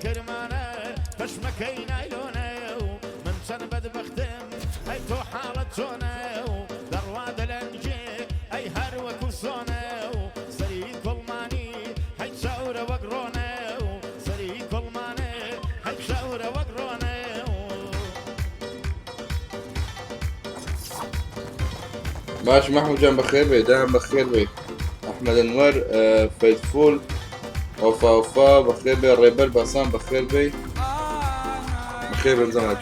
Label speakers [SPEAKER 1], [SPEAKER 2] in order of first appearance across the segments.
[SPEAKER 1] کرمانە پشمەکەی نایلۆنە و من چەند بەدبەختم ئەی تۆ حاڵت چۆنە و دەڕوا دەلەنگێ ئەی هەر وەکو سۆنە و سەری کوڵمانی هەی چەورە وەک ڕۆنە و سەری کوڵمانێ هەی چەورە وەک ڕۆنە و.
[SPEAKER 2] باش محمود جان بەخێر بێ دام بەخێر بێ ئەحمەد ئەنوەر فەیتفول وەفا وەفا بەخێر بێ ڕێبەر باسان بەخێر بێ بەخێر بن زەماج.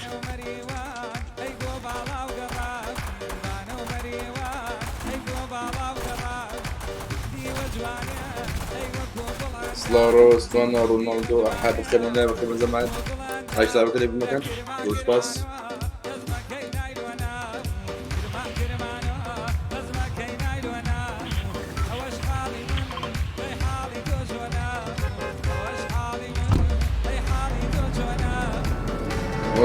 [SPEAKER 2] سڵاو ڕۆز توانا ڕۆناڵدۆ ئەحا بەخێر بن لای بەخێر بن زەماج ئایش لاوەکە لێ بمەکەن زۆر سپاس.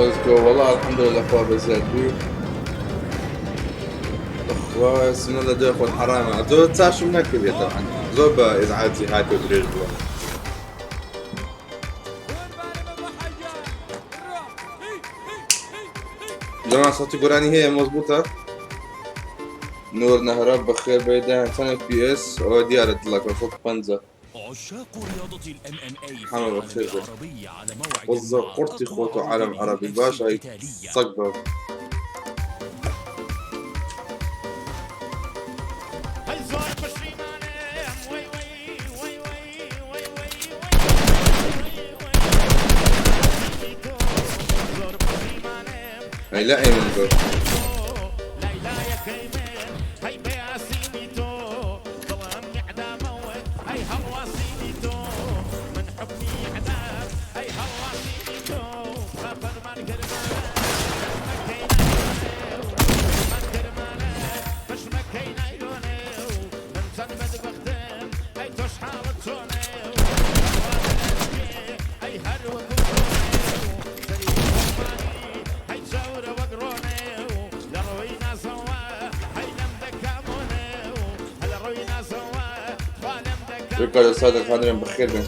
[SPEAKER 2] Let's go. والله الحمد لله خوا بەزیاد بووی خوا سنە لە دوای خۆت حرامە زۆر چاشم نەکردێت طبعا زۆر بە ئیزعاجی هاتۆ درێژ بووە. جەماعە سەوتی گۆرانی هەیە مەزبوطە نور نەهرە بەخێر بێ چەند FPS ئەوە دیارە دڵەکە 105.
[SPEAKER 3] عشاق رياضة ال MMA في
[SPEAKER 2] حمد
[SPEAKER 3] العالم
[SPEAKER 2] بخير بيه.
[SPEAKER 3] العربي على موعد
[SPEAKER 2] وزع
[SPEAKER 3] مع
[SPEAKER 2] قرطي
[SPEAKER 3] أقوى
[SPEAKER 2] خوته
[SPEAKER 3] عروض
[SPEAKER 2] عالم
[SPEAKER 3] ال
[SPEAKER 2] عربي
[SPEAKER 3] UFC
[SPEAKER 2] باشا هي
[SPEAKER 3] القتالية.
[SPEAKER 2] صقبة.
[SPEAKER 1] هەی زۆر پەشیمانم وەی وەی وەی وەی وەی وەی وەی وەی تۆ زۆر پەشیمانم
[SPEAKER 2] هەی لا ئەی من زۆر.
[SPEAKER 1] لای لایەکەی من هەی بەیاسینی تۆ دڵم ئیعدامەوە ئەی هەڵواسینی تۆ من حوکمی ئیعدام ئەی هەڵواسینی تۆ خەفەرمان کرمانە پشمەکەی نایلۆنێ و کرمان کرمانە پشمەکەی نایلۆنێ و من چەند بەدبەختم ئەی تۆش حاڵت چۆنێ و دەڕوا دەلەنگێ ئەی هەر وەکو سۆنێ و سەری خۆمانی هەی چەورە وەک ڕۆنێ و لە ڕووی نازەوە هەی لەم دەکامۆنێ و لە ڕووی نازەوە خوا لەم
[SPEAKER 2] ڕیکاردۆ
[SPEAKER 1] دەکامۆنێ
[SPEAKER 2] سادق هاندرێن بەخێر بێن.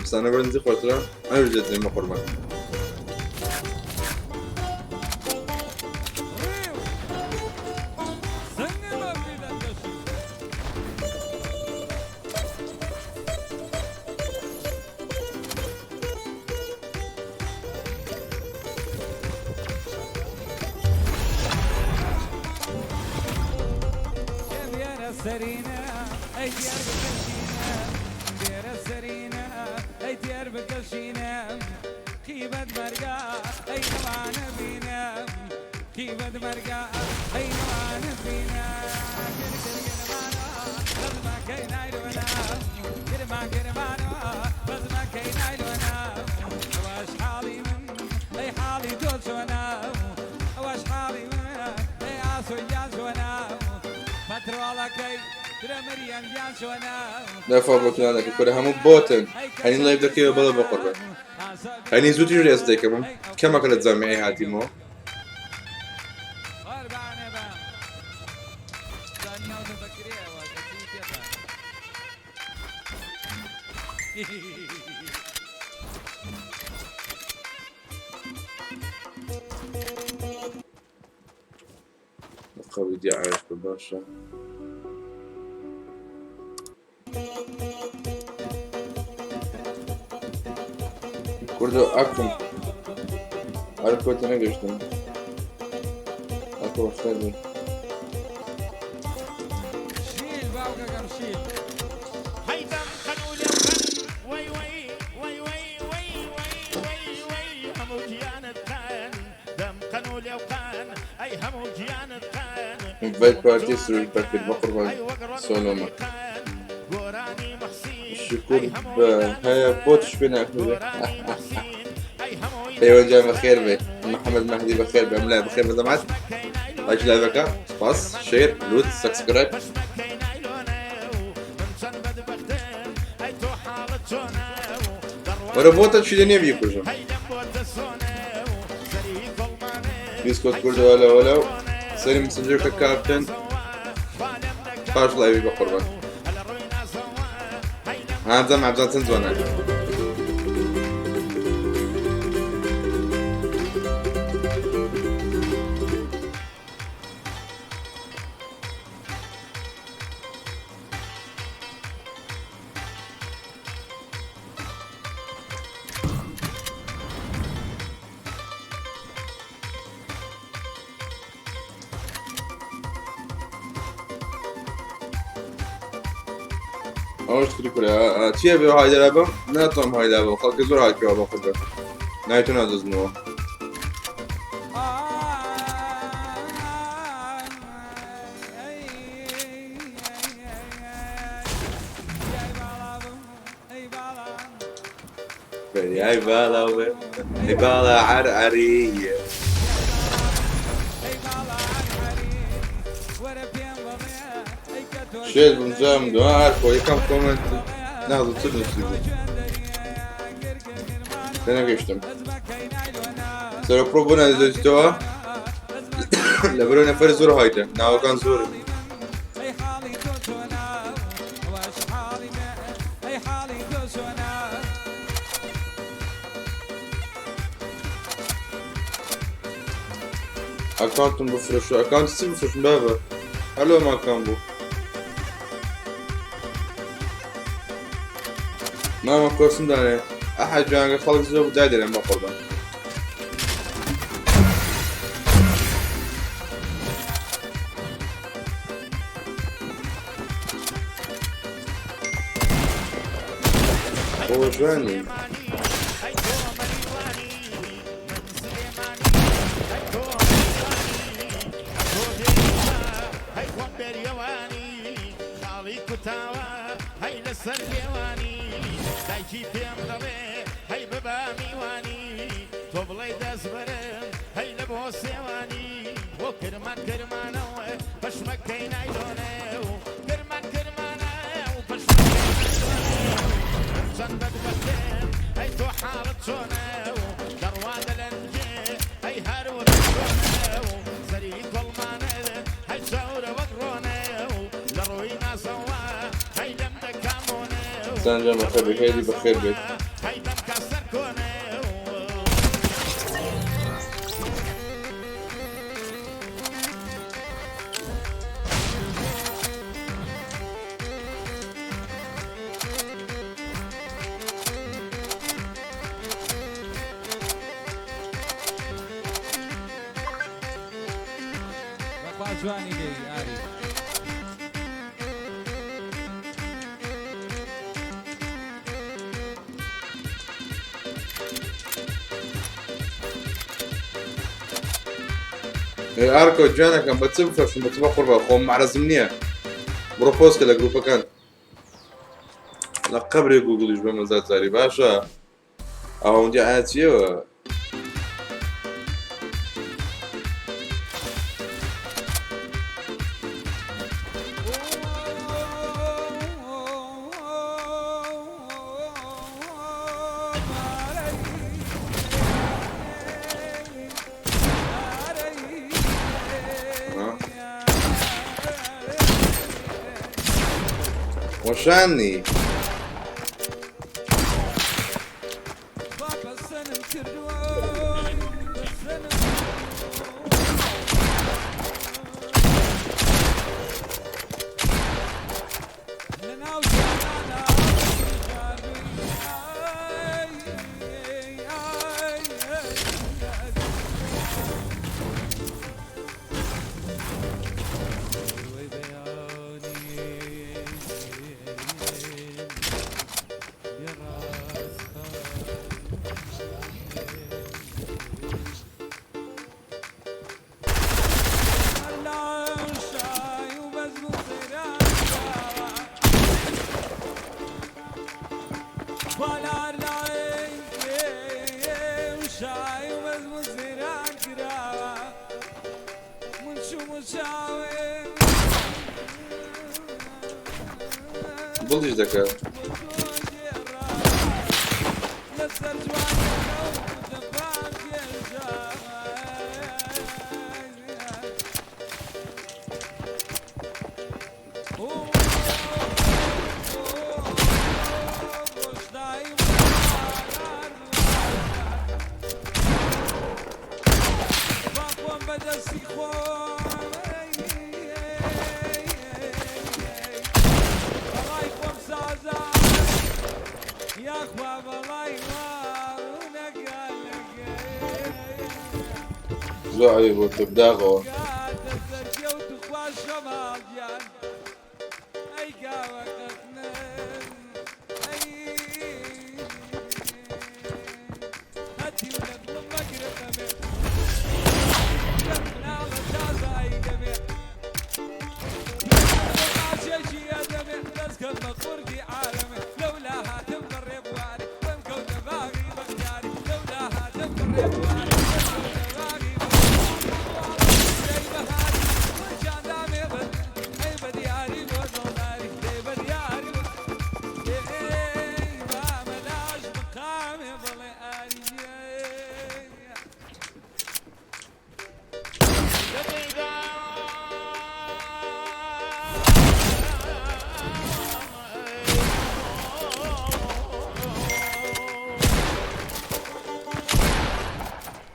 [SPEAKER 2] سانە بەرنجی خۆترە ئەوش دێتێن بە قوربان. دافع بۆتنانەکە کورە هەموو بۆتن هەنی لایڤ دەکەوە بەڵێ بە قوربان هەنی زووتیش ڕێز دەکەم کەمەکە لە جامیعی هاتیمەوە. قەبری دیعایش بە باشە. کوردۆ ئەکم هەر کۆتە نەگەشتم ئەکۆ بەخێر بێ.
[SPEAKER 1] هەی دەم قەن و لێو قەن وەی وەی وەی وەی وەی وەی وەی وەی هەموو گیانت قەن دەم قەن و لێو قەن ئەی هەموو گیانت قەن
[SPEAKER 2] موبایل
[SPEAKER 1] دڵم
[SPEAKER 2] پارتی سروش
[SPEAKER 1] جوانە
[SPEAKER 2] بەکرد بە
[SPEAKER 1] قەن
[SPEAKER 2] قوربان
[SPEAKER 1] ئەی وەک ڕۆن
[SPEAKER 2] سۆلۆمە.
[SPEAKER 1] وەری قەن گۆرانی موحسین
[SPEAKER 2] شکر
[SPEAKER 1] ئەی هەموو
[SPEAKER 2] بە
[SPEAKER 1] دانت
[SPEAKER 2] هەیە
[SPEAKER 1] قەن
[SPEAKER 2] بۆتش پێ ناکرێ.
[SPEAKER 1] گۆرانی موحسین ئەی هەمووی
[SPEAKER 2] پەیوەند جان
[SPEAKER 1] دانت
[SPEAKER 2] بەخێر بێ
[SPEAKER 1] قەن وەی
[SPEAKER 2] محەممەد
[SPEAKER 1] کرمان
[SPEAKER 2] مەهدی بەخێر بێ ئەم لای
[SPEAKER 1] کرمانە
[SPEAKER 2] بەخێر بە زەمات
[SPEAKER 1] پشمەکەی
[SPEAKER 2] لایک
[SPEAKER 1] نایلۆنە
[SPEAKER 2] لایڤەکە
[SPEAKER 1] و
[SPEAKER 2] سپاس
[SPEAKER 1] کرمان
[SPEAKER 2] شێر لوت
[SPEAKER 1] کرمانە
[SPEAKER 2] سەبسکرایب.
[SPEAKER 1] پشمەکەی نایلۆنە و من چەند بەدبەختم ئەی تۆ حاڵت چۆنە و دەڕوا
[SPEAKER 2] وەرە بۆتە چی لە
[SPEAKER 1] دەلەنگێ
[SPEAKER 2] نییە بیکوژم.
[SPEAKER 1] هەی لەم بۆتە سۆنە و سەری کوڵمانێ
[SPEAKER 2] بیسکۆت
[SPEAKER 1] هەی
[SPEAKER 2] کوردەوە
[SPEAKER 1] چەورە
[SPEAKER 2] لە
[SPEAKER 1] وەک
[SPEAKER 2] وەلە و
[SPEAKER 1] ڕۆنە و
[SPEAKER 2] سەری مسنجەکە
[SPEAKER 1] لە ڕووی
[SPEAKER 2] کاپتن
[SPEAKER 1] نازەوە خوا لەم
[SPEAKER 2] پاش لایڤی بە
[SPEAKER 1] دەکامۆنە
[SPEAKER 2] قوربان.
[SPEAKER 1] و لە ڕووی نازەوە هەی لەم
[SPEAKER 2] ها بزانم عەبزان چەند جوانە. ئەوەش تری کورە چییە بێ های دەرابم ناتوانم های دابم خەڵکە زۆر های پێوە بە قوربان ناوی تۆ نادۆزمەوە. فریای باڵا ئەی باڵا عەرعەرییە. شێت بووم جام دوا هەر خۆ یەکەم کۆمێنت نازم چ نووسی بوو تێنەگەیشتم سەرۆک پرۆ بۆ نادۆزیتەوە لەبەرەوە نەفەر زۆر هایتە ناوەکان زۆرن. ئەکاونتم بفرۆشە ئەکاونتی چی بفرۆشم بابە هەر لۆ ماکان بوو مامە کۆسم دانێ ئەحە جوانگە خەڵک زۆر بوو دای دەرێن بەقوربان. بۆ جوانی. سەرەنجام بەخێر بێی هێدی بەخێر بێیت.
[SPEAKER 4] بەخوا جوانی لێی ئاری.
[SPEAKER 2] ئێ ئارکۆ گیانەکەم بە چ بفرۆشم بە چ بەقوربان خۆم مەعرەزم نییە بڕۆ پۆست کە لە گروپەکان لە قەبرێ گوگڵیش بە مەزار جاری باشە ئەوەندی ئایا چیەوە وەشانی. دڵیش دەکا.
[SPEAKER 4] دەستی خۆم بەڵای خۆم سازا یاخوا بەڵای
[SPEAKER 2] زۆر عەیب بۆ تۆ بداغەوە.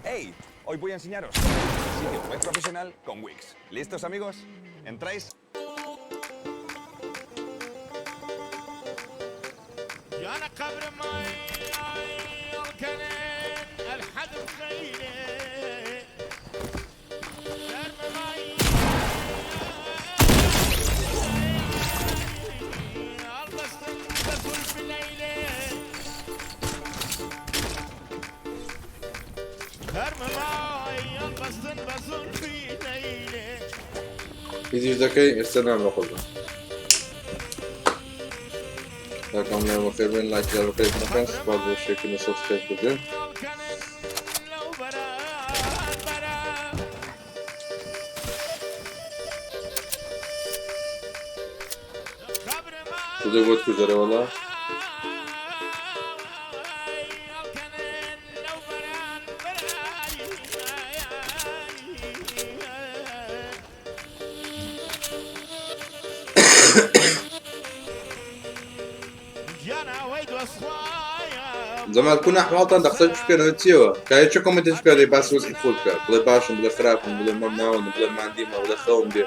[SPEAKER 5] ¡Hey! Hoy voy a enseñaros cómo hacer un sitio web profesional con Wix. ¿Listos, amigos? ¿Entráis?
[SPEAKER 2] هیچیش دەکەی ئێستا نام لە خۆزە تاکەم لێ بەخێر بێن لایک لە بەخێر بکەن سوپاس بۆ شێکردن و سبسکرایب کردن. کوردە بۆت کوژەرە وەڵا. جەمال کو نەحواڵتان دە قسە بکەنەوە چیەوە کایە چ کۆمنتێک بکە دەی باسی وەزعی خۆت بکە بڵێ باشم بڵێ خراپم بڵێ مەم ناوەندم بڵێ ماندیمە بڵێ خەوم دێ.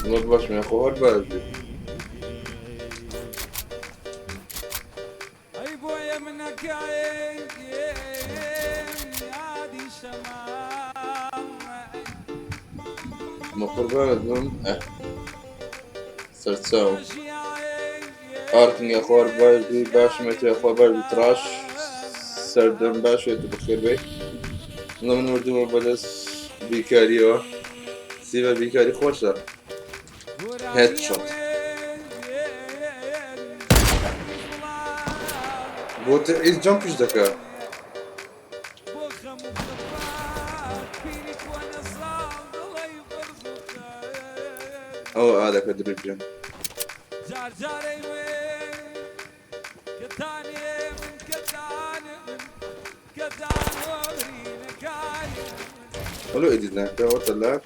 [SPEAKER 2] وەڵا باشم یاخۆ هەر باش بی. مە قوربانت بم ئە سەرچاوم. ئارتن یاخۆ هەر باش بی باشم ئەتو یاخوا باش بی تراش سەردەم باش بێت و بەخێر بێی. وەڵا من مردوومە بەدەست بیکاریەوە سیڤە بیکاری خۆشە. هێدشۆت بۆ تەعیز جەمپیش دەکا. ئەوە ئادەکە دروست گیان. وەلۆ ئیدیت ناکا وەتە لاک.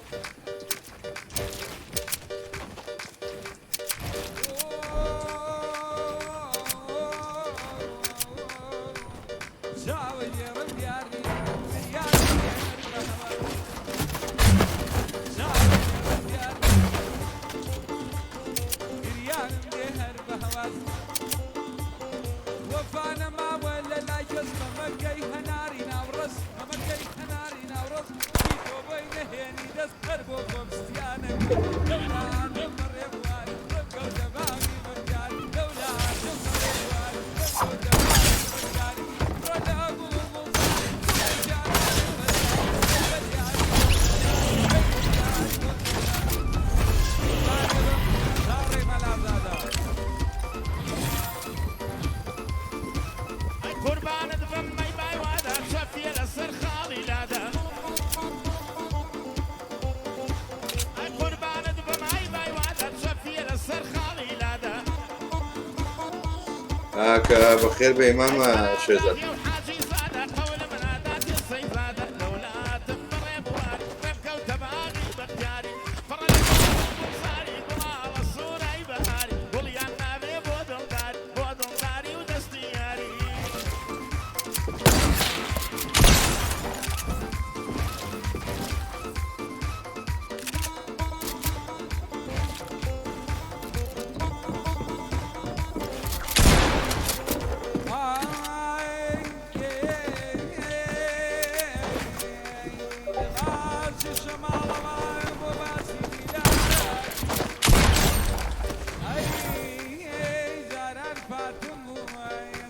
[SPEAKER 2] کاکە بەخێر بێی مامە شێزاد.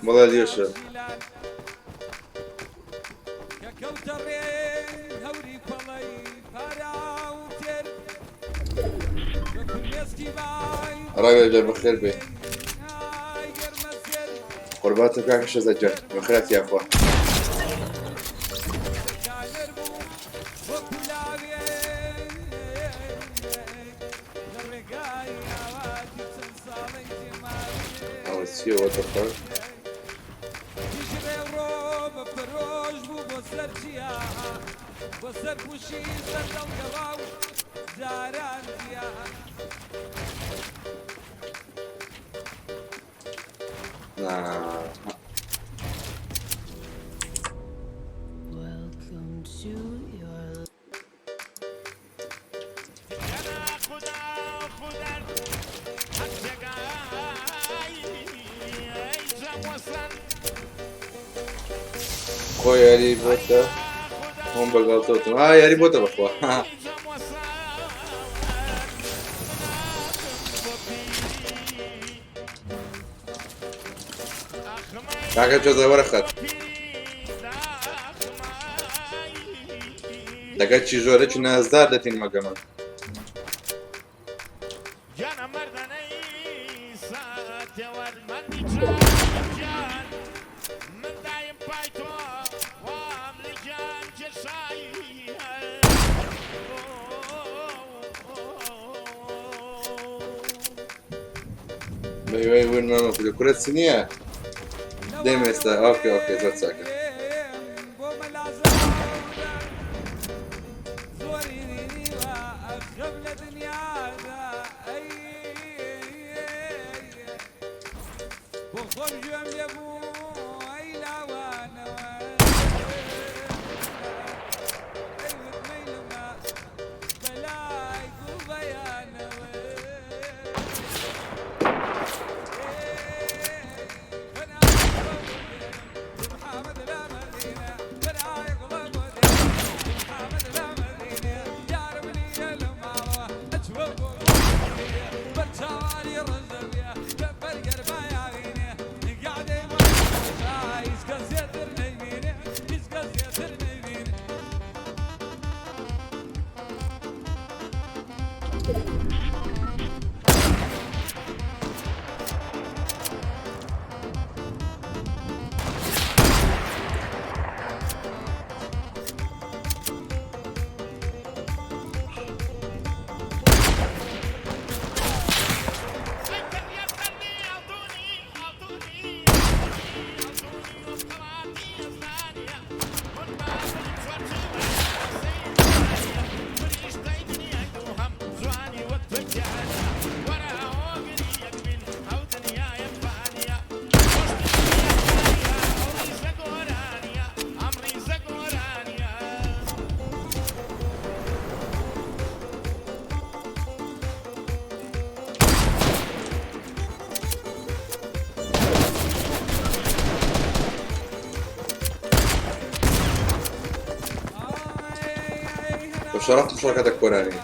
[SPEAKER 2] بەڵێ دیۆشە. ڕاوێ جا بەخێر بێ. قوربانتم کاکە شەزا گیان بەخێرات یاخوا. ئەوە چییە what the fuck؟ نا. خۆ یاری بۆتە هۆم بەگەڵتەوتم ئا یاری بۆتە بەخوا. کاکە جۆزە وەرە خەت لەگەر چی ژۆرێکی نازدار دەتین مەگەمە. بەهیوای ون مامە کورە کورە چ نییە دێم ئێستا ئۆکێ ئۆکێ زۆر چاکە. بە شەڕەف مشارکەتە کۆرانی.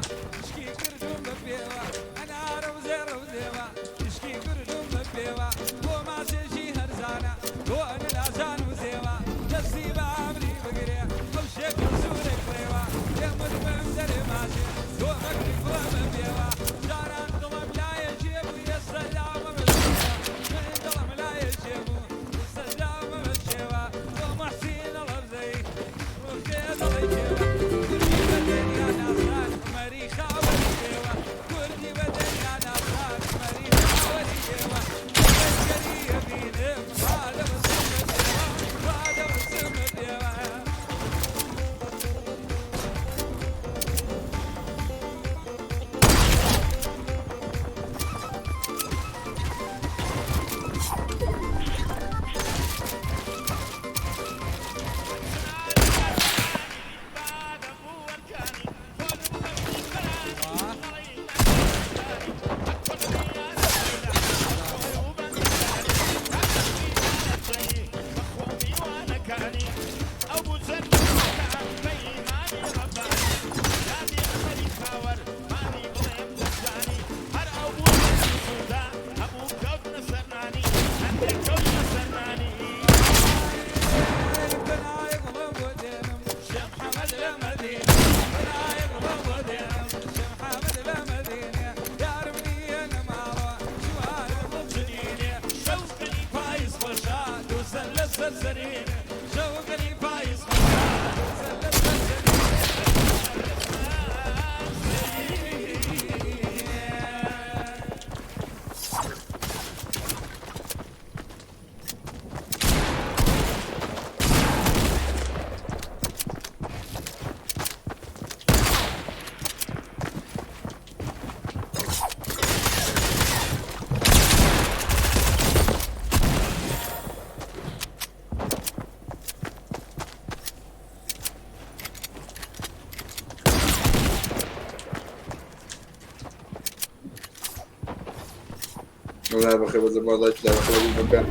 [SPEAKER 2] وڵای بەخێر بە زەمان لایک لا بەخێر بکەن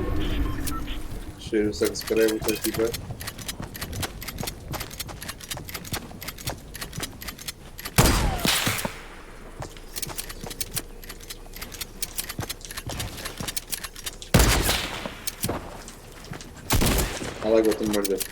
[SPEAKER 2] share و subscribe و تەرتیبات. ئەڵێ گوتم مردم.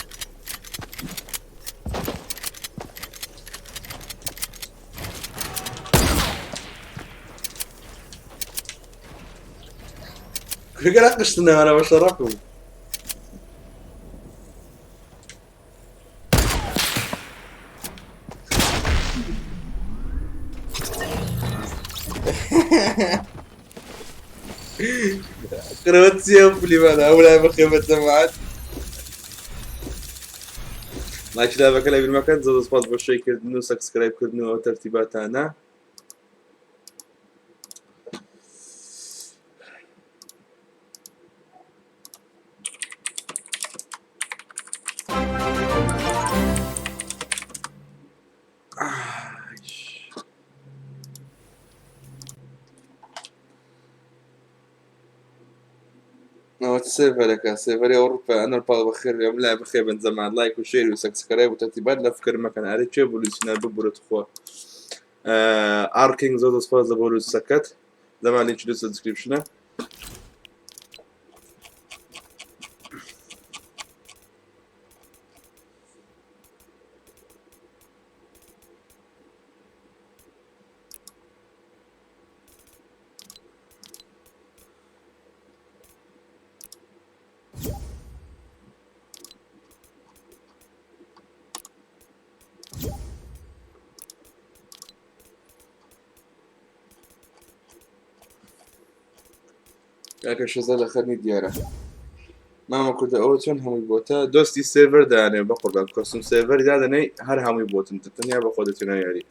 [SPEAKER 2] کورە قشتنەوە بە شەڕەفم. كرواتيا بليمانا ولا بخيمة سمعت لايك لابەکە لە بیرمەکەن زۆر سپاس بۆ share کردن و subscribe کردن و ئەو تەرتیباتانە. ئەوە چ سێرڤەرەکە؟ سێرڤەری ئەوروپا. ئەنەر پاڵ بەخێر بێ. لا بەخێر بن زەمان. لایک و share و subscribe و تەرتیبات لە فکر مەکەن. ئەرێ کێ بولوسینەر ببورە تخوا. ئارکینگ زۆر دەستخۆش لە بۆلوسەکەت. زەمان لینکی لەسەر description ە. کاکە شەزە لە خەرنی دیارە مامە کوردە. ئەوە چۆن هەمووی بۆتە؟ دۆستی سێرڤەر دانێ بە قوربان. custom server دادەنێی هەر هەمووی بۆتن، تەنیا بە خۆ دەچنە یاری.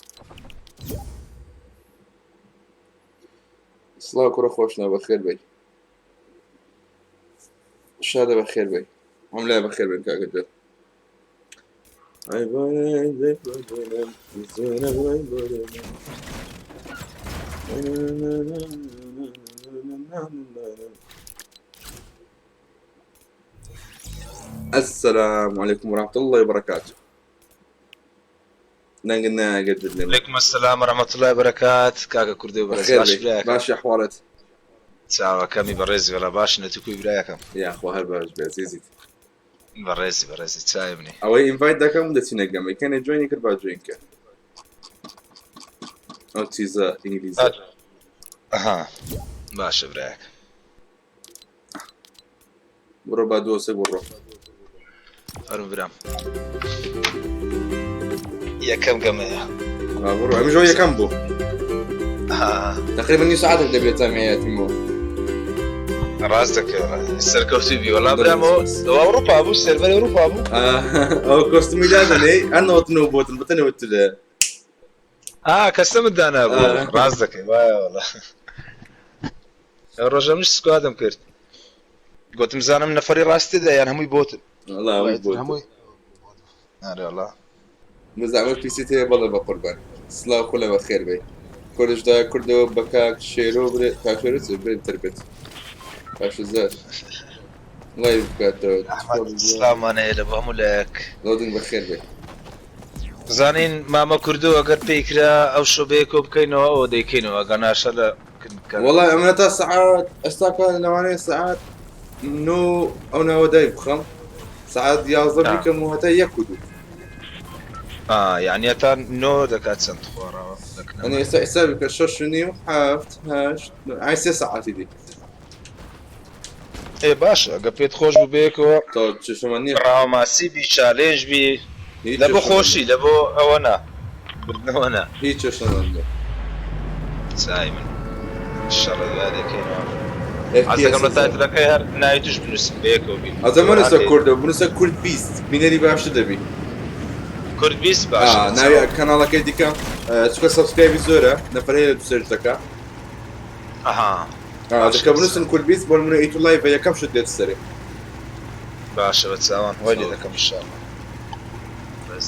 [SPEAKER 2] سڵاو کوڕە خۆشنا، بەخێر بێی. شادە بەخێر بێی. هەم لای بەخێر بێن کاکە جان. السلام عليكم ورحمة الله وبركاته. نقلنا قد لنا.
[SPEAKER 6] عليكم السلام ورحمة الله وبركاته کاکە کوردی و بەڕێز.
[SPEAKER 2] بەخێر
[SPEAKER 6] باش
[SPEAKER 2] بێی.
[SPEAKER 6] براکەم.
[SPEAKER 2] باشی ئەحواڵت؟
[SPEAKER 6] چاوەکەمی بەڕێزی وەڵا باش نەتوکوی براکەم.
[SPEAKER 2] یاخوا هەر باش بێ عزیزیت.
[SPEAKER 6] بەڕێزی بەڕێزی چای منی.
[SPEAKER 2] ئەوەی invite دەکەم دەچینە گەمەی کەنێ join ی کرد با join کە ئەو چیزە ئینگلیزە.
[SPEAKER 6] ئەها باشە براکەم.
[SPEAKER 2] بڕۆ با دۆسێک بڕۆ.
[SPEAKER 6] فەرموو برام. یەکەم گەمەیە.
[SPEAKER 2] با بڕۆ ئەمیش ئەو یەکەم بوو.
[SPEAKER 6] ها.
[SPEAKER 2] تقریبا نیو ساعتێک دەبێت تامیاتیمەوە.
[SPEAKER 6] ڕاست دەکەی سەرکەوتوو بی وەڵا برام. ئەوە ئەوروپا بوو، سێرڤەر ئەوروپا بوو.
[SPEAKER 2] ئەو custom ی دادەنێی ئەنەوەتنەوە بۆتن بتەنەوە تلە.
[SPEAKER 6] ئا custom ت دانابوو. ڕاست دەکەی وایە وەڵا. ئەو ڕۆژە منیش squad م کرد. گوتم زانم نەفەری ڕاستی تێدا یان هەمووی بۆتن.
[SPEAKER 2] وەڵا هەمووی بۆتن.
[SPEAKER 6] هەمووی ئەرێ وەڵا.
[SPEAKER 2] بەزەحمەت PC ت هەیە؟ بەڵێ بە قوربان. سڵاو خولە بەخێر بێی. کوردش دا کوردەوە بە کاک شێرۆ برێ. کاک شێرۆ چ برێ تربێت. کاک شزار live بکاتەوە.
[SPEAKER 6] ئەحمەد سڵاومان هەیە لە بۆ هەموو لایەک.
[SPEAKER 2] لۆدنگ بەخێر بێ.
[SPEAKER 6] زانین مامە کوردۆ ئەگەر پێی کرا ئەو شۆبەیە کۆ بکەینەوە ئەوە دەیکەینەوە ئەگەر ناشە لە
[SPEAKER 2] وەڵای ئەمە تا سەعات ئێستاکە لەوانەیە سەعات 9 ئەو ناوە دای بخەم سەعات 11 بیکەم و هەتا یەک و دوو.
[SPEAKER 6] یعنی هەتا 9 دەکات چەند خۆڕەوە.
[SPEAKER 2] ئەنی ئێستا حسابی بکە 6:30 7 8 ئای 3 سەعاتی دی.
[SPEAKER 6] ئێ باشە ئەگە پێت خۆش بوو بەیەکەوە.
[SPEAKER 2] تا چێشەمان نییە.
[SPEAKER 6] ڕاوماسی بی challenge بی لە بۆ خۆشی لە بۆ ئەوە نا بردنەوە نا.
[SPEAKER 2] هیچ چێشەمان نییە.
[SPEAKER 6] چای من شەڕە یادەکەینەوە. حەزەکەم لە title ەکەی هەر ناوی توش بنووسم بەیەکەوە بین.
[SPEAKER 2] ئەزە مەنووسە کوردەوە بنووسە کورد 20 بینەری باشتر دەبی.
[SPEAKER 6] کورد 20 باشە.
[SPEAKER 2] ناوی کەناڵەکەی دیکەم چونکە subscribe ی زۆرە نەفەرەیە لە دوو search دەکا.
[SPEAKER 6] ئەها
[SPEAKER 2] دەکە بنووسن کورد 20 بۆ نمونە ئیتو live یەکەم شت دێت سەرێ.
[SPEAKER 6] باشە بە چاوان وای لێ دەکەم ئینشاڵڵا. بەس.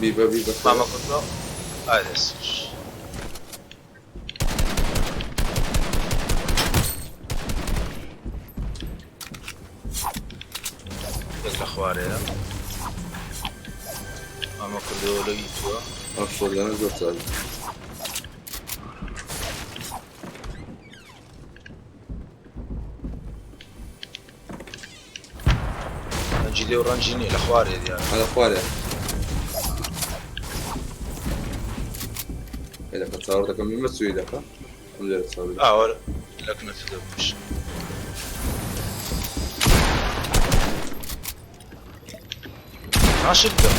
[SPEAKER 2] بیبە بیبە.
[SPEAKER 6] مامە کوردۆ ئای دەست. یەک لە خوارەیە. مامە کوردۆ لەوی تووە.
[SPEAKER 2] ئەو شۆردانە زۆر چاک.
[SPEAKER 6] ڕەنجی لێ و ڕەنجی نییە لە خوارێ دیارە.
[SPEAKER 2] لە خوارێ. ئێ دەکە چاوەڕ دەکەم بیمە چووی دەکە. ئەم لێرە چاوەڕ.
[SPEAKER 6] ئاوە لە کنە دەبووش. ناشت بکە.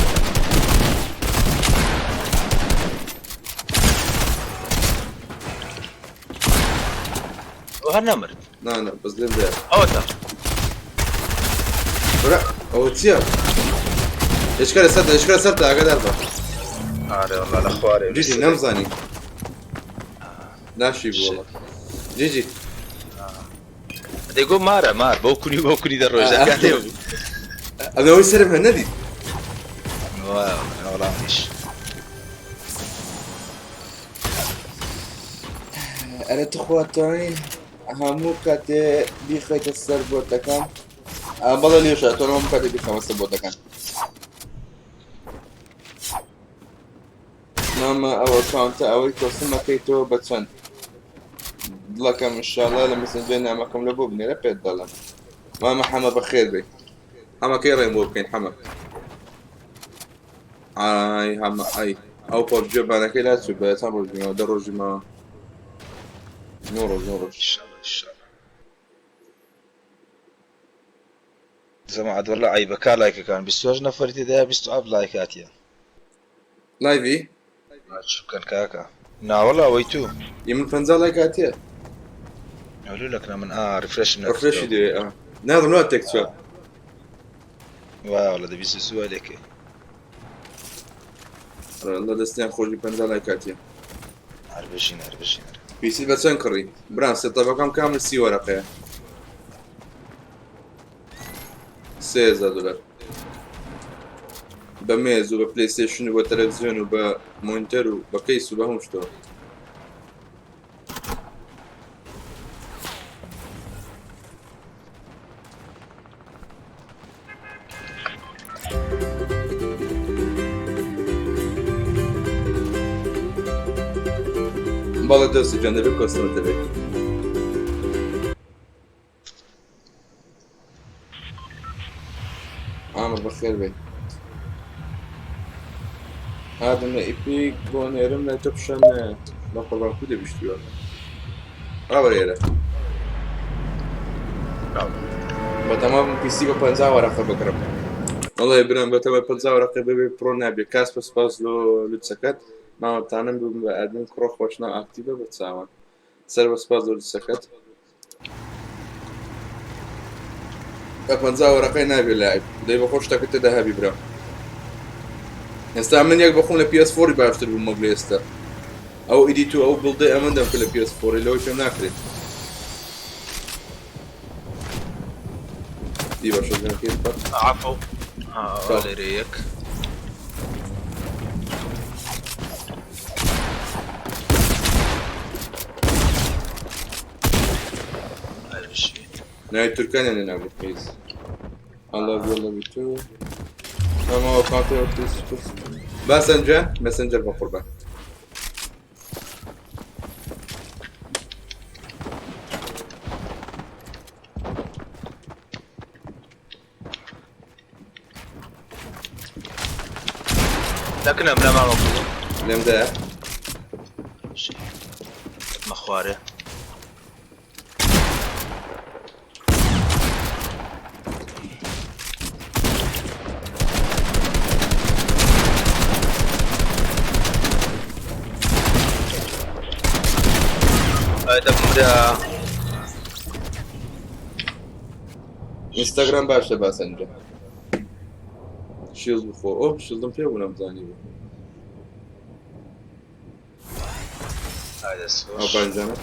[SPEAKER 6] ئەو هەر نەمرد.
[SPEAKER 2] نا نا بەس لێم دایە.
[SPEAKER 6] ئەوەتا.
[SPEAKER 2] برا ئەوە چییە؟ هێچکە لەسەرتە هێچکە لەسەرتە ئاگادار بە.
[SPEAKER 6] ئارێ وەڵا لە خوارێ.
[SPEAKER 2] جیجی نەمزانی. ناشی بوو وەڵا. جیجی.
[SPEAKER 6] دەیگۆ مارە مار بەو کونی بەو کونی دەڕۆژ ئەگات لێ بوو.
[SPEAKER 2] ئەمەوەی سەرم هەر نەدیت.
[SPEAKER 6] وەڵا منیش.
[SPEAKER 2] ئەرێ تخوا توانین هەموو کاتێ بیخەیتە سەر بۆتەکان؟ بەڵێ لێشە تۆ هەموو کاتێ بیخەمە سەر بۆتەکان. مامە ئەو ئەکاونتە ئەوەی کۆسمەکەیتەوە بە چەند؟ دڵەکەم ئینشاڵڵا لە مەسنجەر نامەکەم لە بۆ بنێرە پێت دەڵێم. مامە حەمە بەخێر بێی. حەمە کەی ڕێم بۆ بکەین حەمە؟ ئای حەمە ئای ئەو پەبجیە بانەکەی لا چوو بە چەند ڕۆژی ماوە؟ دە ڕۆژی ماوە. نۆ ڕۆژ نۆ ڕۆژ.
[SPEAKER 6] ئینشاڵڵا ئینشاڵڵا. جەماعەت وەڵا عەیبە کا لایکەکان 28 نەفەری تێدایە 27 لایک هاتیە.
[SPEAKER 2] لایڤی؟
[SPEAKER 6] چ بکەن کاکە ناوەڵا ئەوەی تو.
[SPEAKER 2] ی من 50 لایک هاتیە.
[SPEAKER 6] ئەلو لەکنە من ئا ڕیفرێشم
[SPEAKER 2] ڕفرێشی دەوێ ئا نازم لۆ تێک چوە.
[SPEAKER 6] وایە وەڵا دەبی زوو زوو لێکەی.
[SPEAKER 2] ئەڵڵا دەستیان خۆشبی 50 لایک هاتیە.
[SPEAKER 6] هەر بژین هەر بژین.
[SPEAKER 2] پیسیت بە چەند کڕی؟ برام سێتەپەکەم کامل 30 وەرەقەیە. 3000 دلار. بە مێز و بە پلەیستەیشن و بە تەلەڤزیۆن و بە مۆنیتەر و بە کەیس و بە هەموو شتەوە. بەڵێ دۆستی جان دەبێت کۆستمت دەبێت. عامر بەخێر بێی. هاتم لە ئیپیک بۆ نێرم لای تۆ پیشان نایەت. بە قوربان کو دەبیشتیوە. ڕاوەرە ئێرە. بەتەما بم پیسی بە 50 وەرەقە بکڕم. وەڵی برام بەتەما 50 وەرەقە ببێ پرۆ نابێ. کاس بە سپاس لۆ لوتسەکەت. مامەتانم ببم بە ئەدمین کوڕە خۆشناو ئاکتیڤە بە چاوان. سەر بە سپاس لۆ لوتسەکەت. بە 50 وەرەقەی نابێ لاعب. دەی بە خۆش شتەکەت تێدا هەبی برام. ئێستا من یەک بەخۆم لە PS4 باشتر بووم وەک لە ئێستا. ئەو ئیدیت و ئەو بڵدەی ئەمن دەم کرد لە PS4 لەوەی پێم ناکرێت. دی باشە ژنەکەی بخە.
[SPEAKER 6] عەفو ها لێرە یەک.
[SPEAKER 2] ناوی تورکانیان لێ نابوو قیز. I love you, I love you too. ئەمەوە کاتێ مەسنجەر مەسنجەر بە قوربان.
[SPEAKER 6] لەکنەم لە مامە بوو.
[SPEAKER 2] لێم دایە.
[SPEAKER 6] مەخوارێ. دەمرا.
[SPEAKER 2] ئینستاگرام باشە باسەنجە. شیڵد بخۆ. ئۆ شیڵدم پێ بوو نەمزانی بوو. ئەو پەنجانە.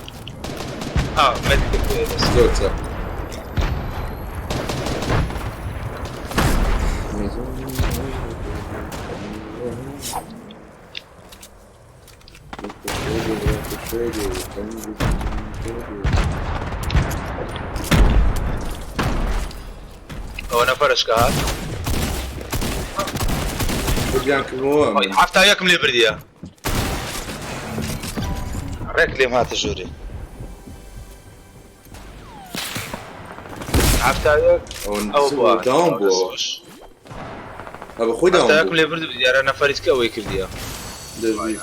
[SPEAKER 2] زۆر چاک.
[SPEAKER 6] ئەوە نەفەرش کە هات.
[SPEAKER 2] بردیان کردمەوە من.
[SPEAKER 6] حەفتا یەکم لێ بردیە. ڕێک لێم هاتە ژووری. 71
[SPEAKER 2] ئەوە
[SPEAKER 6] ئەوە بووە.
[SPEAKER 2] داوم بووە. ها بە خۆی داوم
[SPEAKER 6] 71
[SPEAKER 2] بوو.
[SPEAKER 6] لێ برد دیارە نەفەریت کە ئەوەی کردیە.
[SPEAKER 2] دەستبی.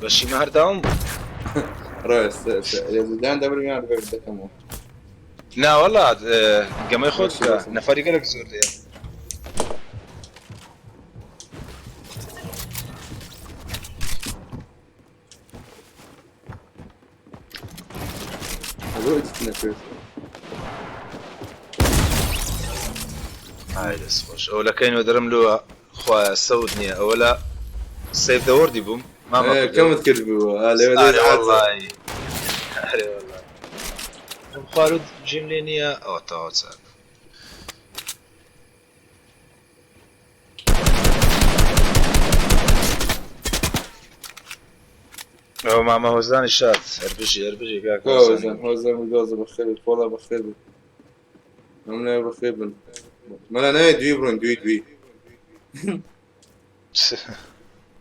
[SPEAKER 6] بەشی مە هەر داوم بوو.
[SPEAKER 2] ڕاست لێدان دەبرم یان دەکەمەوە.
[SPEAKER 6] نا وەڵا گەمەی خۆت
[SPEAKER 2] باشە،
[SPEAKER 6] بکە.
[SPEAKER 2] باشە.
[SPEAKER 6] نەفەری گەلێک زۆر لێیە.
[SPEAKER 2] ئەوە ئیدیت نەکرد.
[SPEAKER 6] ئای دەست خۆش. ئەوە لە کەینەوە دەرم لۆ خوایە سەوت نییە. ئەوە لە سەیف دە وەردی بووم. مامە کوردۆ.
[SPEAKER 2] کەمت کرد بوو. لەوێ
[SPEAKER 6] ئارێ
[SPEAKER 2] دێت
[SPEAKER 6] وەڵڵای. ئارێ وەڵڵای. لەم خوارد جێم لێ نییە. ئەوە تەواو چاک. ئەوە مامە هۆزانی شاد. هەر بژی هەر بژی کاک
[SPEAKER 2] هۆزان
[SPEAKER 6] هۆزانی.
[SPEAKER 2] هۆزان گازە بەخێر بێت پۆڵا بەخێر بێت. ئەم لای بەخێر بن. مەلا نایە دوی بڕۆین دوی دوی.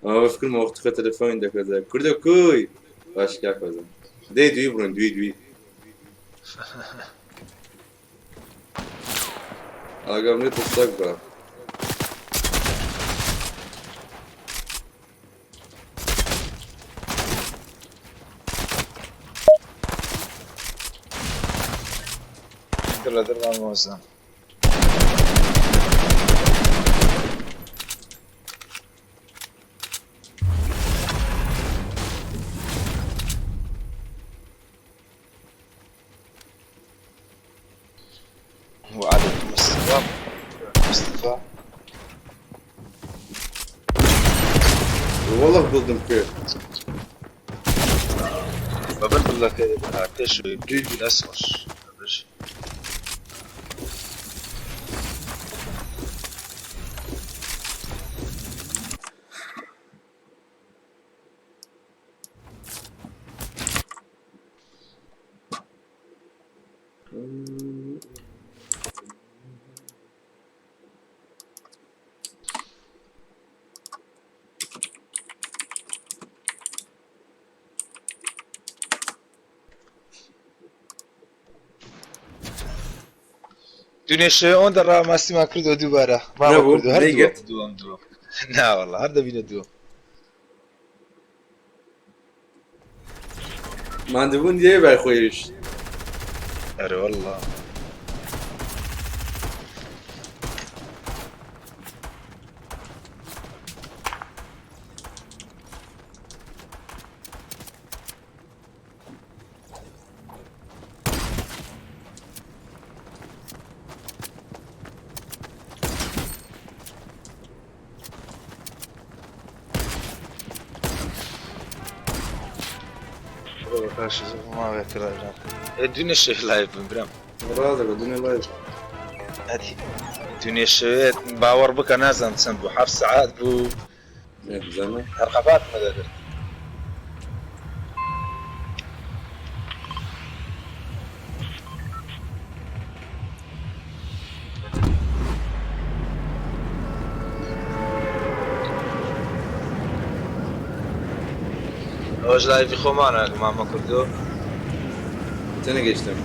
[SPEAKER 2] ئەوە بە فکرم وەخت خە تەلەفۆن دەکردە. کوردە کوی. باش کاک هۆزان. دەی دوی بڕۆین دوی دوی. ئاگام لێت سەگ بە.
[SPEAKER 6] دڵ لە دڵ مامە هۆزان. وعليكم السلام مصطفى.
[SPEAKER 2] والله بڵدم کرد.
[SPEAKER 6] بەبن بڵەکە پێش
[SPEAKER 2] دوی دوی.
[SPEAKER 6] دەست خۆش. بژی. دوێنێ شەوێ ئەوەندە ڕاماستیمان کردەوە دووبارە. مامە
[SPEAKER 2] نەبوو،
[SPEAKER 6] کوردۆ، هەر
[SPEAKER 2] نەیگرت.
[SPEAKER 6] دووەم دووەم دووەم. نا وەڵا هەر دەبینە دووەم.
[SPEAKER 2] ماندبوون دێ بای خۆیش.
[SPEAKER 6] ئەرێ وەڵا. دوێنێ شەوێ لایڤ بووم برام.
[SPEAKER 2] ڕازەکە دوێنێ لایڤ.
[SPEAKER 6] هەدی دوێنێ شەوێ باوەڕ بکە نازانم چەند بوو، 7 سەعات بوو.
[SPEAKER 2] بزانە.
[SPEAKER 6] هەر قەباتمە دەگرت. ئەوەش لایڤی خۆمانە مامە کوردۆ.
[SPEAKER 2] تێنەگەیشتم.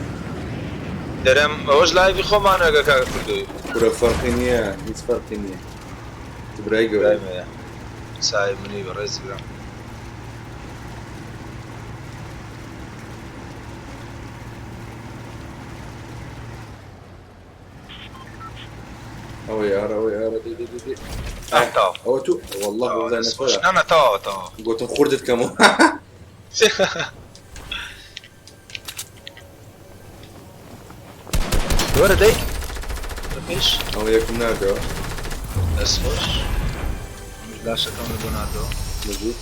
[SPEAKER 6] دەرم ئەوەش لایڤی خۆمانە کاکە کوردۆی.
[SPEAKER 2] کورە فەرقی نییە، هیچ فەرقی نییە. تو برای گەورەی.
[SPEAKER 6] برایمەیە. سای منی بەڕێزی برام.
[SPEAKER 2] ئەوە یارە، ئەوە یارە، دێ دێ دێ دێ.
[SPEAKER 6] تەواو.
[SPEAKER 2] ئەوە تو والله وەڵای نەفەرە.
[SPEAKER 6] نا نا تەواو تەواو.
[SPEAKER 2] گوتم خوردت کەمەوە.
[SPEAKER 6] وەرە دەی. پێش.
[SPEAKER 2] ئەوە یەکم ناردەوە.
[SPEAKER 6] دەست خۆش. لاشەکەم لە بۆ ناردەوە.
[SPEAKER 2] مەزبوط.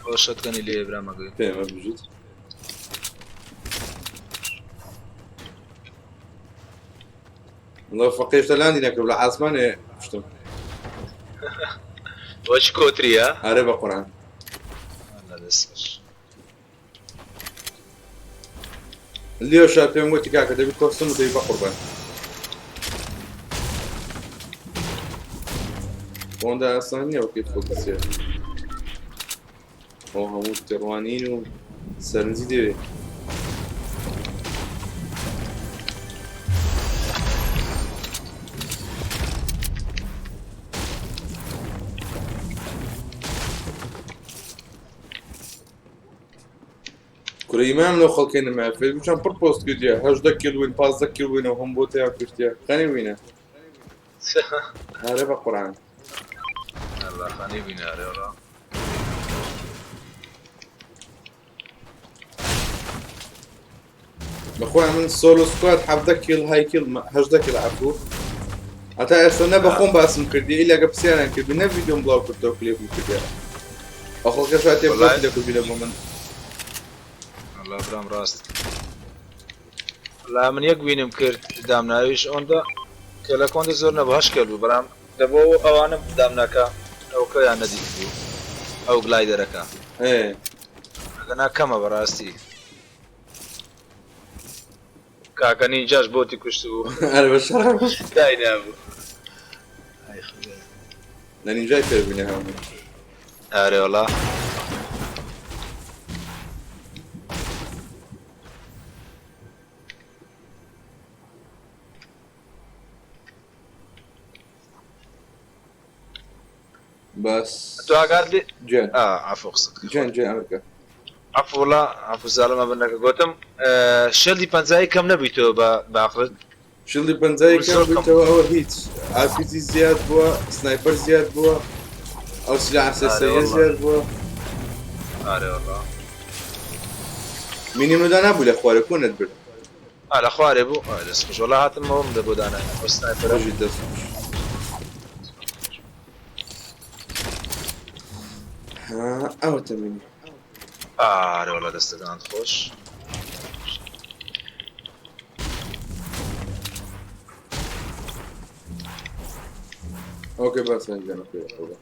[SPEAKER 6] ئەوە شۆتگەنی لێ برامەگەی.
[SPEAKER 2] پێمە بژیت. وەڵا فەقێشتە لاندی نەکرد لە عاسمانێ کوشتم.
[SPEAKER 6] وەچ کۆتریە؟
[SPEAKER 2] ئەرێ بە قورعان. لیۆشا پێم وتی کاکە دەبی کۆستم و دەبی بە قوربان. ئەوەندە ئاسان نییە وەکی خۆت بچێ. ئەو هەموو تێڕوانین و سەرنجی دەوێ. کورە ئیمانم لەو خەڵکەی نەمایە فەیسبووکیان پڕ پۆست کردیە 18 kill win 15 kill win و هەم بۆ تیا کوشتیە خەنی وینە ئەرێ بە قورعان.
[SPEAKER 6] الله خانی بینە ئەرێ وەڵا.
[SPEAKER 2] بەخۆیان من solo squad 17 kill high kill 18 kill عفو هەتا ئێستا نە بەخۆم باسم کردی ئیلا گە پرسیاریان کردی نە ڤیدیۆم بڵاو کردەوە کلێپم کردیە ئەو خەڵکە شاتێ
[SPEAKER 6] وەڵای.
[SPEAKER 2] بڵاو دەکردی لە بۆ من.
[SPEAKER 6] وەڵا برام ڕاست. وەڵا من یەک win م کرد دامناویش ئەوەندە کە لە کۆندە زۆر نەبوو هەشت kill بوو بەڵام دەبۆ ئەوانە دامناکە ئەوکەیان نەدیت بوو ئەو glider ەکە.
[SPEAKER 2] ئێ.
[SPEAKER 6] ئەگەنا کەمە بەڕاستی. کاکە نینجاش بۆتی کوشت بوو.
[SPEAKER 2] ئەرێ بە شەڕ.
[SPEAKER 6] داینابوو. ئای خودا.
[SPEAKER 2] لە نینجای فێر بووینە هەموو.
[SPEAKER 6] ئەرێ وەڵا.
[SPEAKER 2] بەس
[SPEAKER 6] تۆ ئاگات لێ
[SPEAKER 2] جێن.
[SPEAKER 6] ئا عەفو قسەت کرد.
[SPEAKER 2] جێن جێن ئەمرکە.
[SPEAKER 6] عەفو وەڵا عەفو زاڵمە بنەکە گۆتم shield ی پەنجایی کەم نەبوویتەوە بە باقرت.
[SPEAKER 2] shield ی پەنجایی
[SPEAKER 6] من
[SPEAKER 2] کەم
[SPEAKER 6] زۆر کەم
[SPEAKER 2] بوویتەوە ئەوە هیچ RPG زیاد بووە sniper زیاد بووە ئەو سلاح
[SPEAKER 6] ئارێ
[SPEAKER 2] سێسەیە
[SPEAKER 6] وەڵا.
[SPEAKER 2] زیاد بووە.
[SPEAKER 6] ئارێ وەڵا.
[SPEAKER 2] مینی مدا نابوو لە خوارێ کۆنت برد.
[SPEAKER 6] ئا لە خوارێ بوو ئا دەست خۆش وەڵا هاتمەوە من دە بۆ دانای ئەو sniper ە.
[SPEAKER 2] خۆشی دەست خۆش. ها ئەوە تەمینی.
[SPEAKER 6] ئارێ وەڵا دەستەکانت خۆش.
[SPEAKER 2] okay بەس گیان okay قوربان.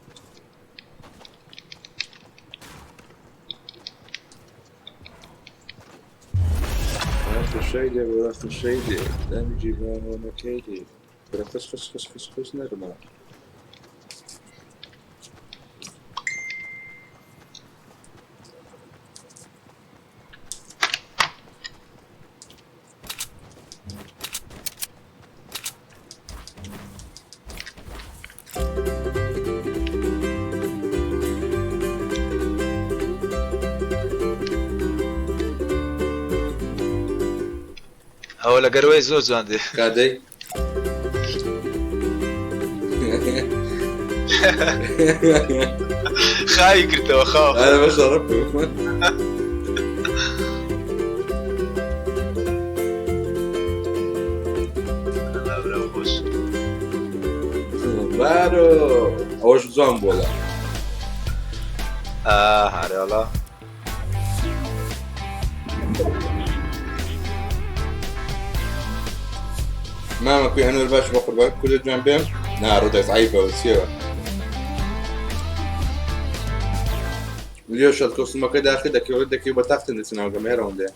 [SPEAKER 2] آخر شيء دي آخر شيء دي لا نجيبها هنا كيدي خش خش خش خش خش نرمى.
[SPEAKER 6] ئەوە لە گەروەی زۆر جوان دێ.
[SPEAKER 2] کادەی.
[SPEAKER 6] خاوی کردەوە خاو.
[SPEAKER 2] ئەرێ بە شەڕەف.
[SPEAKER 6] وەڵا برام خۆش.
[SPEAKER 2] بارۆ ئەوەش جوان بووە.
[SPEAKER 6] ئا ئەرێ وەڵا.
[SPEAKER 2] مامە کوی ئەنوەر باش بە قوربان کورە جوان بێم نا ڕوودەست عیبە چیەوە لیۆ شەت کۆسمەکە داخل دەکەوێت دەکەوێت بە تاختن دەچنەوە گەمە هێرەوەندەیە.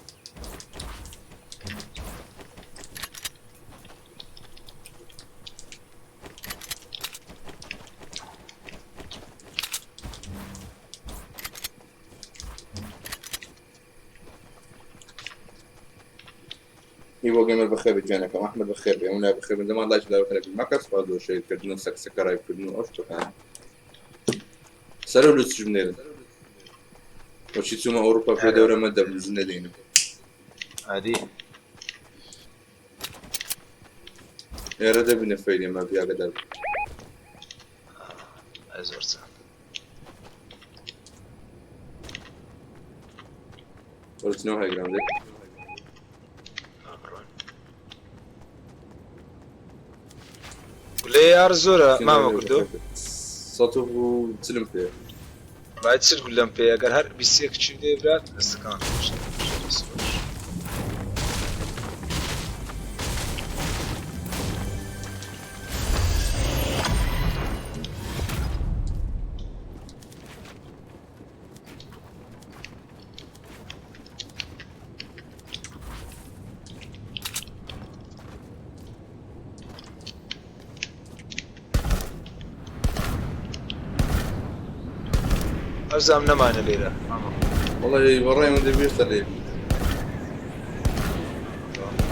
[SPEAKER 2] ئیوە گەمەر بەخێر بێت گیانەکەم ئەحمەد بەخێر بێ ئەولا بەخێر بن دەمان لایک لاوە کەرەبی مەکە سوپاس بۆ شەیرکردن و سەکسەکەرایبکردن و ئەو شتەکان سەر و لوتش بنێرن وەچی چوومە ئەوروپا پێ دەورە مە دەبم زنە دێنم.
[SPEAKER 6] ئادی.
[SPEAKER 2] ئێرە دەبینە فەیلی مە بیاگەدار بن.
[SPEAKER 6] ئەی زۆر چاک.
[SPEAKER 2] وەرچنەوە هەیگرام دێ.
[SPEAKER 6] گولەی یار زۆرە مامە کوردۆ.
[SPEAKER 2] سەد و چلم پێ.
[SPEAKER 6] وەڵای 40 گولەم پێ ئەگەر هەر 21 چی بدەی برات دەستەکان خۆش. دەست خۆش. ئەوزام نەمانە لێرە.
[SPEAKER 2] وەڵی بەڕای من دەبێتە لێ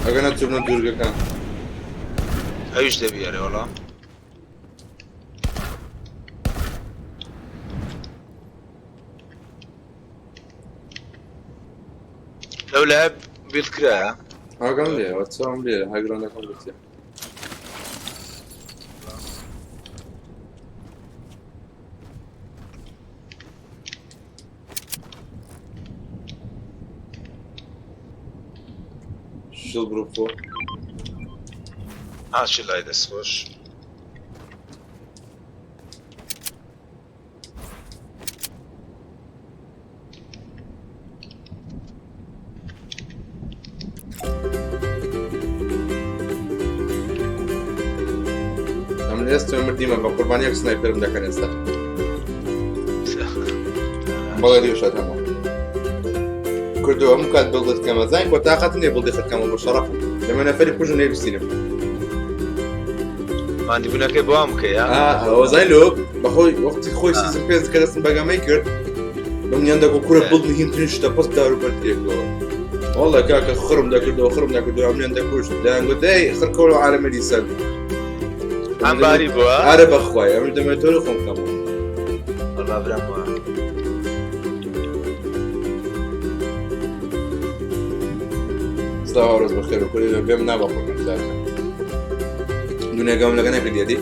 [SPEAKER 2] ئەگە نەچوونە دوورگەکان.
[SPEAKER 6] ئەویش دەبی ئەرێ وەڵا. لەو لایە بیڵ کرایە؟
[SPEAKER 2] ئاگام لێ وەچاوم لێ هاگرانەکەم گوتیە. شڵ بڕۆ بخۆ.
[SPEAKER 6] ئاشی لای دەست خۆش.
[SPEAKER 2] ئەمن ئێستا مردیمە بە قوربانیەک سنایپەرم دەکەن ئێستا. بەڵێ لیوشات هەموو کردو هەموو کات بڵدت کەمە زین کۆ تاقەت نییە بڵدی خەت کەمە بۆ شەڕەفم لەمە نەفەری کوژم لێ بسینم.
[SPEAKER 6] ماندیبوونەکەی بۆ ئەم بکەی
[SPEAKER 2] ئەوە زای لۆ بەخۆی وەختی خۆی سیزن پێنج کە دەستم بەگەمەی کرد بەمنیان دەگو کورە بڵد مهمترین شتە پست دار و بەردێکەوە. والله کاکە خڕم دەکردەوە خڕم دەکردەوە ئەمنیان دەکوشت دەیانگوت ئەی خڕکەوە عالەمە دیسان.
[SPEAKER 6] ئەم باری بووە؟
[SPEAKER 2] ئارە بەخوای ئەمن دەمێتەوە خۆم کەمەوە.
[SPEAKER 6] وەڵا برام وایە.
[SPEAKER 2] سڵاو هاوڕێز بەخێر بێ کوری بێم نابە خۆم جارە دنیاگەم لەگە نەکردیە دی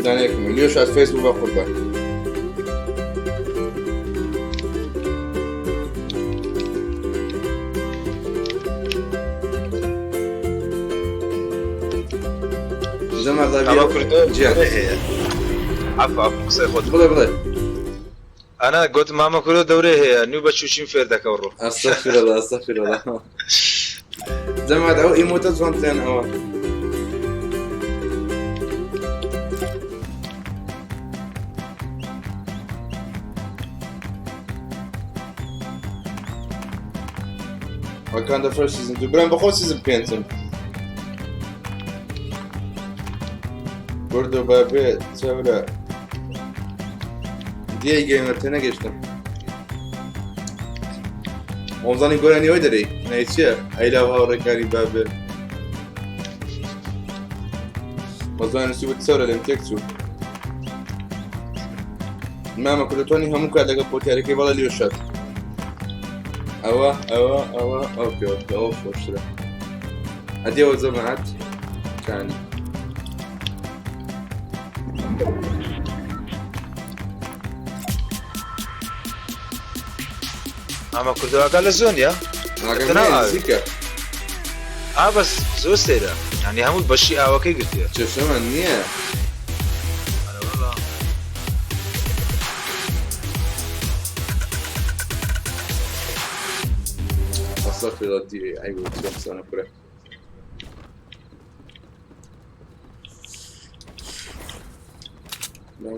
[SPEAKER 2] دانەیەکم لێش ئەت فەیسبوک بە قوربان. جەمال
[SPEAKER 6] ئەمە کوردۆ
[SPEAKER 2] جیان.
[SPEAKER 6] هەیە. عەفو عەفو قسەی خۆت.
[SPEAKER 2] بڵێ بڵێ.
[SPEAKER 6] ئەنا گوت مامە کوردۆ دەورەی هەیە نوو بە چوچیم فێر دەکەو ڕۆ.
[SPEAKER 2] ئەستەغفر الله ئەستەغفر الله. جەماعەت ئەو ئیمۆتە جوانترین ئەوە. Wakanda First Season 2 برام بەخۆ سیزن پێنجم بردو بە بێ چەورە دیای گەیمەر تێنەگەشتم وەمزانی گۆرانی ئەوەی دەرێی ناوی چییە ئەیلا و هاوڕێکانی بابێ وەزان نووسی بوو چەورە لێم تێک چوو مامە کوردەتوانی هەموو کات لەگەڵ پۆتیارەکەی بەڵێ لیۆ شات ئەوە ئەوە ئەوە ئۆکێ ئۆکێ ئەوە خۆشترە ئەدیەوە جەماعەت کانی
[SPEAKER 6] ئەمە کوردەوەکە لە زۆنیە
[SPEAKER 2] نزیکە.
[SPEAKER 6] ئا بەس زۆر سەیرە یعنی هەموو بەشی ئاوەکەی گرتیە.
[SPEAKER 2] کێشەمان نییە. ئەستەغفر الله دی ئەی بۆ چی قسانە کورە.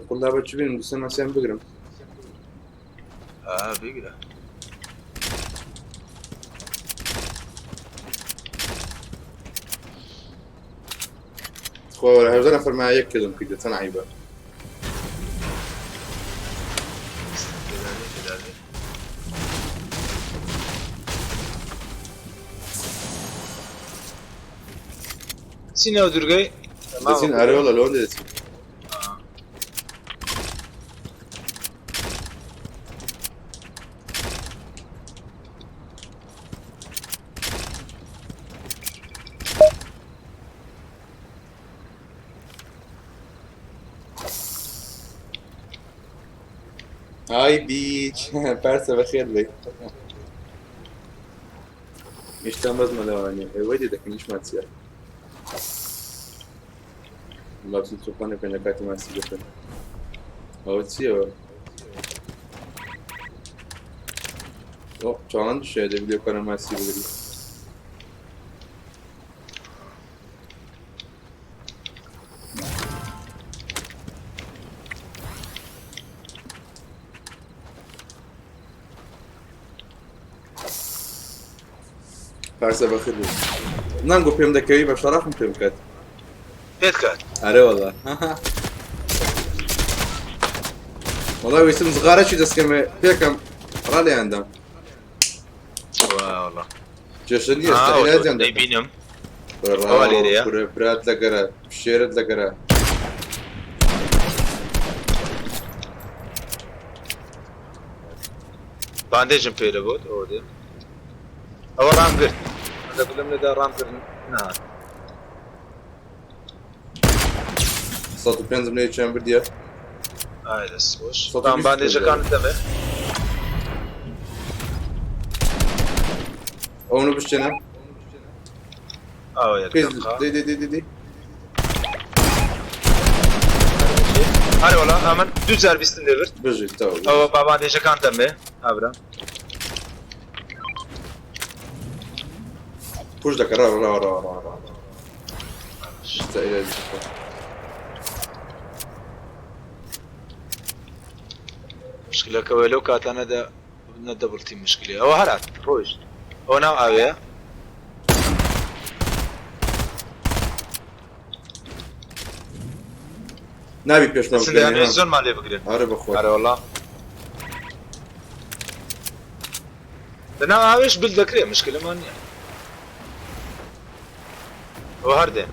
[SPEAKER 2] قوڵا بە چ بینم دوسێ ماسیان بگرم.
[SPEAKER 6] ئا بگرە.
[SPEAKER 2] خوا وەرە هەژدە نەفەر ما یەک کردم کردە چەند عەیبە.
[SPEAKER 6] چی ناو دوورگەی؟
[SPEAKER 2] دەچین ئەرێ وەڵا لەوەندە دەچین. های بیچ پارسە بەخێر بێی. هیچتان بەزمە لەوانەیە ئێوەی دێ دەکەن هیچمان چییە با بچین چۆپان بکەین لە کاتی ماسی گرتن ئەوە چییەوە چاڵنج شێ دەبی لێ بکەنە ماسی بگری. پارسە بەخیر بوو نانگۆ پێم دەکەوی بە شەڕافم پێ بکات
[SPEAKER 6] پێت کات
[SPEAKER 2] ئەرێ وەڵا وەڵا ویستم زغارەکی دەستکەمێ پێکەم ڕا لێیاندام
[SPEAKER 6] وەڵا
[SPEAKER 2] کێشە نییە ئێستا عیلاجیان دەکەم
[SPEAKER 6] دەیبینم ئەوە لێرەیە.
[SPEAKER 2] کورە برات لەگەرە شێرت لەگەرە
[SPEAKER 6] باندێجم پێ لەبۆت ئەوە دێ ئەوە ڕام گرت لە گولم لێدا ڕام کرد نەهات
[SPEAKER 2] 105 لێ چیان بردیە
[SPEAKER 6] ئای دەست خۆش
[SPEAKER 2] سەد و
[SPEAKER 6] تام
[SPEAKER 2] بیست
[SPEAKER 6] باندێجەکانت دەمێ
[SPEAKER 2] ئەوە بشتێنە
[SPEAKER 6] ئەوە یەک
[SPEAKER 2] پێ
[SPEAKER 6] دەقە
[SPEAKER 2] دەی دەی دەی دەی دەی
[SPEAKER 6] ئەرێ وەڵا ئەمن دوو جار بیستم لێ برد
[SPEAKER 2] بژیت تەواو
[SPEAKER 6] ئەوە با باندێجەکان دەمێ ئابرا
[SPEAKER 2] پوش دەکە ڕا ڕا ڕا ڕا ڕا ئێستا عیلاجی دەکەم.
[SPEAKER 6] مشکلەکەەوە لەو کاتانەدا نە دەبڵتی مشکلی ئەوە هەرات ڕۆیشت ئەوە ناو ئاوەیە
[SPEAKER 2] نابی پێشمان
[SPEAKER 6] سندیانەوەی
[SPEAKER 2] بکەنی، ها.
[SPEAKER 6] زۆرمان لێ بگرن
[SPEAKER 2] ئارە بەخۆ
[SPEAKER 6] ئەرێ وەڵا لەناو ئاوێش بل دەکرێ مشکلەمان نییە ئەوە هەردێن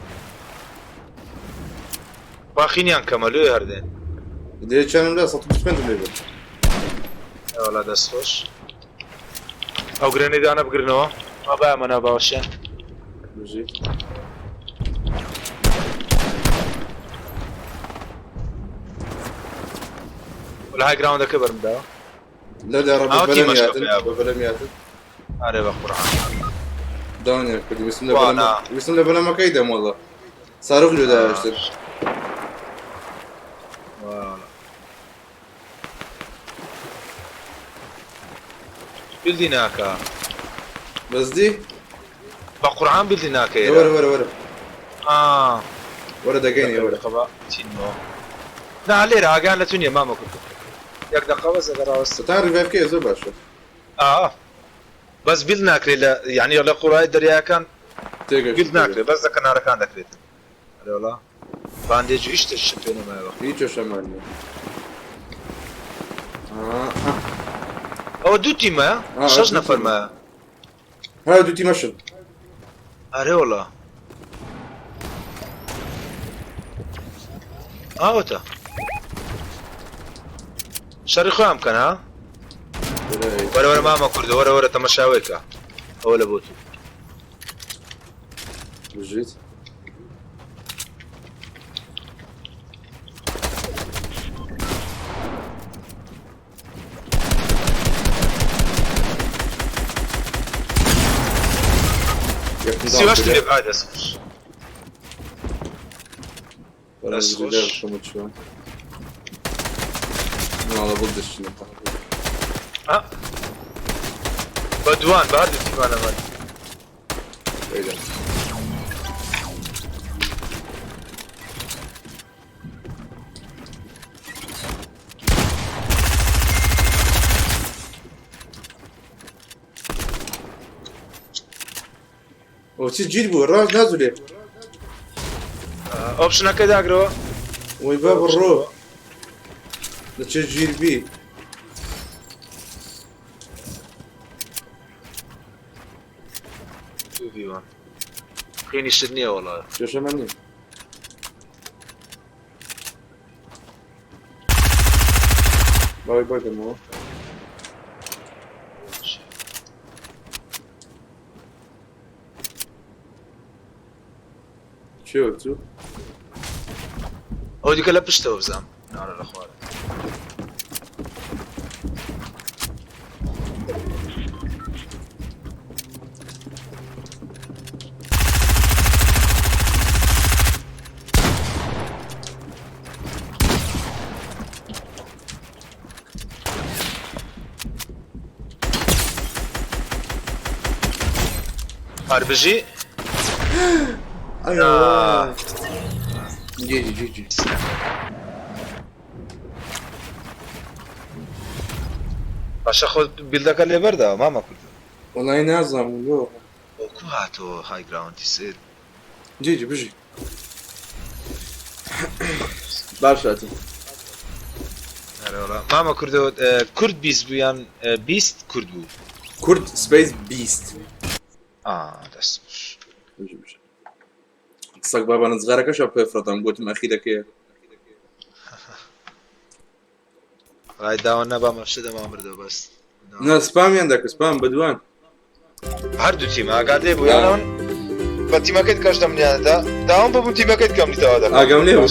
[SPEAKER 6] باخینیان کەمە لێ هەردێن
[SPEAKER 2] دێ چیانم لە 125 لێ برد
[SPEAKER 6] وەڵا دەست خۆش ئەو گرێنەی دانە بگرنەوە ما بایەمە ناو باوەشیان
[SPEAKER 2] بژی
[SPEAKER 6] وەلا های گراوندەکە بەرمداوە
[SPEAKER 2] لە لە ڕە
[SPEAKER 6] ئەوە
[SPEAKER 2] بەلەم
[SPEAKER 6] تیمەشکە
[SPEAKER 2] یاتن
[SPEAKER 6] پێیا بوو.
[SPEAKER 2] بە بەلەم یاتن
[SPEAKER 6] ئارێ بە قورعان
[SPEAKER 2] داونیان کردی ویستم لە
[SPEAKER 6] وانا.
[SPEAKER 2] بەلەم ویستم لە بەلەمەکەی دەم وەڵا ساروخ لێ داوێشتن
[SPEAKER 6] وەڵا. بیلدی ناکا
[SPEAKER 2] بەس دی
[SPEAKER 6] بە قورعان بیلدی ناکە
[SPEAKER 2] وەرە وەرە وەرە
[SPEAKER 6] ئا
[SPEAKER 2] وەرە دەگەینێ وەرە
[SPEAKER 6] دقە چینەوە نا لێرە ئاگان لە تو نییە مامە کورد یەک دقە بەس ئەگەر ڕاوەست
[SPEAKER 2] تا ڕیڤایڤ کەی زۆر باشە
[SPEAKER 6] ئا بەس بیل ناکرێت لە یعنی لە قوڕای دەریاکان
[SPEAKER 2] تێگەشت
[SPEAKER 6] بیل ناکرێت بەس لە کەنارەکان دەکرێت ئەرێ وەڵا باندێج و هیچ شتێکیشم پێ نەمایەوە
[SPEAKER 2] هیچ کێشەمان نییە ئا، ئا.
[SPEAKER 6] ئەوە دوو تیمە
[SPEAKER 2] ئا،
[SPEAKER 6] شەش
[SPEAKER 2] دوو
[SPEAKER 6] نەفەرمە
[SPEAKER 2] ها دوو تیمەشن
[SPEAKER 6] ئەرێ وەڵا ئاوەتە شەڕی خۆیان بکەن ها وەرە وەرە مامە کوردە وەرە وەرە تەمەشاوێکە ئەوە لە بۆ تو
[SPEAKER 2] بژیت یەکم
[SPEAKER 6] سی
[SPEAKER 2] داون
[SPEAKER 6] هەشت
[SPEAKER 2] کردیە.
[SPEAKER 6] لێ ئای دەست خۆش
[SPEAKER 2] وەرە
[SPEAKER 6] دەست خۆش.
[SPEAKER 2] بژی بکەم و چووە. ناڵە بڵ دەشتنە.
[SPEAKER 6] ها بە دووان بە هەردوو تیمانەمان
[SPEAKER 2] ئەیدا. ئەوە چی گیر بوو ڕاست نازولێ
[SPEAKER 6] ئۆپشنەکە داگرەوە
[SPEAKER 2] وەی با بڕۆ دەچێ گیر بی
[SPEAKER 6] دوو ڤی وان خوێنی شت نییە وەڵا
[SPEAKER 2] کێشەمان نییە باوی بەگەمەوە چێ تو
[SPEAKER 6] ئەو دیکە لە پشتەوە بزانم نارە لە خوارە هەربژی
[SPEAKER 2] ئەیوا جی جی جی
[SPEAKER 6] باشە خۆ بیلدەکە لێبەرداوە مامە کورد
[SPEAKER 2] وەڵی نازانم لۆ.
[SPEAKER 6] کو هاتەوە high ground ی سێر.
[SPEAKER 2] GG بژی باشاتی.
[SPEAKER 6] ئەرێ وەڵا مامە کوردۆ کورد 20 بوو یان 20 کورد بوو؟
[SPEAKER 2] کورد space 20.
[SPEAKER 6] ئا دەست خۆش.
[SPEAKER 2] بژی بژی. سەگ بابانە جغارەکەشە پێ فرەتام گوتم ئەخیرەکەیە.
[SPEAKER 6] ڕای داوە نەبا مەفسدە مامردەوە بەس.
[SPEAKER 2] نا سپامیان دەکرد سپام بەدوان.
[SPEAKER 6] هەردوو تیم ئاگات لێ بوو یان بە تیمەکەت کەش دەمنیاندا داوام ببوو تیمەکەت کەم لیتەوە دەکەم.
[SPEAKER 2] ئاگام لێ بوو.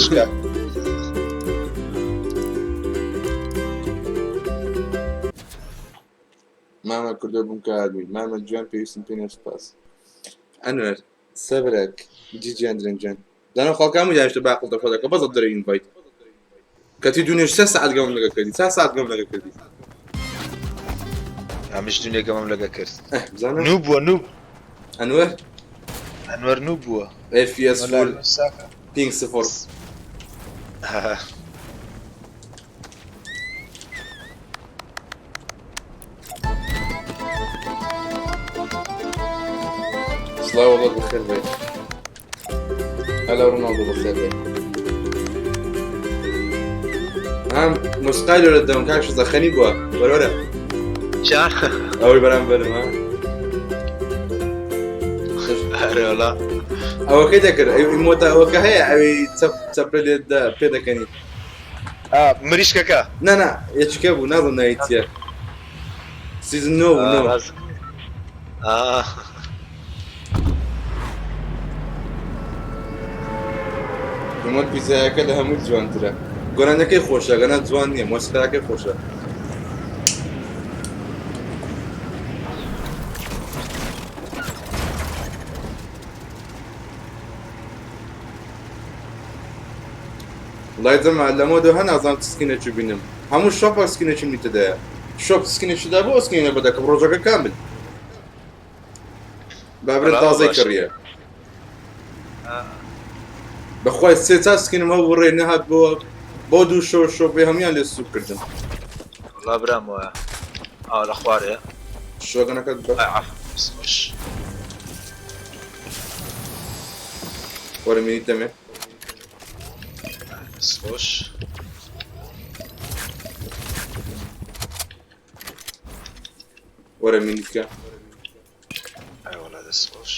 [SPEAKER 2] مامە کوردۆ بووم کە ئادمین مامە گیان پێویستم پێ نییە سوپاس. ئەنوەر سەبرەک GG ئەندرێن گیان دانا خەڵکان و داشتە باقڵ دەخۆ دەکە بەس دەرێ invite کەتی دوێنێ سێ سەعات گەمم لەگە کردی چا سەعات گەم لەگە کردی.
[SPEAKER 6] ئەمش دوێنێ گەمەم لەگە کرد.
[SPEAKER 2] بزانە
[SPEAKER 6] نوو بووە نوو.
[SPEAKER 2] ئەنوەر
[SPEAKER 6] ئەنوەر نوو بووە.
[SPEAKER 2] FPS full ping 0. سڵاو وەڵا بەخێر بێ. هەلا ڕۆناڵدۆ بەخێر بێ. ئەم مۆسیقای لۆرە دەم کاک شزا خەنی بووە وەرەوەرە.
[SPEAKER 6] چا
[SPEAKER 2] ئەوەی بەرامبەرم ها.
[SPEAKER 6] ئەرێ وەڵا.
[SPEAKER 2] ئەوەکەی دەکرد ئەی مۆتا ئەوەکە هەیە ئەوی چەپ چەپە لێ پێ دەکەنی.
[SPEAKER 6] مریشکەکە.
[SPEAKER 2] نا نا یەکیکە بوو نازم ناوی چییە. season نۆ بوو نۆ. دومەت پیزایەکە لە هەمووی جوانترە. گۆرانیەکەی خۆشە گەنا جوان نییە مۆسیقاکەی خۆشە. وڵای جەماعەت لەمە دو هە نازانم چ skin ێکی بینم هەموو shop ە skin ێکی منی تێدایە shop skin ێکی دا بۆ skin ە بەدەکەم ڕۆژەکە کامل بابرە تازەی کڕیە بەخوای سێ چار skin م هەبوو ڕێ نەهات بۆ بۆ دوو شەو shop ێ هەمویان لێ سوک کردم.
[SPEAKER 6] وەڵا برام وایە ئاوا لە خوارێ.
[SPEAKER 2] شۆگەنەکەت بە
[SPEAKER 6] خۆش.
[SPEAKER 2] وەرە منی دەمێ.
[SPEAKER 6] خۆش.
[SPEAKER 2] وەرە منی بکە.
[SPEAKER 6] ئەی وەڵا دەست خۆش.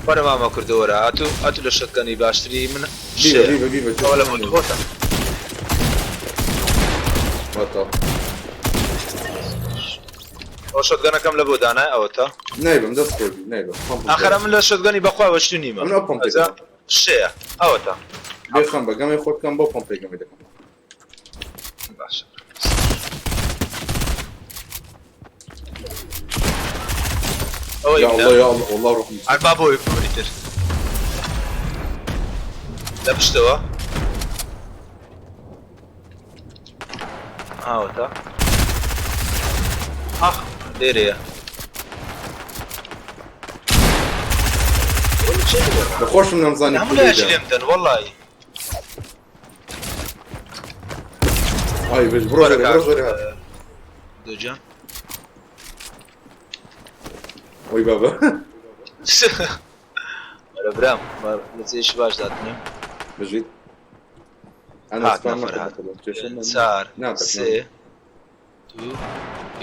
[SPEAKER 6] وەرە مامە کوردە وەرە ئەتوو ئەتوو لە shotgun ی باشتری من
[SPEAKER 2] بیبە بیبە بیبە
[SPEAKER 6] ئەوە لە بۆ خۆتە.
[SPEAKER 2] وەتە
[SPEAKER 6] ئەو shotgun ەکەم لە بۆ دانای ئەوەتە.
[SPEAKER 2] نایبم دەست خۆش بی نایبم.
[SPEAKER 6] ئاخر من لە shotgun ی بەخوا وەشتو نیمە.
[SPEAKER 2] من ئەو pump ێکم.
[SPEAKER 6] شێیە ئەوەتە.
[SPEAKER 2] بێخەم بە گەمەی خۆت بکەم بۆ pump ێک گەمەی دەکەم.
[SPEAKER 6] باشە.
[SPEAKER 2] يا الله يا الله والله روح.
[SPEAKER 6] هەر با بۆی بمری تر. لە پشتەوە. ئاوەتە. ئاخ لێرەیە.
[SPEAKER 2] بە خۆشم نەمزانی
[SPEAKER 6] هەموو لایەکی لێم دەن وەڵڵاهی.
[SPEAKER 2] ئای بژ بڕۆ ژێرێ بڕۆ ژێرێ.
[SPEAKER 6] دۆجان.
[SPEAKER 2] وەی بابا.
[SPEAKER 6] وەرە برام لە جێیەکی باش داتنێم.
[SPEAKER 2] بژیت. ئەنا
[SPEAKER 6] هات
[SPEAKER 2] سپام
[SPEAKER 6] نەفەر
[SPEAKER 2] نەکەم
[SPEAKER 6] هات.
[SPEAKER 2] کێشە نەبوو.
[SPEAKER 6] چار
[SPEAKER 2] ناتەکەم.
[SPEAKER 6] سێ دوو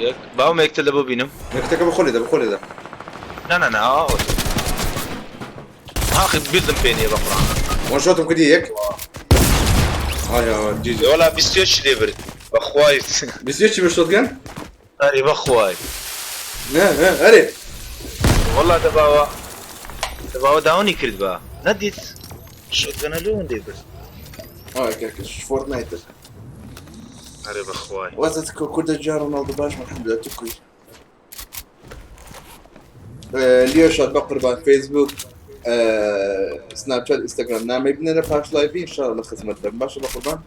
[SPEAKER 6] یەک باوم یەکتر لە بۆ بینم.
[SPEAKER 2] یەکتەکە بخۆ لێدە بخۆ لێدە.
[SPEAKER 6] نا نا نا ئەوە تۆ. ئاخر بیردم پێ نییە بە قورئان.
[SPEAKER 2] one shot م کردی یەک. ئای ئای GG.
[SPEAKER 6] وەڵا 21 لێ برد بەخوای.
[SPEAKER 2] 21 بە shotgun؟
[SPEAKER 6] ئەرێ بەخوای.
[SPEAKER 2] نا نا ئەرێ.
[SPEAKER 6] وەڵا دەباوە دەباوە down ی کرد بە نەدیت shotgun ە لۆ لێ برد.
[SPEAKER 2] ئای کاکە فۆرتنایتە.
[SPEAKER 6] ئەرێ بەخوای.
[SPEAKER 2] وەزت کوردە گیان ڕۆناڵدۆ باش الحمدلله تو کوی. لیۆ شاد بە قوربان فەیسبوک سناپچات ئینستاگرام نامەی بنێرە پاش live ی ئینشاءاللە لە خزمەت دەم باشە بە قوربان.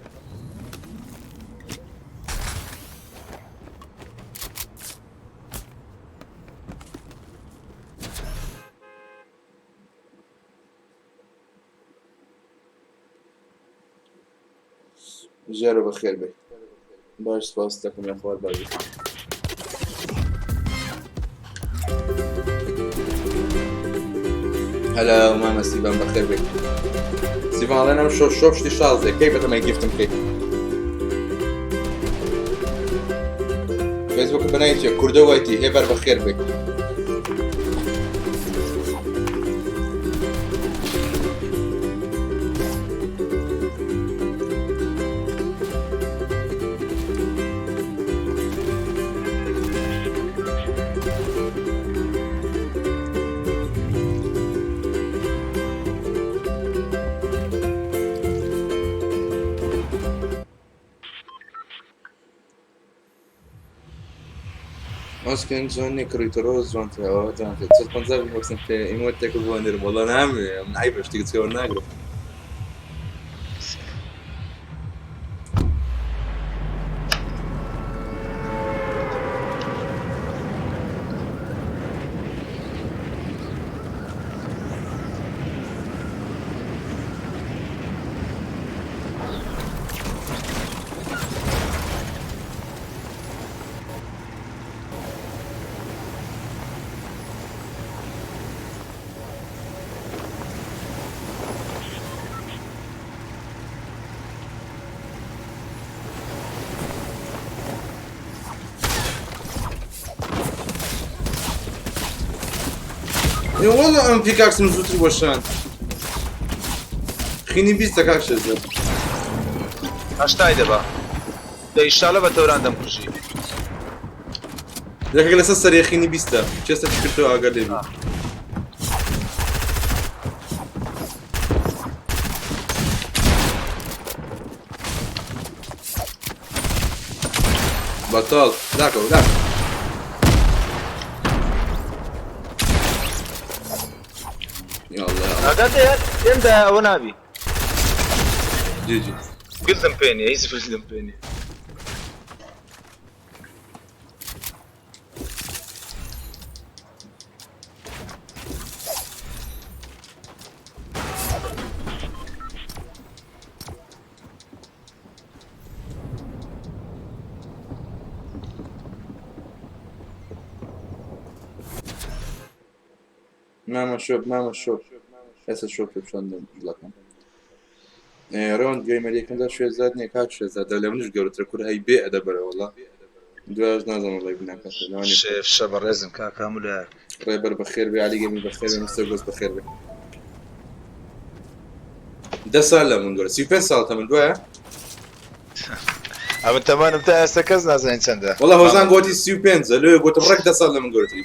[SPEAKER 2] ژێرە بەخێر بێ. باش سپاس دەکەم یاخوار باجی. هەلا مامە سیبان بەخێر بێ سیبان ئەڵێن ئەم شۆ شۆپ شتی شازێ کەی بەتەمای gift م بکەیت فەیسبوک بەناوی چیە کوردە وایتی هێبەر بەخێر بێ ماسکن جوان نییە کڕیتە ڕۆز جوانترە ئەوە جوانترە 150 بۆکسم پێ ئیمۆتێک بۆ نێرم وەڵا نامەوێ من عەیبە شتێک چێوە ناگرم وەڵا ئەم pickaxe م زووتر وەشاند خینی 20 کاک شێزە
[SPEAKER 6] هەشتای دەبا دە ئیشاڵە بە تەوران دەمکوژی.
[SPEAKER 2] یەکێک لەسەر سەر یەخینی بیستە چێستە چی کردەوە ئاگا لێ بی. بەتاڵ داکەوە داکەوە. يلا
[SPEAKER 6] ئاگات لێ هەر پێم دایە ئەوە نابی.
[SPEAKER 2] جی جی.
[SPEAKER 6] گلدم پێ نییە هیچ گلدم پێ نییە.
[SPEAKER 2] مامە شۆپ مامە شۆپ ئێستا شۆپ پێ پیشان دەم دڵەکەم ڕەوەند گەیمەر یەکەم جار شێرزاد نییە کاک شێرزاد لە منیش گەورەترە کورە هەی بێ ئەدەبەرە وەڵا دوایش نازانم وەڵای بناکات لەوانەیە
[SPEAKER 6] شێف شە بەڕێزم کاکە هەموو لایەک.
[SPEAKER 2] ڕێبەر بەخێر بێ عەلی گەمی بەخێر بێ مستەر گۆست بەخێر بێ دە سال لە من دوورە 35 ساڵ تەمەن دوایە
[SPEAKER 6] ئەمن تەمەنم تا ئێستا کەس نازانین چەندە.
[SPEAKER 2] وەڵا هۆزان گۆتی 35 لۆیە گۆتم ڕێک دە ساڵ لە من گەورەتری.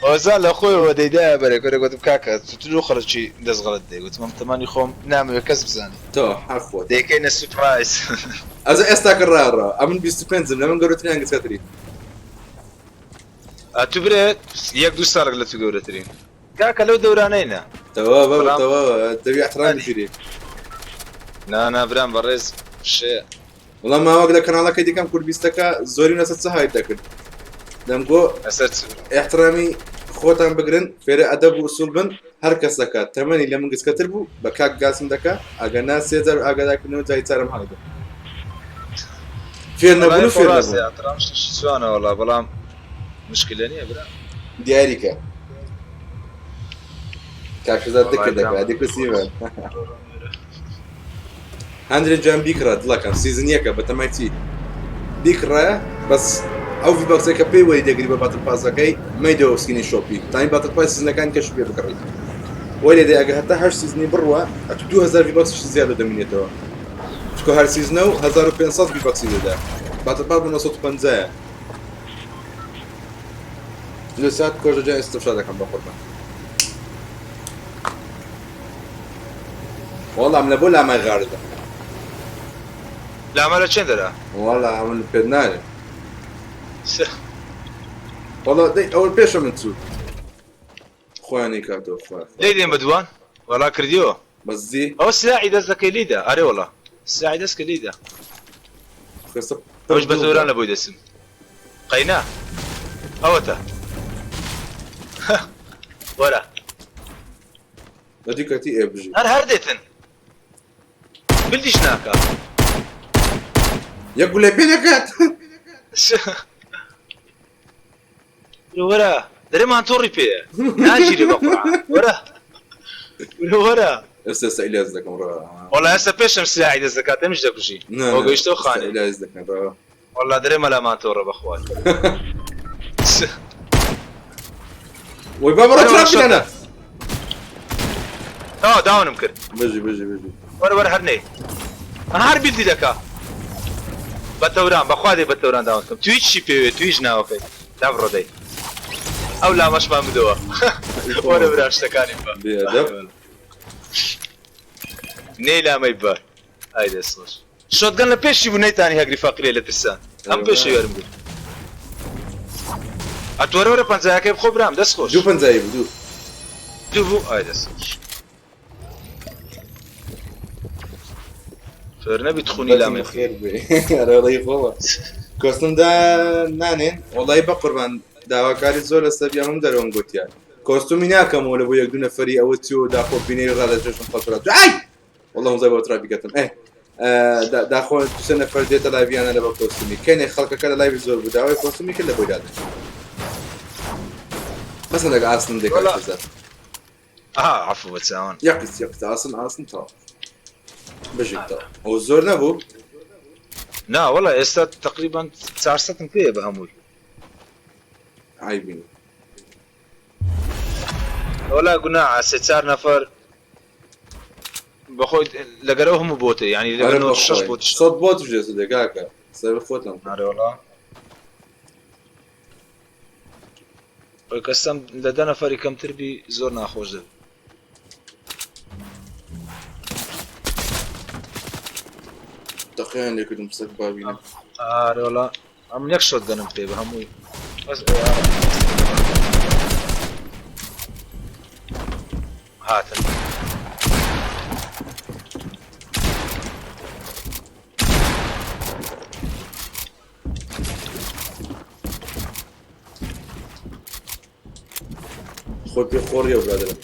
[SPEAKER 6] هۆزان لە خۆیەوە دەیدایە بەرێ کورە گۆتم کاکە تو لۆ خەڵکی دەست غەڵەت دەی گۆتم ئەم تەمەنی خۆم نامەوێ کەس بزانێ.
[SPEAKER 2] تۆ حەق خۆت.
[SPEAKER 6] دەیکەینە surprise.
[SPEAKER 2] ئەزە ئێستا کە ڕاڕا ئەمن 25 لە من گەورەتری یان گچکەتری؟
[SPEAKER 6] ئەتو برێ یەک دوو ساڵێک لە تو گەورەترین. کاکە لەو دەورانەینە.
[SPEAKER 2] تەواو بابە
[SPEAKER 6] بەڵام
[SPEAKER 2] تەواوە دەبی احترام بگیرێ.
[SPEAKER 6] نا نا برام بەڕێز شێ.
[SPEAKER 2] وەڵا ماوەک لە کەناڵەکەی دیکەم کوردبیستەکە زۆریم لەسەر چ hype دەکرد دەمگۆ
[SPEAKER 6] لەسەر چ؟
[SPEAKER 2] احترامی خۆتان بگرن فێرە ئەدەب و ئوسوڵ بن هەر کەسەکە تەمەنی لە من گچکەتر بوو بە کاک گاسم دەکا ئەگەر نا سێ جار ئاگادارکردنەوە جاری چارەم هەڵدە فێر نەبوون
[SPEAKER 6] وەڵای
[SPEAKER 2] و
[SPEAKER 6] خۆ
[SPEAKER 2] فێر
[SPEAKER 6] ڕاستە
[SPEAKER 2] نەبوون
[SPEAKER 6] احترام شتێکی جوانە وەڵا بەڵام مشکلە نییە برا.
[SPEAKER 2] دیاریکە کاک شێرزاد
[SPEAKER 6] وەڵای
[SPEAKER 2] دکە
[SPEAKER 6] برام
[SPEAKER 2] دەکا دیکە
[SPEAKER 6] خۆش.
[SPEAKER 2] سیڤان هەندرێ جان بیکڕە دڵەکەم season یەکە بەتەمای چی بیکڕە بەس ئەو V-Bucks ەی کە پێی وەری دەگری بە battle pass ەکەی مەیدەوە skin ی شۆپی تانی battle pass season ەکان کەش پێ بکڕیت وای لێ دێ ئەگەر هەتا هەشت season ی بڕوە ئەتو 2000 V-Bucks ی زیادە دەمینێتەوە چکە هەر season ە و 1500 V-Bucks ی دەدا battle pass بە 950 لە سات کۆژە جای ئێستا دەکەم بە قوربان وەڵام لە بۆ لامای غاردە
[SPEAKER 6] لاما لە چێن دەرا؟
[SPEAKER 2] وەڵا من پێت نارێ وەڵا دەی ئەوە پێشە من چوو خۆیانی کاتەوە خۆیان
[SPEAKER 6] لێی دێن بە دووان وەڵا کردیەوە
[SPEAKER 2] بەزی
[SPEAKER 6] ئەوە سلاحی دەست دەکەی لیدا ئەرێ وەڵا سلاحی دەست کە لیدا
[SPEAKER 2] خستە
[SPEAKER 6] ئەوش بە تەوران لە بۆی دەچم قەینا ئەوەتە وەرە
[SPEAKER 2] لە دیکەتی ئێ بژی
[SPEAKER 6] هەر هەر دێتن بلدیش ناکا
[SPEAKER 2] یەک گولە پێ دەکات
[SPEAKER 6] وەرە. دەرێ مانتۆڕی پێیە ناگیرێ بە قورعان وەرە وەرە وەرە.
[SPEAKER 2] ئێستا ئێستا ئیلیاس دەکەم ڕا.
[SPEAKER 6] وەڵا ئێستا پێشم سلاحی دەست دەکات ئەمیش دەکوژی
[SPEAKER 2] نا
[SPEAKER 6] ئەوە
[SPEAKER 2] نا
[SPEAKER 6] گەیشتەوە
[SPEAKER 2] ئێستا
[SPEAKER 6] خانێ.
[SPEAKER 2] ئیلیاس دەکەم ڕا.
[SPEAKER 6] وەڵا دەرێ مەلا مانتۆڕە بەخوا.
[SPEAKER 2] وەی بابە ڕۆ
[SPEAKER 6] وەرە وەرە
[SPEAKER 2] ترافیک
[SPEAKER 6] شۆتگەن.
[SPEAKER 2] هەنە.
[SPEAKER 6] تەواو داونم کرد.
[SPEAKER 2] بژی بژی بژی.
[SPEAKER 6] وەرە وەرە هەر نەی. ئەها هەر بیلدی دەکا. بە تەوران بەخوا دێ بە تەوران داون کەم تویچی پێوێ تویچ ناوەکەی لابڕۆ دەی ئەو لامەشمان بدەوە وەرە برا شتەکانی بە
[SPEAKER 2] بێئەدەب.
[SPEAKER 6] نەی لامەی بە ئای دەست خۆش شۆتگەن لە پێشی بوو نەیتانی هەگری فەقیرێ لە ترسان ئەم پێشی وەرم گرت ئەتوەرە وەرە پەنجایەکەی بخۆ برام دەست خۆش
[SPEAKER 2] دوو پەنجایی بوو دوو.
[SPEAKER 6] دوو بوو ئای دەست خۆش فێر نەبیت خونی لامەی
[SPEAKER 2] خێر بێ ئەرێ خۆوە کۆستم دا نانێن وەڵی بە قوربان داواکاری زۆر لەسەر بیانم دەرەوەم گوتیان کۆستومی ناکەمەوە لە بۆ یەک دوو نەفەری ئەوە چی و داخۆ بینەری ڕادەچێشم خەڵکرا ئای والله مزای بۆ ترافیکەتم ئێ داخۆ دوسێ نەفەر دێتە لایڤیانە لە بە کۆستومی کەنێ خەڵکەکە لە لایڤ زۆر بوو داوای کۆستومی کرد لە بۆی دادەچێت بەس هەندێک ئاسنم دێکات
[SPEAKER 6] ئەها عەفو بە چاوان.
[SPEAKER 2] یەک قیس یەک قیس ئاسن ئاسن تەواو بژیت تەواو ئەوە زۆر نەبوو؟
[SPEAKER 6] نا وەڵا ئێستا تەقریبەن چارسەتم پێیە بە هەمووی.
[SPEAKER 2] عەیبی نیە.
[SPEAKER 6] وەڵا گوناحە سێ چار نەفەر بەخۆی لەگەر ئەو هەموو بۆتە یانی لەگەر
[SPEAKER 2] ئەرێ
[SPEAKER 6] نۆ شەش
[SPEAKER 2] بەخوای
[SPEAKER 6] بۆت
[SPEAKER 2] سەد بۆتیش دێتە دێ کاکە سەر خۆتان.
[SPEAKER 6] ئەرێ وەڵا. خۆی کەسم لە دە نەفەری کەمتر بی زۆر ناخۆش دەبی.
[SPEAKER 2] تەقەیان لێکردم سەگ بابینە.
[SPEAKER 6] ئارێ وەڵا ئەمن یەک شۆت گەنم پێ بە هەمووی بەس هاتن.
[SPEAKER 2] خۆی پێ خۆڕیە برادەرم.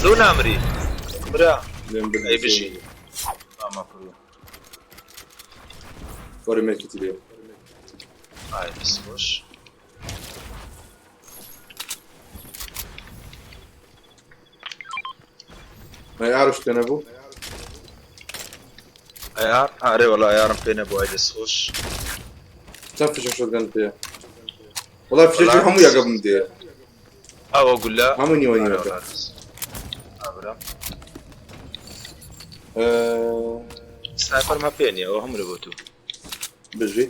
[SPEAKER 6] زوو نامری برا ئەی بژی مامە کوڕ
[SPEAKER 2] وەرە مێرکیتی لێ
[SPEAKER 6] ئای دەست خۆش
[SPEAKER 2] ئەی ئارش پێ نەبوو؟
[SPEAKER 6] ئەی ئار ئارێ وەڵا ئەیارم پێ نەبوو ئای دەست خۆش.
[SPEAKER 2] چەند فشە شۆتگەن پێ؟ وەڵا فشەکی هەموو یەکە بم دێ.
[SPEAKER 6] ئەوە گولە
[SPEAKER 2] هەموو نیوە نیوەکە.
[SPEAKER 6] ئابرا. سنایپەرم هە پێ نییە ئەوە هەموو لە بۆ تو.
[SPEAKER 2] بژی.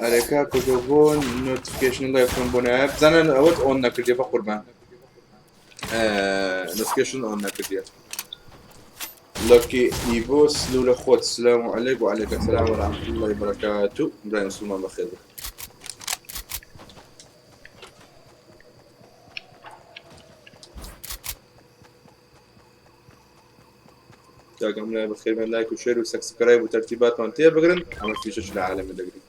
[SPEAKER 2] ئەرێ کاکە تۆ بۆ نۆتیفیکەیشن لایفم بۆ نایە بزانە ئەوەت ئۆن نەکردیە بە قوربان نۆتیفیکەیشن ئۆن نەکردیە لەکی ئیڤۆ سلو لە خۆت سلام و علیک و علیک السلام و رحمة الله وبرکاته برای مسلمان بەخێر بێ تاکەم لای بەخێر بێن لایک و شێر و سەبسکرایب و تەرتیباتمان تێ بگرن ئەمە فیشەش لە عالەمە دەگرین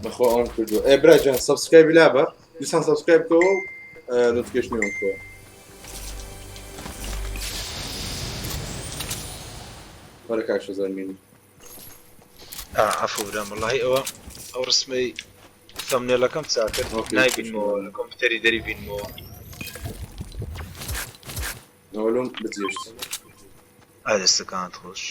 [SPEAKER 2] بەخوا ئەوم کردووە ئێ برا جان سبسکرایبی لابە دیسان سبسکرایب بکەوە و نۆتیفیکەیشنی ئۆن بکەوە وەرە کاک شەزار مینی
[SPEAKER 6] عەفو برام وەڵاهی ئەوە ئەو ڕسمەی ثەمنێڵەکەم چاکرد
[SPEAKER 2] ئۆکەی
[SPEAKER 6] نایبینمەوە لە کۆمپیوتەری دەری بینمەوە
[SPEAKER 2] نەوەلۆم بجێشت
[SPEAKER 6] ئای دەستەکانت خۆش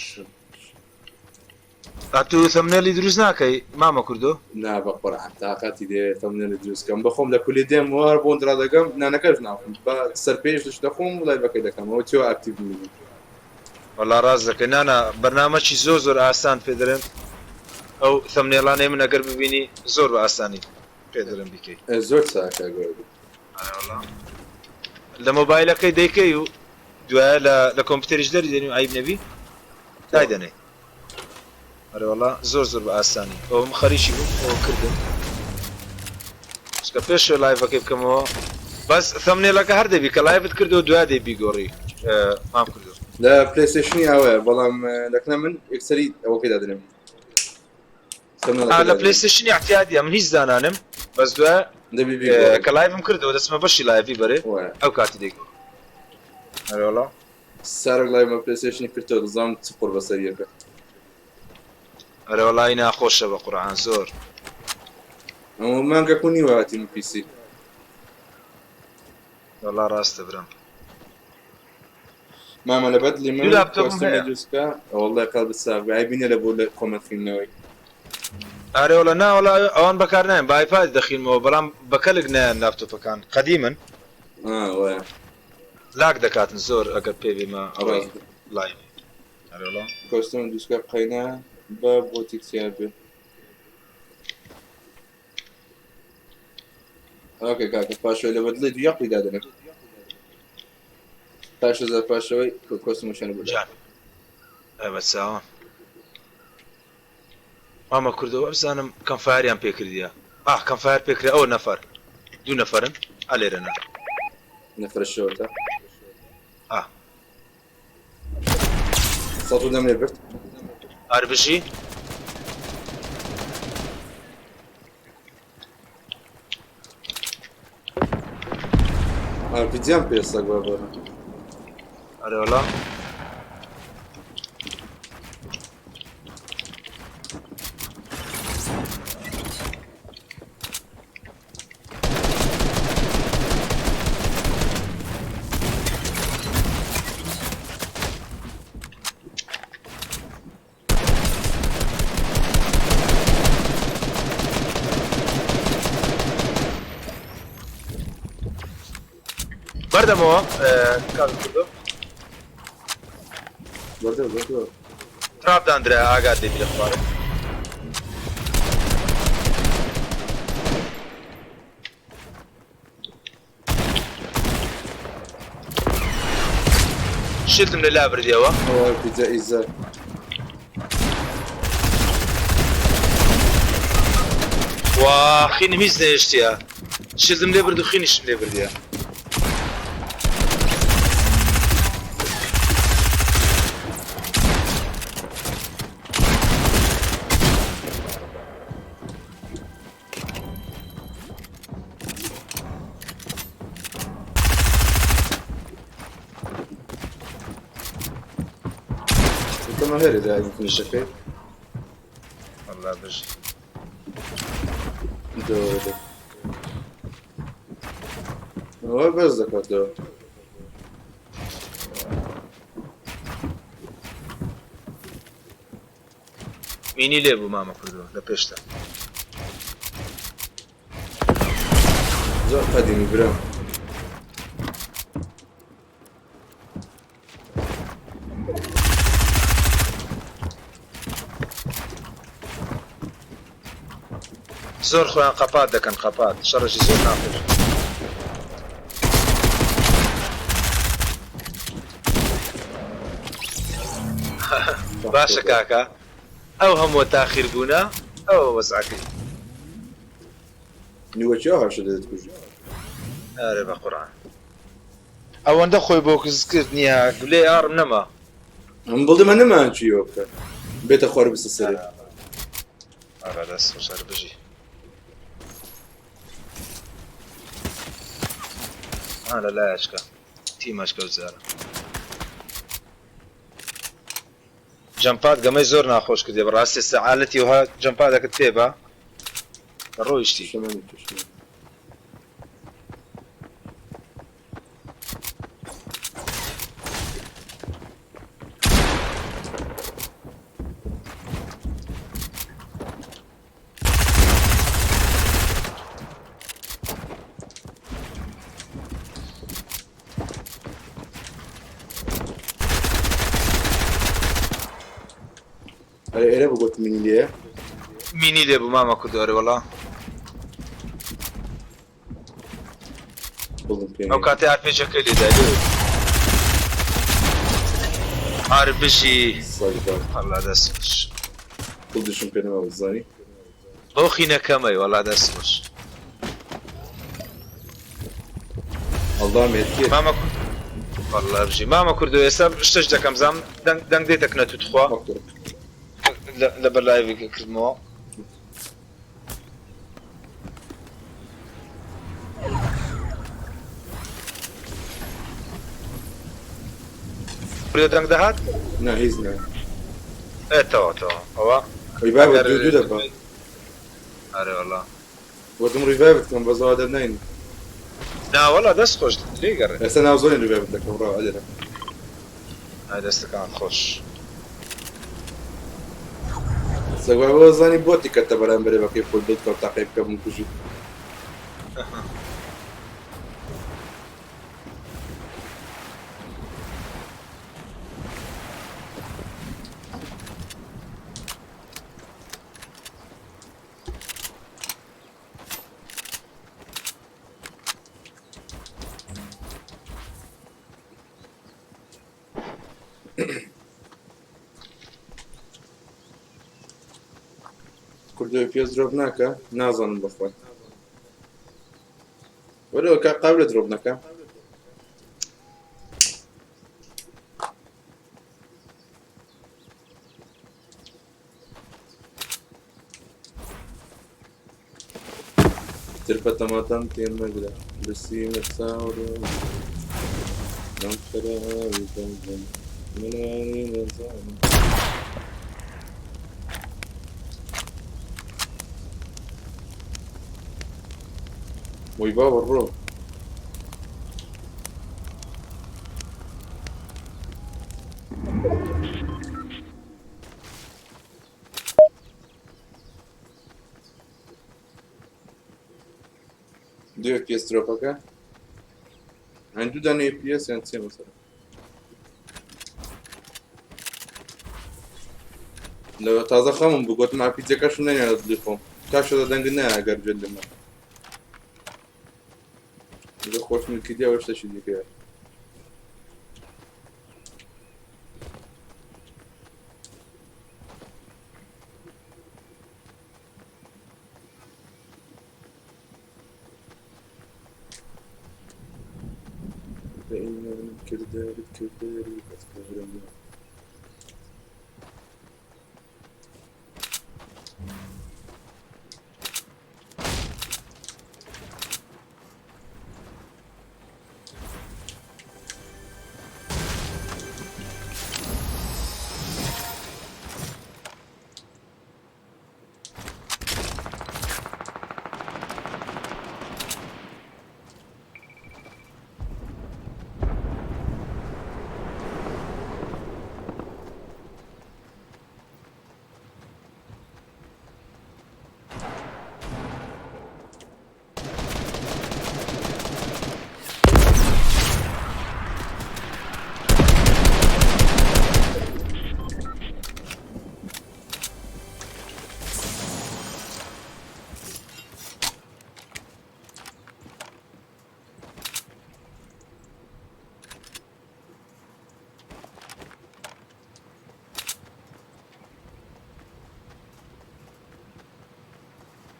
[SPEAKER 6] ئەتوو ثەمنێلی دروست ناکەی مامە کوردۆ؟
[SPEAKER 2] نا بە قورعان تاقەتی دێ ثەمنێلی دروست کەم بەخۆم لە کولی دێم وار بۆن درا دەگەم نانەکەش ناخۆم بە سەرپێیش لەش دەخۆم و لایڤەکەی دەکەم ئەوە چۆ ئاکتیڤ بمێنم.
[SPEAKER 6] وەڵا ڕاست دەکەی نانا بەرنامەکی زۆر زۆر ئاسان پێ دەرێن ئەو ثەمنێڵانەی من ئەگەر ببینی زۆر بە ئاسانی پێ دەرێن بیکەی.
[SPEAKER 2] ئێ زۆر چاکە گەورە.
[SPEAKER 6] ئەرێ وەڵا. لە مۆبایلەکەی دەیکەی و دوایە لە لە کۆمپیوتەریش دەری دێنی و عیب نەبی دای دەنێی. ئەرێ وەڵا زۆر زۆر بە ئاسانی ئەوم خەریکی بووم ئەوە کردم چکە پێش live ەکەی بکەمەوە بەس thumbnail ەکە هەر دەبی کە live ت کردەوە دوای دەی بیگۆڕی مام کردو.
[SPEAKER 2] لە PlayStation ی ئاوایە بەڵام لەکنە من یەکسەری ئەوەکەی دادەنێم.
[SPEAKER 6] لە PlayStation ی اعتیادیە من هیچ دانانم بەس دوای
[SPEAKER 2] دەبی بیگۆڕی.
[SPEAKER 6] کە live م کردەوە دەچمە بەشی live ی بەرێ ئەو کاتی دەیگۆڕم. ئەرێ وەڵا.
[SPEAKER 2] سارەک live م PlayStation ی کردەوە دەزانم چ قوڕ بەسەریەکە.
[SPEAKER 6] ئەرێ وەڵایی ناخۆشە بە قورعان زۆر.
[SPEAKER 2] ئەمە مانگەک و نیوە هاتین PC.
[SPEAKER 6] وەڵا ڕاستە برام.
[SPEAKER 2] مامە لە بەدلی من
[SPEAKER 6] دوو لاپتۆپم
[SPEAKER 2] کۆستۆمی
[SPEAKER 6] هەیە.
[SPEAKER 2] دروستکە وەڵڵای قەلبت ساغ بێ عەیبی نیە لە بۆ لە comment خوێندنەوەی.
[SPEAKER 6] ئەرێ وەڵا نا وەڵا ئەوان بەکار نایەن بە iPad دەخینمەوە بەڵام بەکەلک نایەن لاپتۆپەکان قەدیمن.
[SPEAKER 2] ئا وایە.
[SPEAKER 6] lag دەکاتن زۆر ئەگەر پێ بێمە ئەوەی
[SPEAKER 2] ڕاستە.
[SPEAKER 6] live. ئەرێ وەڵا.
[SPEAKER 2] custom دروستکە قەینا با بۆتێک تیا بێ. okay کاکە پاشەوەی لە بەدڵی دوو یەقی دادەنێم. پاشە زار پاشەوەی custom شانە بۆ
[SPEAKER 6] جان. ئەی بە چاوان. مامە کوردەوە بزانم campfire یان پێکردیە. ئاه campfire پێکرا ئەوە نەفەر. دوو نەفەرن ئەلێرەنە.
[SPEAKER 2] نەفرە شەوەتە.
[SPEAKER 6] ئاه.
[SPEAKER 2] سەد و دەم لێ برد.
[SPEAKER 6] ئەر بژی.
[SPEAKER 2] RPG یان پێ سەگ بابەرە.
[SPEAKER 6] ئەرێ وەڵا. بەردەمەوە کاک کوردۆ.
[SPEAKER 2] بەردەوە بەردەوە.
[SPEAKER 6] trap داندرا ئاگات لێ بی لە خوارێ. shield م لە لا بردیەوە.
[SPEAKER 2] ئەوە پیتزا ئیزا.
[SPEAKER 6] وا خینم هیچ نەهێشتیە shield م لێ برد و خینیشم لێ بردیە.
[SPEAKER 2] تەمە هەرێ دا فنشەکەی.
[SPEAKER 6] وەڵا بژی.
[SPEAKER 2] دەوە ئەوە بەس دەکاتەوە.
[SPEAKER 6] مینی لێ بوو مامە کوردۆ لە پێشتا.
[SPEAKER 2] زۆر قەدیمی برام.
[SPEAKER 6] زۆر خۆیان قەپات دەکەن قەپات شەڕێکی زۆر ناخۆش. باشە کاکە ئەو هەمووە تاخیر بوونە ئەوە وەزعەکەی.
[SPEAKER 2] نیوەکی ئەو هاشە دەدەت کوژی.
[SPEAKER 6] ئەرێ بە قورعان ئەوەندە خۆی بۆ کز کرد نییە گولەی ئاڕم نەما.
[SPEAKER 2] ئەم بڵێ مە نەمان چیەوە بکە بێتە خوار بسە سەرێ.
[SPEAKER 6] ئارا دەست خۆش هەر بژی. ها لە لایەشکە تیمەشکە و جارە. jump pad گەمەی زۆر ناخۆش کردێ بەڕاستی سەعالەتی وها jump pad ەکەت پێ بە ڕۆیشتی.
[SPEAKER 2] شەمەنی توشمە. ئەرێ ئێرە بۆ گۆت مینی لێیە؟
[SPEAKER 6] مینی لێ بوو مامە کوردۆ ئەرێ وەڵا.
[SPEAKER 2] بڵم پێ
[SPEAKER 6] ئەو کاتێ ئارپێجەکە لێدا لێ ئار بژی وەڵا دەست خۆش.
[SPEAKER 2] دڵیشم پێ نەما بزانی.
[SPEAKER 6] بەو خینەکەمەی وەڵا دەست خۆش.
[SPEAKER 2] ئەڵڵا مێتکێ.
[SPEAKER 6] مامە وەڵا بژی مامە کوردۆ ئێستا شتەش دەکەم زام دەنگ دەنگ دێتە کنە تو تخوا لەبەر لایڤێکە کردمەوە. کوردۆ دەنگ دەهات؟
[SPEAKER 2] نا هیچ نا.
[SPEAKER 6] ئێ تەواو تەواو ئەوە
[SPEAKER 2] ئەی بابە دوو دوو دەبا.
[SPEAKER 6] ئەرێ وەڵا.
[SPEAKER 2] وتم revive ت کەم بەس ئەوە دەرناین.
[SPEAKER 6] نا وەڵا دەست خۆش لێی گەڕێ.
[SPEAKER 2] ئێستا ناو زۆرین revive ت دەکەم ڕا ئەدرە.
[SPEAKER 6] ئای دەستەکانت خۆش.
[SPEAKER 2] سەگوا بۆ زانی بۆتی کەتە بەرامبەرێ بەکەی خۆی بڵ کەو تاقی بکە بمکوژی. کوردەوەی پێ درۆپ ناکە نازانم بەخۆی وەرەوە کا قابلە درۆپ نەکە. ترپە تەماتەم تێ مەگرە برسیمە چاوەڕێ لەم خەراوی دەنگم منانی نەزانم. وەی بابە ڕۆ. دوو FPS drop ەکە یان دوو دانە FPS یان سێ مەسەلە لە تازە خەمم بوو گوتم ئاپیجەکەشم نەنێ لە دڵی خۆم تا شەدە دەنگ نایە گەر گوێت لێ نەبێ. لە خۆشم کردی ئەوە شتێکی دیکەیە. کرداری کرداری بەدکارم.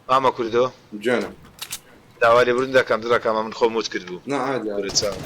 [SPEAKER 6] مامە کوردۆ
[SPEAKER 2] گیانم.
[SPEAKER 6] داوا لێبوردن دەکەم دڵەکەمە من خۆم وت کرد بوو.
[SPEAKER 2] نا عادی عادی.
[SPEAKER 6] کورە چاوم.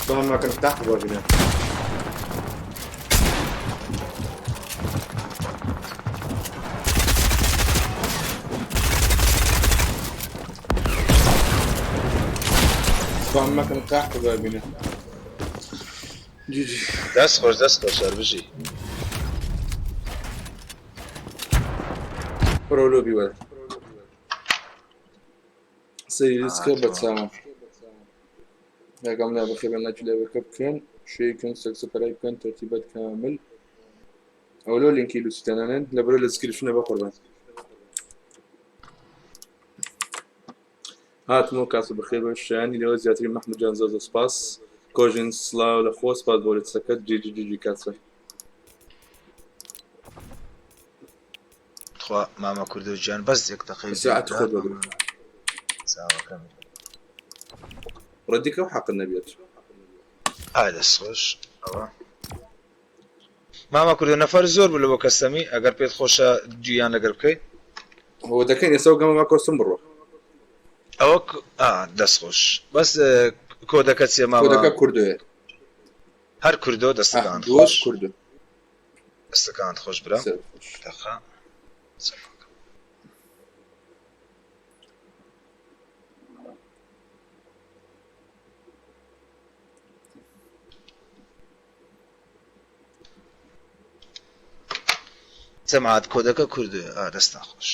[SPEAKER 2] سپام ماکەن تاح بۆ بینە. سپام مەکەن قاحپە بابینە. GG.
[SPEAKER 6] دەست خۆش دەست خۆش هەر بژی.
[SPEAKER 2] بڕۆ lobby وەرە. سەری ریسکە بە چاوان. یاگەم لا بەخێر بێن لایکی لایڤەکە بکەن شەیکن سەکسەپەرای بکەن تەرتیبەت کامل ئەو لۆ لینکی لوسیتانانن لە بەرە لە description ە بە قوربان هاتمەوە کاسە بەخێر بێن شایانی لەوە زیاتری مەحمود جان زۆر زۆر سپاس کۆژین سڵاو لە خۆ سپاس بۆ لەچەکەت GG GG کاسە.
[SPEAKER 6] تخوا مامە کوردۆ گیان بەس یەک دەقەی
[SPEAKER 2] ساعەت خۆت بگرە.
[SPEAKER 6] چاوەکەم.
[SPEAKER 2] ڕەدیکە و حەقت نەبێت.
[SPEAKER 6] ئای دەست خۆش ئەوە مامە کوردۆ نەفەر زۆر بوو لە بۆ کەستەمی ئەگەر پێت خۆشە دویان لەگەر بکەی.
[SPEAKER 2] هۆ دەکەین ئێستا و گەمە با کۆستم بڕۆ.
[SPEAKER 6] ئەوە ئا دەست خۆش بەس کۆدەکە چیە مامە؟
[SPEAKER 2] کۆدەکە کوردۆیە.
[SPEAKER 6] هەر کوردۆ دەستەکانت
[SPEAKER 2] خۆش. کوردۆ.
[SPEAKER 6] دەستەکانت خۆش برام. دەقە. جەماعەت کۆدەکە کوردۆیە ئا دەستان خۆش.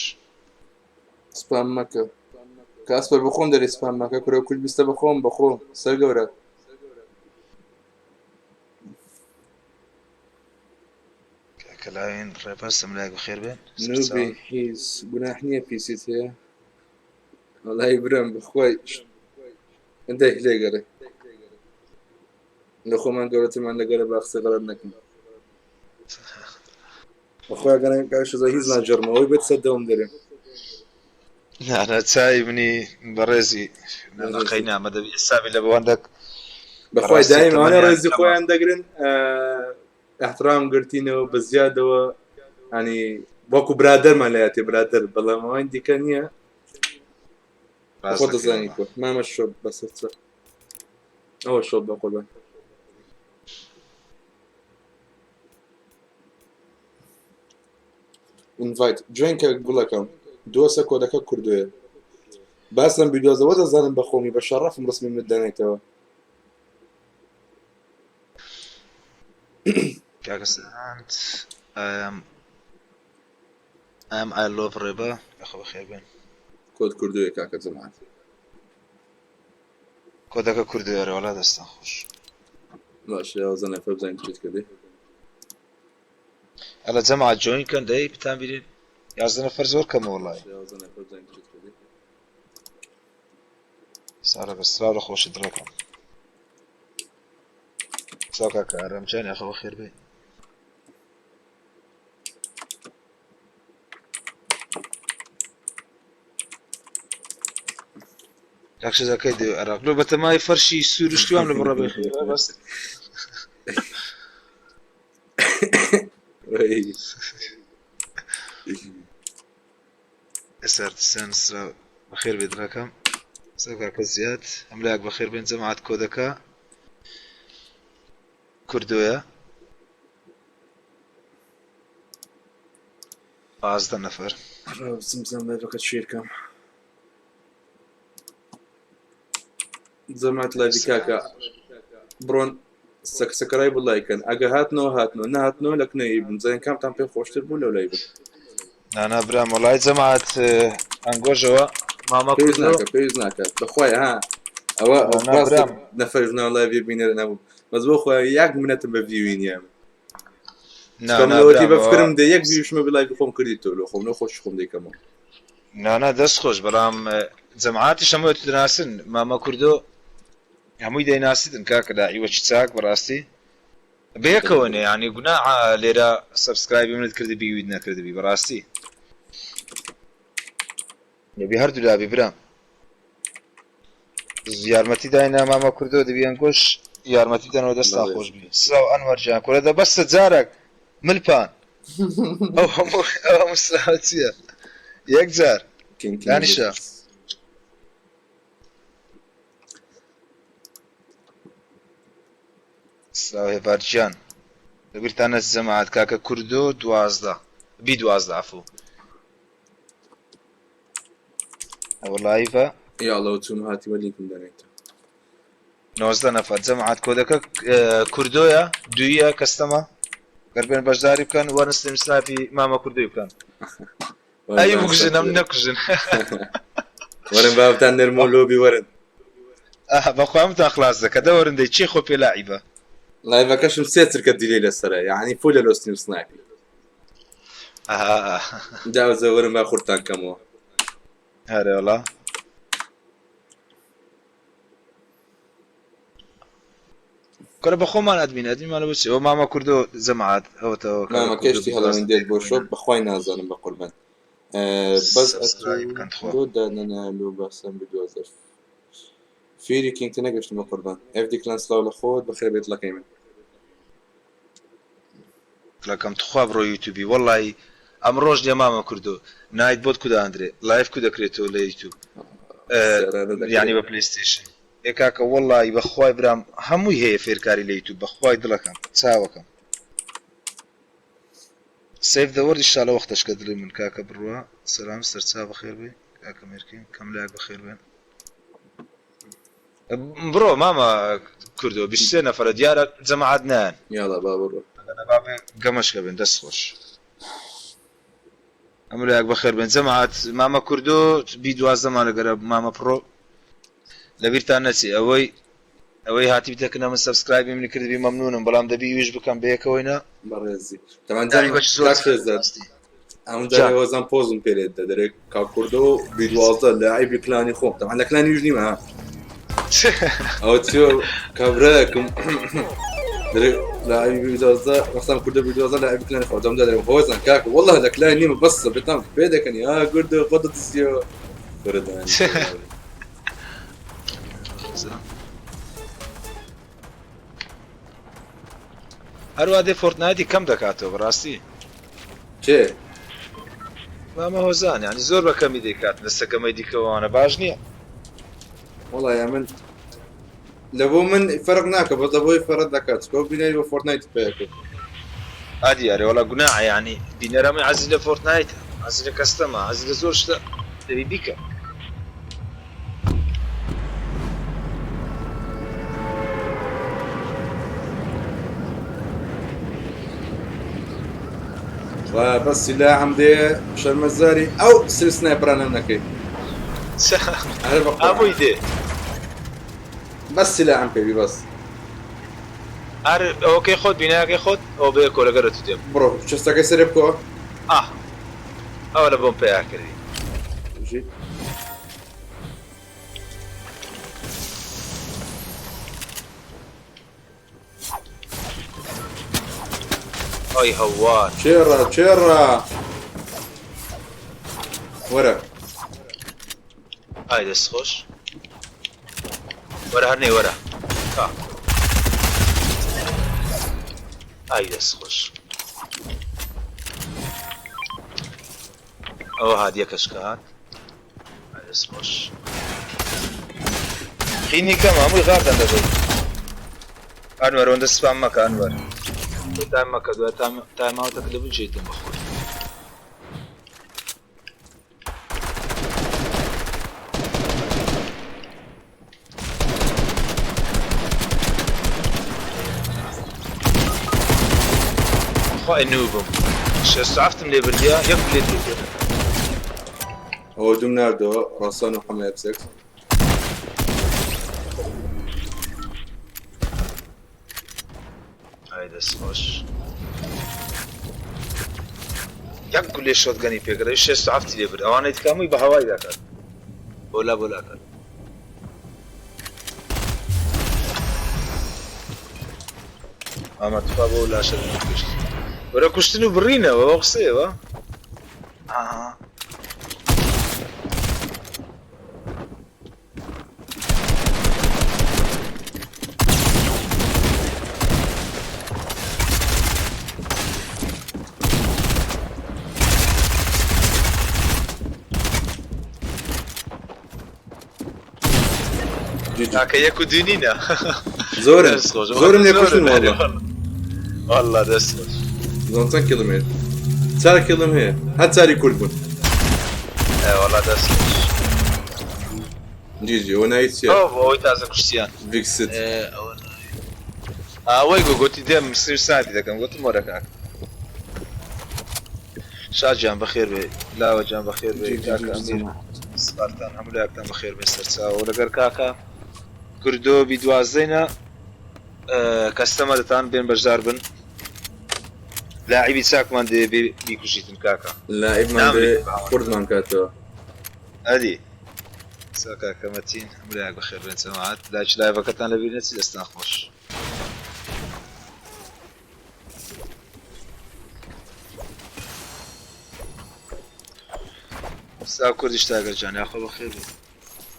[SPEAKER 2] سپام مەکە کاسپەر بەخۆم دەرێ سپام مەکە کورە کورد بیستە بەخۆم بەخۆم سەر گەورە.
[SPEAKER 6] کاکە لاوین ڕێبەستم لایەک بەخێر بێن.
[SPEAKER 2] نوبی حیز گوناح نییە پیسیت هەیە وەڵی برام بەخوای دەی لێگەڕێ لە خۆمان گەورەترمان لەگەرە با قسە غەڵەت نەکەم بەخوای گەڕێن کاک شەزا هیچ ناجەڕمەوەی بێت سەر دەوم دەرێ.
[SPEAKER 6] نانا چای منی بەڕێزی نەقەی نامە دەبی حسابی لە بۆ هەندێک
[SPEAKER 2] بەخوای دایم ئەوانە ڕێزی خۆیان دەگرن احترام گرتینەوە بە زیادەوە ینی وەکو برادەرمان لایەتێ برادەر بەڵام ئەوان دیکە نییە خۆ دەزانی کۆ مامە شۆ بەسەر چە ئەوە شۆ بە قوربان. invite join کە گوڵەکەم دۆسە کۆدەکە کوردۆیە باسم بیدۆزەوە دەزانم بە خۆمی بە شەڕەفم ڕسمی منت دانێتەوە.
[SPEAKER 6] کاکە سەرهەند ئایم ئایم I love ڕێبە یاخوا بەخێر بێن.
[SPEAKER 2] کۆد کوردۆیە کاکە جەماعەت.
[SPEAKER 6] کۆدەکە کوردۆیە ئەرێ وەڵا دەستان خۆش.
[SPEAKER 2] باشە 11 نەفەر بزانین چیت کردی.
[SPEAKER 6] ئەلە جەماعەت join کەن دەی بتان بینین 11 نەفەر زۆر کەمە وەڵای. سارە بە سراو لە خۆشی دڵەکەم. سڵاو کاکە ئارام جان یاخوا بەخێر بێی. کاک شێزا کەی دێ عێراق لۆ بەتەمای فەرشی سروشتیوام لە بڕە بێ بەس. SRTSN سرا بەخێر بێ دڵەکەم. سڵاو کاکە زیاد هەم لایەک بەخێر بێن جەماعەت کۆدەکە کوردۆیە 15 نەفەر.
[SPEAKER 2] بچم بزانم لایڤەکە شێرکەم. جەماعەت live ی کاکە بڕۆن subscribe و لایکن ئەگە هاتنەوە هاتنەوە نەهاتنەوە لە کنەی بن زانین کامتان پێ خۆشتر بوو لەو لای بن.
[SPEAKER 6] نانا برام وەڵای جەماعەت ئەنگۆژەوە مامە
[SPEAKER 2] پێویست
[SPEAKER 6] کوردۆ
[SPEAKER 2] ناکە پێویست ناکە بەخوای ها ئەوە
[SPEAKER 6] نانا
[SPEAKER 2] ڕاستە
[SPEAKER 6] برام
[SPEAKER 2] نەفەر ناو live ی بینەر نەبوو بەس بۆ خۆی یەک منەتم بە view ی نییە چکە من
[SPEAKER 6] نانا
[SPEAKER 2] لەوەتی
[SPEAKER 6] برام
[SPEAKER 2] بە
[SPEAKER 6] ئەوە
[SPEAKER 2] فکرم دێ یەک view شمە بە live ی خۆم کردی تۆ لۆ خۆم لۆ خۆشی خۆم دەیکەمەوە.
[SPEAKER 6] نانا دەست خۆش بەڵام جەماعەتیش هەموو دەناسن مامە کوردۆ هەمووی دەیناسیتن کاکە لاعیوەکی چاک بەڕاستی بەیەکەوە نێ یانی گوناحە لێرە subscribe ی منت کردبی ویت نەکردبی بەڕاستی دەبی هەردوو لابی برام یارمەتی داینا مامە کوردۆ دەبی ئەنگۆش یارمەتی بدەنەوە دەستان
[SPEAKER 2] بەڵێ
[SPEAKER 6] خۆش بی سلاو ئەنوەر گیان کورە دە بەسە جارەک ملپان ئەو هەموو ئەو هەموو سلاوە چییە یەک جار
[SPEAKER 2] کین کین
[SPEAKER 6] دانیشە سلاو هێڤار گیان لەبیرتان نەچێت جەماعەت کاکە کوردۆ 12 بی 12 عەفو ئەوە live ە.
[SPEAKER 2] یاڵەوە چووم هاتیوە لینکم دەنێتەوە.
[SPEAKER 6] 19 نەفەر جەماعەت کۆدەکە کوردۆیە دوویە کەستەمە گەر بێن بەشداری بکەن وەرن stream snipe ی مامە کوردۆی بکەن ئەی بکوژن ئەم نەکوژن.
[SPEAKER 2] وەرن بابتان نەرمۆ لۆبی وەرن.
[SPEAKER 6] ئاه بەخوامتان خلاص دەکە دە وەرن دەی چێ خۆ پێ لاعیبە.
[SPEAKER 2] live ەکەشم سێ چرکە delay لەسەرە یەعنی full ە لۆ stream snipe ی.
[SPEAKER 6] ئاه.
[SPEAKER 2] جا ئەوجە وەرن با خورتان کەمەوە.
[SPEAKER 6] ئەرێ وەڵا. کورە بەخۆمان admin admin مان بچ ئەو مامە کوردۆ جەماعەت ئەوەتەوە
[SPEAKER 2] مامە کەشتی هەڵەوین دێت بۆ shop بەخوای نازانم بەقوربان بەس
[SPEAKER 6] subscribe بکەن تخوا.
[SPEAKER 2] لۆ دانەنا لۆ باسم بدوازە فیری کینگ تێ نەگەشتم بەقوربان FD clan سڵاو لە خۆت بەخێر بێت دڵەکەی من.
[SPEAKER 6] دڵەکەم تخوا بڕۆ یوتوبی وەڵی ئەمڕۆش نیە مامە کوردۆ نایت بۆت کو داندرێ live کو دەکرێتەوە لە یوتوب
[SPEAKER 2] سەرانە دەکرێت.
[SPEAKER 6] یانی بە پلەیستەیشن ئێ کاکە وەڵی بەخوای برام هەمووی هەیە فێرکاری لە یوتوب بەخوای دڵەکەم چاوەکەم save the world ئیشاڵە وەختەش کە دڵی من کاکە بڕوا سەلام سەرچاو بەخێر بێ کاکە مێرکین کەم لایەک بەخێر بێن بڕۆ مامە کوردۆ 23 نەفەرە دیارە جەماعەت نایەن.
[SPEAKER 2] یاڵا با بڕۆ.
[SPEAKER 6] گەمەشکە بن دەست خۆش. هەموو لایەک بەخێر بێن جەماعەت مامە کوردۆ بی دوازدەمان لەگەرە مامە پڕۆ لەبیرتان نەچێ ئەوەی ئەوەی هاتی بتەکنە من subscribe ی منی کردبی مەمنونم بەڵام دەبی ویش بکەم بەیەکەوەی نا
[SPEAKER 2] بەڕێزی تەمان جان کاک شێرزاد ئەم جارێ وەزان پۆزم پێ لێت دەدەرێ کاک کوردۆ بی دوازدە لاعیبی clan ی خۆم تەمان لە clan ی ویش نیمە ها ئەوە چیۆ کابرایەکم دەرێ لاعیبی بی دوازدە وەختان کوردۆ بی دوازدە لاعیبی clan ی خۆم دەم دەرێ هۆزان کاک والله لە clan ی نیمە بەس بێتام پێ دەکەن یا کوردۆ خۆت دزیەوە کوردان
[SPEAKER 6] هەروا دێ فۆرتنایتی کەم دەکاتەوە بەڕاستی.
[SPEAKER 2] کێ؟
[SPEAKER 6] مامە هۆزان یانی زۆر بە کەمی دەیکات لەسە گەمەی دیکەوانە باش نییە.
[SPEAKER 2] وەڵا یا من لە بۆ من فەرق ناکە بەس لە بۆی فەرق دەکات چکە بینەری بە فۆرتنایت پێکرد.
[SPEAKER 6] ئادی ئەرێ وەڵا گوناحە یانی بینەرەمەی عەزیز لە فۆرتنایتە عەزیز لە custom ە عەزیز لە زۆر شتە دەبی بیکە.
[SPEAKER 2] وایە بەس سیلاحم دێ شەرمەزاری ئەو سێ سنایپەرانەم نەکەی ئەرێ بە قورئان.
[SPEAKER 6] ئابووی دێ.
[SPEAKER 2] بەس سیلاحم پێبی بەس.
[SPEAKER 6] ئەر ئەوەکەی خۆت بینایەکەی خۆت ئەوە بەیەکەوە لەگەرت و دێم.
[SPEAKER 2] بڕۆ chest ەکەی سەرێ بکەوە.
[SPEAKER 6] ئاه ئەوە لە بۆم پەیا کردی.
[SPEAKER 2] بژیت.
[SPEAKER 6] ئای هەوار.
[SPEAKER 2] چێڕە چێڕە وەرە.
[SPEAKER 6] ئای دەست خۆش. وەرە هەر نەی وەرە. ئای دەست خۆش. ئەوە هادیە کەشکە هات. ئای دەست خۆش. قینی کەمە هەمووی غاردان دەبێت. ئەنوەر ئەوەندە سپام مەکە ئەنوەر. تایم مەکە دوای تایماوتەکە لە بجێتم بەخۆی. خوا نوبم شەست و حەفتم لێ بردیە یەک لێ تێ
[SPEAKER 2] ئەوە دوم ناردەوە ڕاسان و حەمە ئەپسێکس.
[SPEAKER 6] ئای دەست خۆش یەک گولێ شۆتگەنی پێکرد شێست و حەفتی لێ برد ئەوانەی تکامووی بە هەوای داکات بۆلا بۆلا کرد. ئەمە تخوا بۆ لاشە کوشت وەرە کوشتن و بڕینەوە ئەو قسەیەوە. ئاها کاکە یەک و دوو نینە.
[SPEAKER 2] زۆرن
[SPEAKER 6] دەست خۆش.
[SPEAKER 2] زۆرم لێ کوشتن
[SPEAKER 6] زۆرن.
[SPEAKER 2] والله.
[SPEAKER 6] والله دەست خۆش.
[SPEAKER 2] زۆن چەند kill م هەیە؟ چار kill م هەیە هەر چاری کورد بوون.
[SPEAKER 6] ئێ والله دەست خۆش.
[SPEAKER 2] جی جی ئەوە ناوی چییە؟
[SPEAKER 6] ئەوە بوو ئەوەی تازە کوشتیان.
[SPEAKER 2] ڤیکست.
[SPEAKER 6] ئێ، ئەوە ناوی ئەوەی گو گوتی دێم سیر ساتی دەکەم گوتم وەرە کاک. شا گیان بەخێر بێ، لاوە گیان بەخێر بێ،
[SPEAKER 2] جی جی
[SPEAKER 6] کاکە
[SPEAKER 2] جی
[SPEAKER 6] ئەمیر
[SPEAKER 2] جەماعەت.
[SPEAKER 6] سپارتان هەموو لایەکتان بەخێر بێن سەرچاوە لەگەر کاکە کوردۆ بی دوازدەینە کەستەمە دەتان بێن بەشدار بن لاعیبی چاکمان دێ بێ بیکوژیتن کاکە
[SPEAKER 2] لاعیبمان دێ
[SPEAKER 6] نامرێت باوەڕ.
[SPEAKER 2] خوردمان کاتەوە.
[SPEAKER 6] ئەدی سا کاکە مەتین هەموو لایەک بەخێر بێن جەماعەت لایکی لایڤەکەتان لەبیر نەچی دەستان خۆش. سا کوردیش تاگەر جان یاخۆ بەخێر بێ.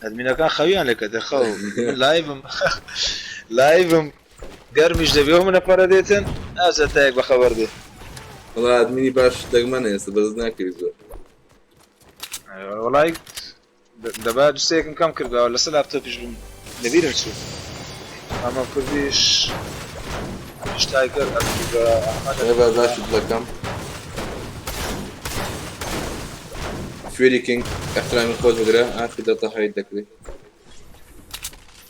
[SPEAKER 6] ئەدمینەکان خەویان لێکە دەخەو من لایڤم لایڤم گەرمیش دەبێ و منە پەرە دێتن ئازە تایەک بەخەبەر دێ.
[SPEAKER 2] وەڵا ئەدمینی باش دەگمەنە ئێستا بەس ناکەوی زۆر.
[SPEAKER 6] وەڵای دەبا دوسێکم کەم کردەوە لەسەر لاپتۆپیش بووم لەبیرم چوو. ئەمە کوردیش شتایگەر ئەکتیڤە ئەحمەد
[SPEAKER 2] ئێ با باشت دەکەم. فیوری کینگ احترامی خۆت بگرە ئاخر دەتە هاید دەکرێت.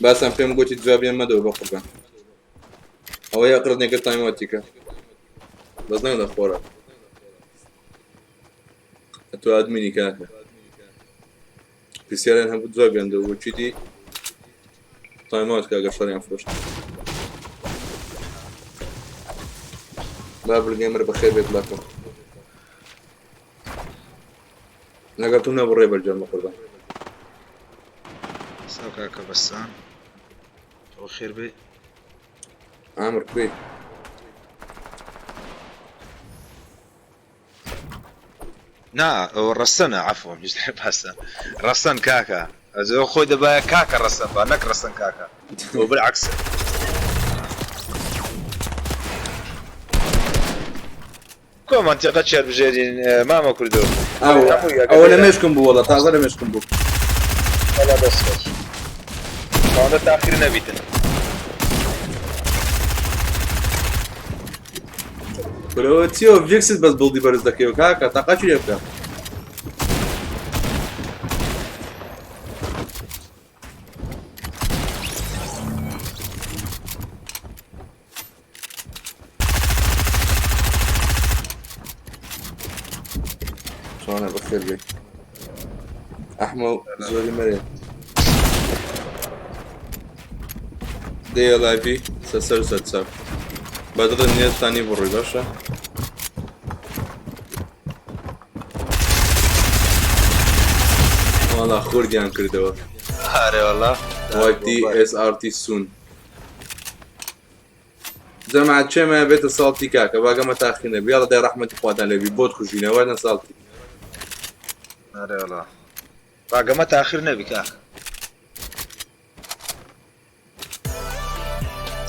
[SPEAKER 2] باسم پێم گوتی جوابیان مەدەوە بە قوربان. ئەوەی ئەقرت نەکرد تایمەوەتیکە بەس نەک لە خۆرە. تۆ ئەدمینی کاکە. پرسیاریان هەبوو جوابیان دەوە چیدی تایمەوەت کاگە شەڕیان فرۆشت. بابل گەیمەر بەخێر بێت لاکەم. لەگەڵ تو نەبوو ڕێبەر گیان بە قوربان.
[SPEAKER 6] ساو کاکە بەسام بەخێر بێ.
[SPEAKER 2] عامر کوێی؟
[SPEAKER 6] نا ئەوە ڕەسەنە عەفوەن باسە ڕەسەن کاکە ئەزۆ خۆی دەبایە کاکە ڕەسەن با نەک ڕەسەن کاکە بۆ بالعکس. کۆ مەنتیقە چێر بژێرین مامە کوردۆ؟
[SPEAKER 2] ئەوە لە مێشکم بوو وەڵا تازە لە مێشکم بوو.
[SPEAKER 6] وەڵا دەست خۆش ئەوەندە تاخیر نەبیتن.
[SPEAKER 2] کورەوە چیەوە ڤیکست بەس بڵدی بەرز دەکەیەوە کاکە تاقا چی لێ بکە؟ چۆنە بەخێر بێ ئەحمە زۆری مەرێ دێیە لایڤی سەر و سەر چاو بە دڵم نیەتانی بڕۆی باشە. وەڵا خوردیان کردەوە.
[SPEAKER 6] ئارێ وەڵا.
[SPEAKER 2] YTSRT سون. جەماعەت کێ مایە بێتە ساڵتی کاکە باگەمە تاخیر نەبی یاڵا دای ڕەحمەتی خواتان لێبی بۆت کوژینە وەرنە ساڵتی.
[SPEAKER 6] ئارێ وەڵا باگەمە تاخیر نەبی کاک.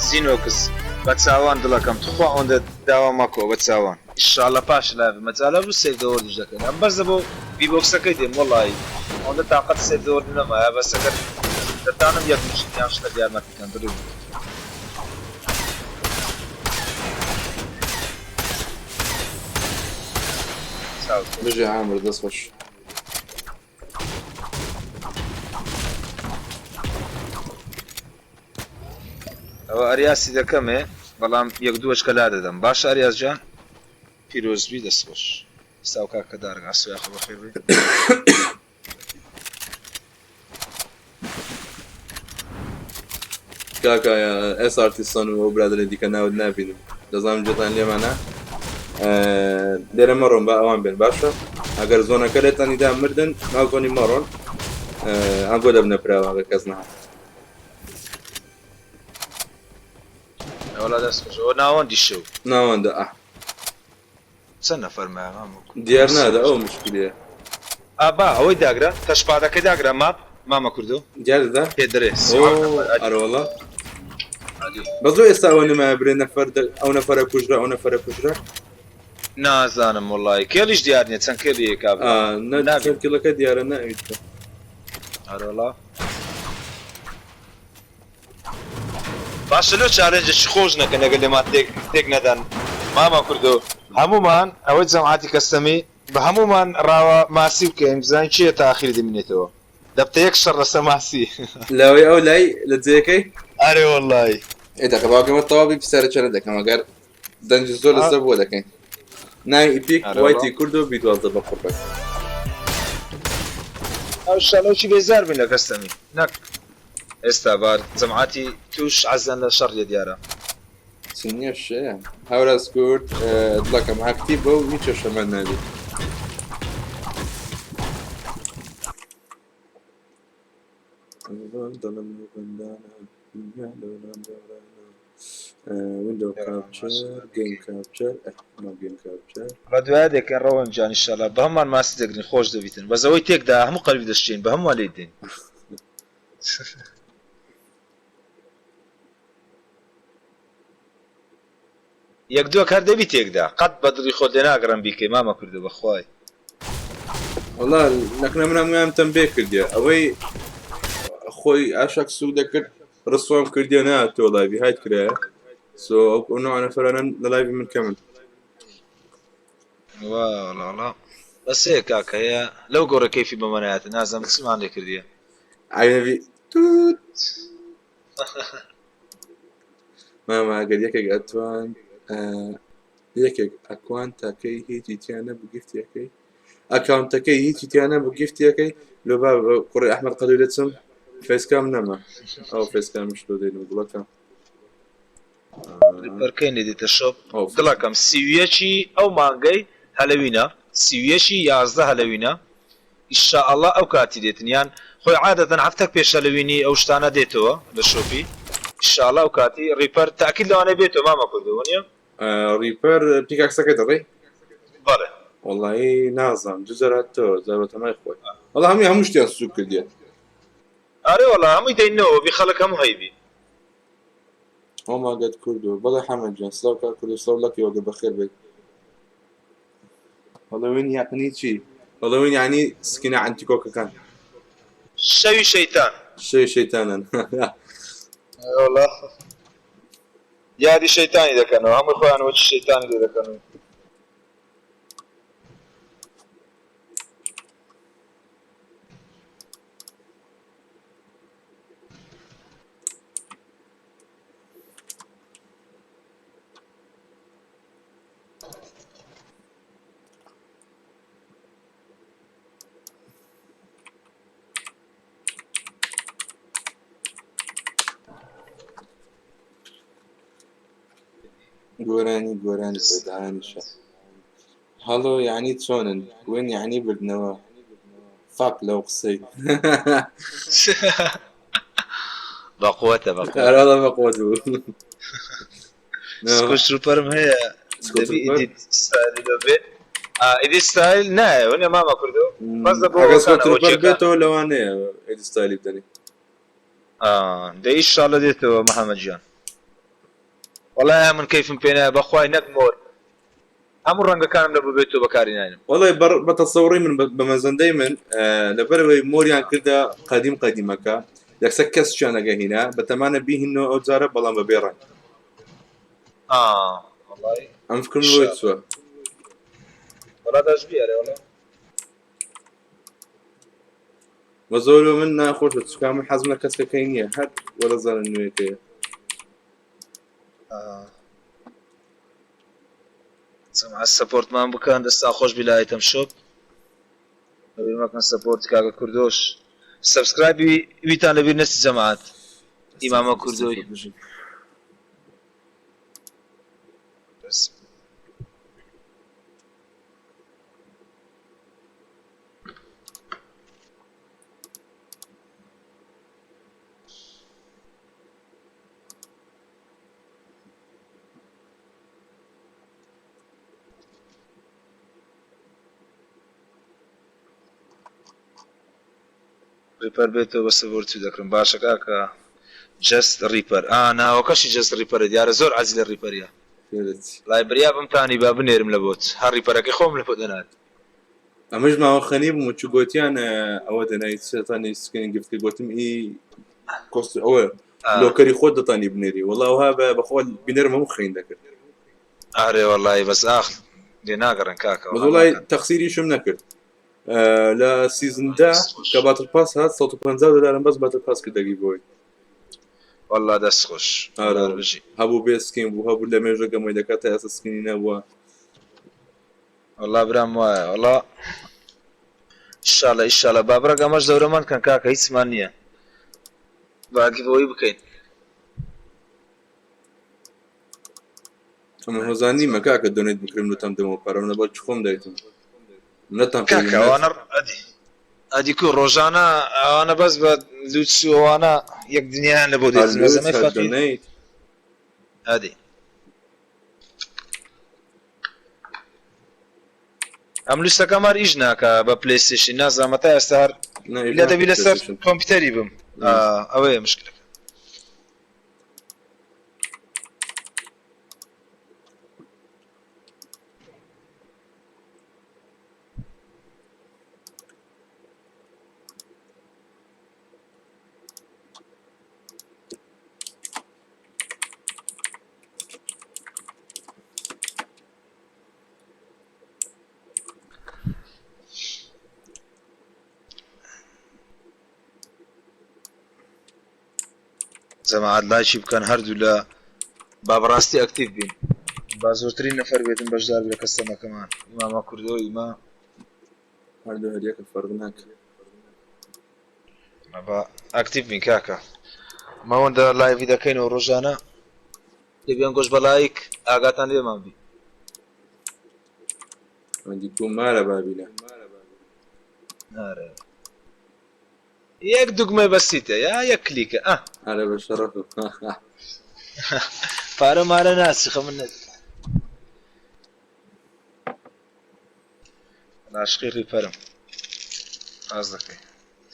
[SPEAKER 6] زینۆکس بە چاوان دڵەکەم توخوا ئەوەندە داوا مەکۆ بە چاوان. ئیشاڵە پاش لایڤ مەجالە بوو save the world یش دەکەین ئەم بەس بۆ ڤیبۆکسەکەی دێم وەڵایی ئەوەندە تاقەت save the world نەمایە بەس ئەگەر دەتانم یەک مشت یان شتەک یارمەتی کەن دڵی بوو. چاوت خۆش.
[SPEAKER 2] بژی عامر دەست خۆش.
[SPEAKER 6] ئەوە ئەریاسی دەکەمێ بەڵام یەک دووەشکە لا دەدەم باشە ئەریاس گیان پیرۆزبی دەست خۆش ساو کاکە دارگ ئاسۆ یاخۆ بەخێر بێی.
[SPEAKER 2] کاکە SRT سەن و ئەو برادەرە دیکە ناوت نابینم دەزانم جێتان لێمانە لێرە مەڕۆن با ئەوان بێن باشە ئەگەر زۆنەکە لێتانیدا مردن ناو زۆنی مەڕۆن ئەنگۆ دەبنە پراوە ئەگەر کەس نەهات.
[SPEAKER 6] وەڵا دەست خۆش ئەوە ناوەندی شەو.
[SPEAKER 2] ناوەندە ئا.
[SPEAKER 6] چەند نەفەر مایە مامە کوردۆ؟
[SPEAKER 2] دیار نادا ئەو مشکلەیە.
[SPEAKER 6] ئا با ئەوەی داگرە تەشپادەکەی داگرە ماپ مامە کوردۆ.
[SPEAKER 2] دیار دەدا؟
[SPEAKER 6] پێ دەرێ 37 نەفەر ئەدی.
[SPEAKER 2] ئەرەوەڵا.
[SPEAKER 6] ئەدی.
[SPEAKER 2] بەس لۆ ئێستا ئەوە نەمایە برێ نەفەر ئەو نەفەرە کوژرا ئەو نەفەرە کوژرا؟
[SPEAKER 6] نازانم وەڵایی کێڵیش دیار نییە چەند کێڵی یەکا بوو.
[SPEAKER 2] ئا نە چەند کێڵەکە دیارە نە ئەوی تر.
[SPEAKER 6] ئەرەوەڵا. باشە لۆ challenge ێکی خۆش نەکەن لەگەل لێمان تێک تێک نەدەن مامە کوردۆ هەموومان ئەوەی جەماعەتی کەستەمی بە هەموومان ڕاوە ماسی بکەین بزانین کێ تاخیر دەمینێتەوە. دەبتە یەک شەڕ لەسە ماسی.
[SPEAKER 2] لەوەی ئەو لای لە جێیەکەی؟
[SPEAKER 6] ئەرێ وەڵای.
[SPEAKER 2] ئێ دەقە باوکەمە تەواوی پرسیارە چەنە دەکەم ئەگەر دەنگی زۆر لەسەر بووە دەکەین ناوی ئیپیک وایتی کوردۆ بی 12 بە قوڕبەت.
[SPEAKER 6] ئەو شەڵەکی بێزار بووین لە کەستەمی نەک ئێستا بار جەماعەتی توش عەزەن لە شەڕیە دیارە.
[SPEAKER 2] چنیە شەیە هاوراز کورد دڵەکەم ئاکتیڤ بە و هیچ کێشەمان نابێت. ویندۆ کاپچەر گەیم کاپچەر گەیم کاپچەر
[SPEAKER 6] بە دوای دەکەن ڕەوەن جان ئیشەڵا بە هەمان ماسی دەگرین خۆش دەبیتن بەس ئەوەی تێکدا هەموو قەلبی دەشکێین بە هەمووان لێی دێن. یەک دووەک هەر دەبی تێکدا قەت بە دڵی خۆت لێ ناگەڕێم بیکەی مامە کوردۆ بەخوای.
[SPEAKER 2] وەڵا نەکنە من هەموویان تەمبێ کردیە ئەوەی خۆی ئاشاک سوک دەکرد ڕسوام کردیە ناتۆ live ی hide کرایە so ئەو نوع نەفەرانە لە live ی من کەمن.
[SPEAKER 6] وەڵا وەڵا بەس هەیە کاکە هەیە لەو گۆڕێ کەیفی بەمە نایەتە نازانم چیمان لێ کردیە.
[SPEAKER 2] عەیبی توت. مامە ئەگەر یەکێک ئەتوان یەکێک ئەکوانتەکەی هیچی تیا نەبوو gift ەکەی ئەکاونتەکەی هیچی تیا نەبوو gift ەکەی لۆ با کوڕی ئەحمەد قەدوی دەچم facecam نەما ئەو facecam ش لۆ دێنم گوڵەکەم
[SPEAKER 6] ریپەرکەی نەدیتە shop دڵەکەم 31 ی ئەو مانگەی هەلەوینە 31 ی 11 هەلەوینە ئیشائەڵا ئەو کاتی دێتن یان خۆی عادەتەن هەفتەک پێش هەلەوینی ئەو شتانە دێتەوە لە shop ی ئیشائەڵا ئەو کاتی ریپەر تاکید لەوانەیە بێتەوە مامە کوردۆ وەنیە؟
[SPEAKER 2] ریپەر pickaxe ەکەی دەڵێی؟
[SPEAKER 6] بەڵێ.
[SPEAKER 2] وەڵایی نازانم دوو جار هاتەوە جار بەتەمای خۆی وەڵا هەمووی هەموو شتیان سووک کردیە.
[SPEAKER 6] ئەرێ وەڵا هەمووی دەینەوە بی خەڵک هەموو هەیبی.
[SPEAKER 2] oh my god کوردۆ بەڵێ حەمەد گیان سڵاو کاک کوردۆ سڵاو لەکی وەگە بەخێر بێیت. هەڵۆوین یەعنی چی؟ هەڵۆوین یەعنی skin ە عەنتیکۆکەکان.
[SPEAKER 6] شەوی شەیتان.
[SPEAKER 2] شەوی شەیتانن.
[SPEAKER 6] وەڵا یادی شەیتانی دەکەنەوە هەمووی خۆیان وەکی شەیتانی لێ دەکەن و.
[SPEAKER 2] گۆرانی گۆرانی پێدانیشە هەڵۆ یعنی چۆنن win یعنی بردنەوە fuck لەو قسەی.
[SPEAKER 6] بەقوەتە بەقوەتە.
[SPEAKER 2] ئەرەڵە بەقوەت بوو.
[SPEAKER 6] سکۆچ تروپەرم هەیە دەبی edit style ی لۆ بێ edit style نایە وەنیە مامە کوردۆ بەس لە بۆ
[SPEAKER 2] ئەگەر squad trooper بێتەوە لەوانەیە edit style ی بدەنی.
[SPEAKER 6] دەی ئیشاڵە دێتەوە محەمەد گیان. وەڵای من کەیفم پێ نایە بەخوای نەک مۆر هەموو ڕەنگەکانم لە بۆ بێتۆ بەکاری ناینم.
[SPEAKER 2] وەڵای بە تەسەوڕی من بە مەزەندەی من لەبەرەوەی مۆریان کردە قەدیم قەدیمەکە یەکسەر کەس چیان ئەگە هینا بەتەمانە بیهینەوە ئەو جارە بەڵام بەبێ ڕەنگ.
[SPEAKER 6] وەڵای
[SPEAKER 2] ئەم فکرم لۆی چووە.
[SPEAKER 6] وەڵا دەش بیارێ وەڵا.
[SPEAKER 2] بە زۆر من ناخۆشە چکا من حەزم لە کەسەکەی نییە هەر وەرەزانە نوێیەکەیە.
[SPEAKER 6] جەماعەت support مان بکەن دەستان خۆش بی لە item shop لەبیر مەکەن support کاکە کوردۆش subscribe ی ویتان لەبیر نەچی جەماعەت ئیمامە کوردۆی. ڕیپەر بێتەوە بە سەبۆر چی دەکڕم باشە کاکە جەست ڕیپەر ئا ناوەکەشی جەست ڕیپەرە دیارە زۆر عەزی لە ڕیپەریە وەڵای بریا بمتانی با بنێرم لە بۆت هەر ڕیپەرەکەی خۆم لە بۆ دەنارد.
[SPEAKER 2] ئەمەش ماوە خەنی بووم و چ گۆتیان ئەوە دەنای چێتانی skin gift گۆتم ئی کۆست ئەوە لۆکەری خۆت دەتانی بنێری وەڵا وها بە بەخۆ بینەرم هەموو خەین دەکرد.
[SPEAKER 6] ئارێ وەڵی بەس ئاخ لێ ناگەڕێن کاکە
[SPEAKER 2] بەس وەڵای تەقسیریشم نەکرد. لە season 10 کە battle pass هات 150 دلارم بەس battle pass کردەگی بۆی.
[SPEAKER 6] والله دەست خۆش.
[SPEAKER 2] ئارە
[SPEAKER 6] بژی.
[SPEAKER 2] هەبوو بێ skin بوو، هەبوو لە مێژە گەمەی دەکات، تا ئێستا skin ی نەبووە.
[SPEAKER 6] والله برام وایە والله. ئیشاڵە ئیشاڵە با بڕەک ئەمەش دەورەمان کەن کاکە، هیچمان نییە، با giveaway بکەین.
[SPEAKER 2] ئەمە هۆزان نیمە کاکە donate بکرم لەتەم دەمەوە پارەم لەبەر چ خۆم دایتم نەتان
[SPEAKER 6] کاکە ئەوانە ئەدی ئەدی کو ڕۆژانە ئەوانە بەس بە لوتس و ئەوانە یەک دنیایان لە بۆ دێتن بەس ئەمەی فەقیر.
[SPEAKER 2] donate.
[SPEAKER 6] ئەدی ئەم لوسەکەم هەر ئیش ناکا بە PlayStation، نازانم تا ئێستا هەر لە دەبی لەسەر کۆمپیوتەری بم، ئەوەیە مشکلەکە. جەماعەت لایکی بکەن هەردوو لە با بەڕاستی active بین، با زۆرترین نەفەر بێتن بەشدار لە custom ەکەمان. ئیماما کوردۆ ئیما
[SPEAKER 2] هەردوو هەریەکە فەرق ناکە.
[SPEAKER 6] با active بین کاکە، مەوەندە live ی دەکەینەوە ڕۆژانە، دەبیان گۆش بە لایک ئاگاتان لێمان بی.
[SPEAKER 2] ئەندی کو مارە بابینە.
[SPEAKER 6] نارە یەک دوگمەی بەسیتە یا یەک کلیکە ئە.
[SPEAKER 2] ئارە بە شەڕەف.
[SPEAKER 6] پارە مارە ناسی خە من نەت. عاشقی ڕیپەرم ڕاست دەکەی.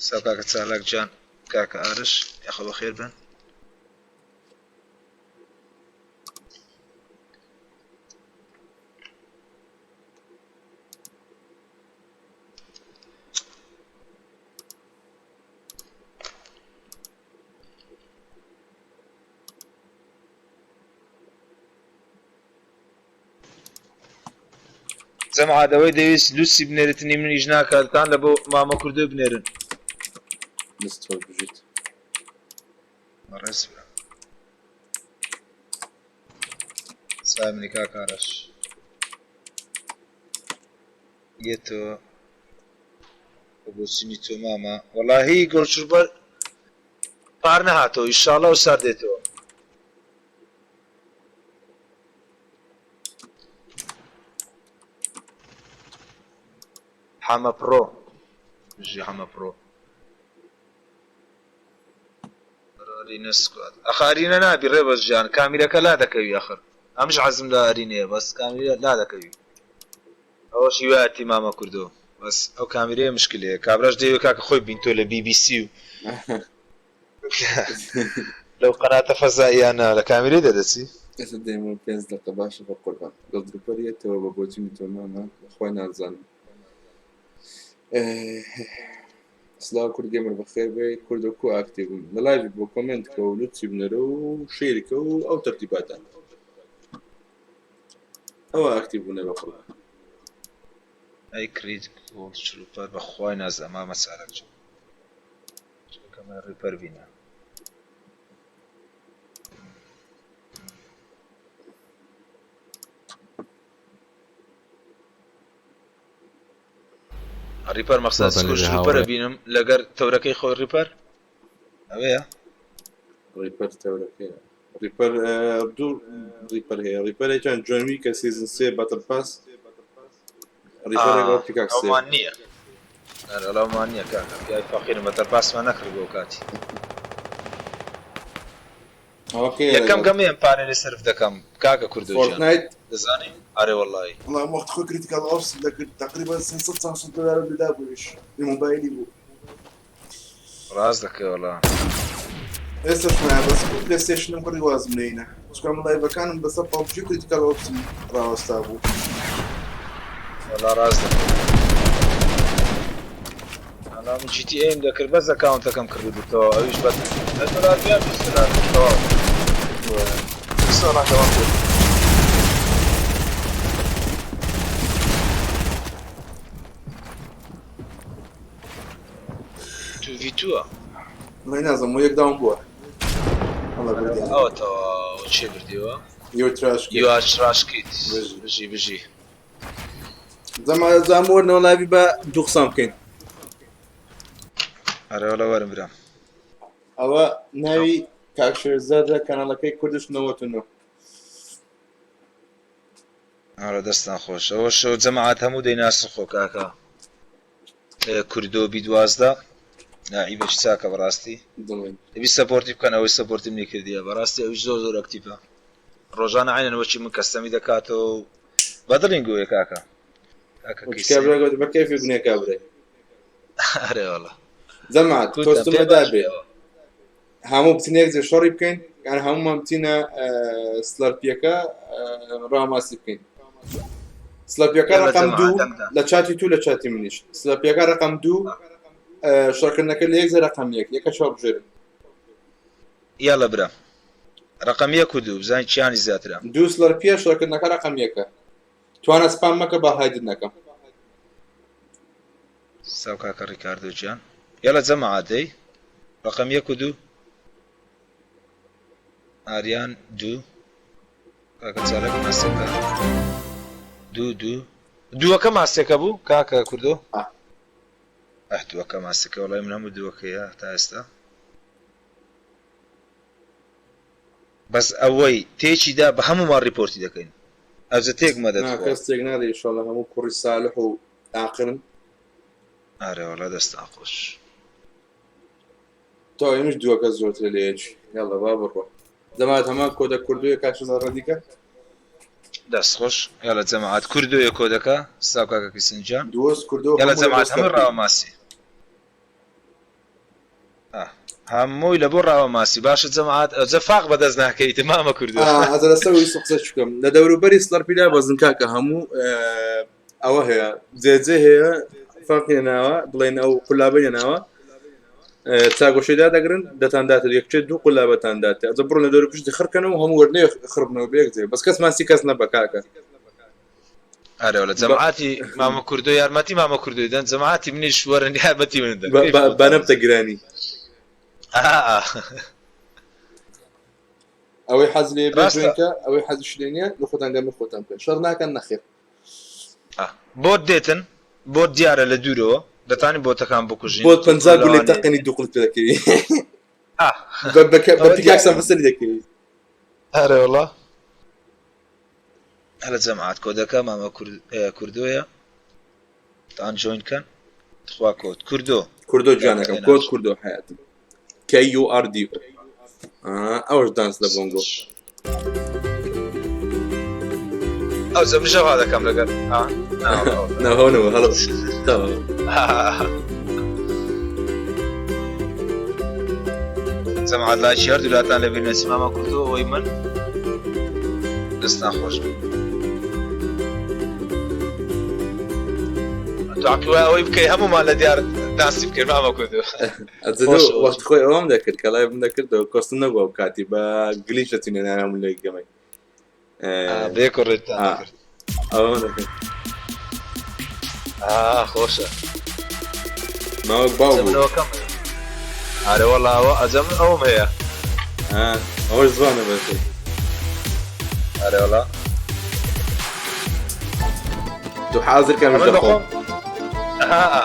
[SPEAKER 6] ساو کاکە چالاک جان، کاکە ئارش، یاخە بەخێر بن. جەماعەت ئەوەی دەویست لوسی بنێرێتنی منیش ناکاتان لە بۆ مامە کوردۆ بنێرن.
[SPEAKER 2] دەست خۆش بژیت.
[SPEAKER 6] بەڕێز برا. سای منی کاک ئارش یەتەوە بە بۆچینی تۆ مامە. وەڵاهی گۆڵچوربەر پار نەهاتەوە، ئیشاڵڵا و سار دێتەوە. حەمە پڕۆ بژی حەمە پڕۆ. arena squad ئەخ arena نابی ڕێبەز جان، کامیرەکە لا دەکەوی. ئەخر ئەمش عەزم لە arena یە، بەس کامیرە لا دەکەوی. ئەوەش هیوایەتی مامە کوردۆ، بەس ئەو کامیرەیە مشکلەیە. کابراش دەیەوێ کاکە خۆی بینتۆ لە بی بی سی و لەو قەناتە فەزاییانە لە کامیرەی دەدەچی.
[SPEAKER 2] ئێستا دێمەوە 5 دقە. باشە بە قوربان. گەڵدروپەر یەتەوە بە بۆچینی تۆ مامە، خۆی نازانم. سلااو کورد gamer بەخێر بێ. کوردە کو active م لە live بۆ comment کە و لوتسی بنەرە و share کە و ئەو تەرتیباتە، ئەوە active بوونە بە قوربان.
[SPEAKER 6] ئەی کرید گۆڵد چروپەر بەخوای نازە مامە چالاک جان، چونکە من ڕیپەر بینە. ڕیپەر مەخسەد
[SPEAKER 7] سڵاوتان
[SPEAKER 6] سکۆ
[SPEAKER 7] لێبێ
[SPEAKER 6] چروپەرە
[SPEAKER 7] هاوڕێ.
[SPEAKER 6] بینم لەگەر تەورەکەی خۆی ڕیپەر ئەوەیە.
[SPEAKER 2] ڕیپەر تەورەکەیە ڕیپەر، دوو ڕیپەر هەیە. ڕیپەر یەکیان جۆنوی کە season 3 battle pass ڕیپەرێک ئەو pickaxe ێ.
[SPEAKER 6] ئەومان نییە، ئەومان نییە کاکە، پیاوی فەقیرم battle pass مان نەکرد بۆ کاتی.
[SPEAKER 2] ئەوەکەی
[SPEAKER 6] یەکەم گەمەیەم پارەی لێ سەرف دەکەم کاکە کوردۆ گیان.
[SPEAKER 2] Fortnite.
[SPEAKER 6] دەزانی ئەرێ وەڵڵاهی.
[SPEAKER 8] والله وقت خو Critical Ops دەکرد تقریبا 300 900 دلار لدا بوویش الموبایلی بوو.
[SPEAKER 6] ڕاست دەکەی وەڵا.
[SPEAKER 8] ئێستاش مایە بەس PlayStation م کڕی وازم لێینە، چونکە من live ەکانم بەسەر PUBG و Critical Ops م ڕاوەستا بوو.
[SPEAKER 6] وەڵا ڕاست دەکەی. ئەڵا من GTA م دەکرد بەس account ەکەم کڕی بووتەوە، ئەویش بە 10 دلار بیان 20 دلار تەواو. ساڵان کرد. ڤیتووە.
[SPEAKER 8] وەڵای نازانم وە یەک داون بووە. ئەڵا بردیان.
[SPEAKER 6] ئەوە تەواو چێ بردیەوە؟
[SPEAKER 8] یۆ تراش
[SPEAKER 6] یو ئار تراش کید. بژی بژی.
[SPEAKER 8] زەما زام وەرنەوە لایڤی بە دوو قسان بکەین.
[SPEAKER 6] ئەرێ وەڵا وەرم برام.
[SPEAKER 8] ئەوە ناوی کاک شێرزادە کەناڵەکەی کوردش 99.
[SPEAKER 6] ئارە دەستان خۆش ئەوە شەو جەماعەت هەموو دەیناسن خۆ کاکە کوردۆ بی 12 لاعیبێکی چاکە بەڕاستی دەبی support ی بکەن ئەوەی support ی منی کردیە بەڕاستی ئەویش زۆر زۆر active ە ڕۆژانە عینەن وەکی من custom ی دەکاتەوە و بەدڵین گۆیە کاکە کاکە
[SPEAKER 8] بە کەیفی بنێ کابرای
[SPEAKER 6] ئەرێ وەڵا
[SPEAKER 8] جەماعەت کۆستمە دابێ هەموو بچینە یەک جێ شەڕی بکەین یان هەموومان بچینە سلەرپیەکە ڕاماسی بکەین سلەپیەکە ڕقم دوو لە چاتی تو لە چاتی منیش سلەپیەکە ڕقم دوو شەڕکردنەکە لە یەک جێ ڕقم یەک یەکە چاو بژێرن
[SPEAKER 6] یاڵە برا ڕقم یەک و دوو بزانین کیانی زیاترە
[SPEAKER 8] دوو سلەرپیە شەڕکردنەکە ڕقم یەکە توانە سپام مەکە با hide ت نەکەم.
[SPEAKER 6] ساو کاکە ڕیکاردۆ گیان یەڵە جەماعەت دەی ڕەقەم یەک و دوو ئاریان دوو کاکە چالاک ماسەکە دوو دوو دووەکە ماسەکە بوو کاکە کوردۆ ئەه دووەکە ماسەکە وەڵای من هەموو دووەکەیە تا ئێستا بەس ئەوەی تێکی دا بە هەموومان ڕیپۆرتی دەکەین ئەوجە تێک مەدە
[SPEAKER 8] نا
[SPEAKER 6] تخوا.
[SPEAKER 8] کەس تێک نادە ئیشەڵا هەموو کوڕی سالح و ئاقرن.
[SPEAKER 6] ئارێ وەڵا دەستان خۆش.
[SPEAKER 8] تۆ ئێمەش دووەکە زۆرترە لە یەکی یاڵا با بڕوا جەماعەت هەمان کۆدە کوردۆیە کاک شەزاد ڕەدیکە.
[SPEAKER 6] دەست خۆش یاڵا جەماعەت کوردۆیە کۆدەکە سلاو کاکە کیسن گیان
[SPEAKER 8] دووەس کوردۆ
[SPEAKER 6] یاڵا
[SPEAKER 8] هەموو لە
[SPEAKER 6] جەماعەت
[SPEAKER 8] بۆ
[SPEAKER 6] هەمووی
[SPEAKER 8] سلەرپی.
[SPEAKER 6] ڕاوە ماسی. هەمووی لە بۆ ڕاوە ماسی باشە جەماعەت ئەجە فاق بەدەست ناکەیت مامە کوردۆ.
[SPEAKER 8] ئەجە لەسەر ویست قسە بکەم لە دەوروبەری سلەرپیدا بەزن کاکە هەموو ئەوە هەیە جێجێ هەیە فاقی ناوە بڵێن ئەو قولابە ناوە چاگۆشەدا دەگرن دەتان داتە یەکچێت دوو قولابەتان داتێ ئەجە بڕۆن لە دەور پشتی خڕکەنەوە هەموو وەرنێ خڕبنەوە بێک جێ بەس کەس ماسی کەس نەبە کاکە.
[SPEAKER 6] ئەرێ وەڵا جەماعەتی مامە کوردۆ یارمەتی مامە کوردۆی دەن جەماعەتی منیش وەرن یارمەتی من دەن
[SPEAKER 8] با نەبتە گرانی ئەوەی حەز لێ بێ join کە ئەوەی حەزش لێ نییە لە خۆتان گەمە خۆتان بکەن شەڕ ناکەن نەخێر
[SPEAKER 6] bot دێتن bot دیارە لە دوورەوە دەتانی bot ەکان بکوژین
[SPEAKER 8] bot 50 گولەی تەقێنی دوو قڵپ دەکەوی بە pickaxe ە بەسەری دەکەوی
[SPEAKER 6] ئەرێ وەڵا هەلە جەماعەت کۆدەکە مامە کوردۆیە تان join کەن تخوا کۆد کوردۆ
[SPEAKER 8] کوردۆ گیانەکەم کۆد کوردۆ حیاتم KURD ئەوەش dance لە بۆنگۆ
[SPEAKER 6] ئەو زەمژە وا دەکەم لەگەر
[SPEAKER 8] ناهۆنەوە هەڵ
[SPEAKER 6] جەماعەت لایکی هەردوو لاتان لەبیر نەچی مامە کوردۆ ئەوەی من دەستان خۆش بێ تۆ عەقڵ وایە ئەوەی بکەی هەموومان لە دیار داسی بکەین مامە کوردۆ
[SPEAKER 8] وەخت خۆی ئەوەم دەکرد کە live م دەکردەوە کۆستم نەبوو ئەو کاتی بە glitch دەچینە ناوم لە گەمەی
[SPEAKER 6] بێکۆ ڕێتان کرد
[SPEAKER 8] ئەوە دەکرد
[SPEAKER 6] خۆشە
[SPEAKER 8] ماوەک باو بوو
[SPEAKER 6] ئارە وەڵا ئەوە ئەجە من ئەوم هەیە
[SPEAKER 8] ئەوەش زوانە بەسێ
[SPEAKER 6] ئارە وەڵا
[SPEAKER 8] تو حاضر کەم
[SPEAKER 6] دەخۆم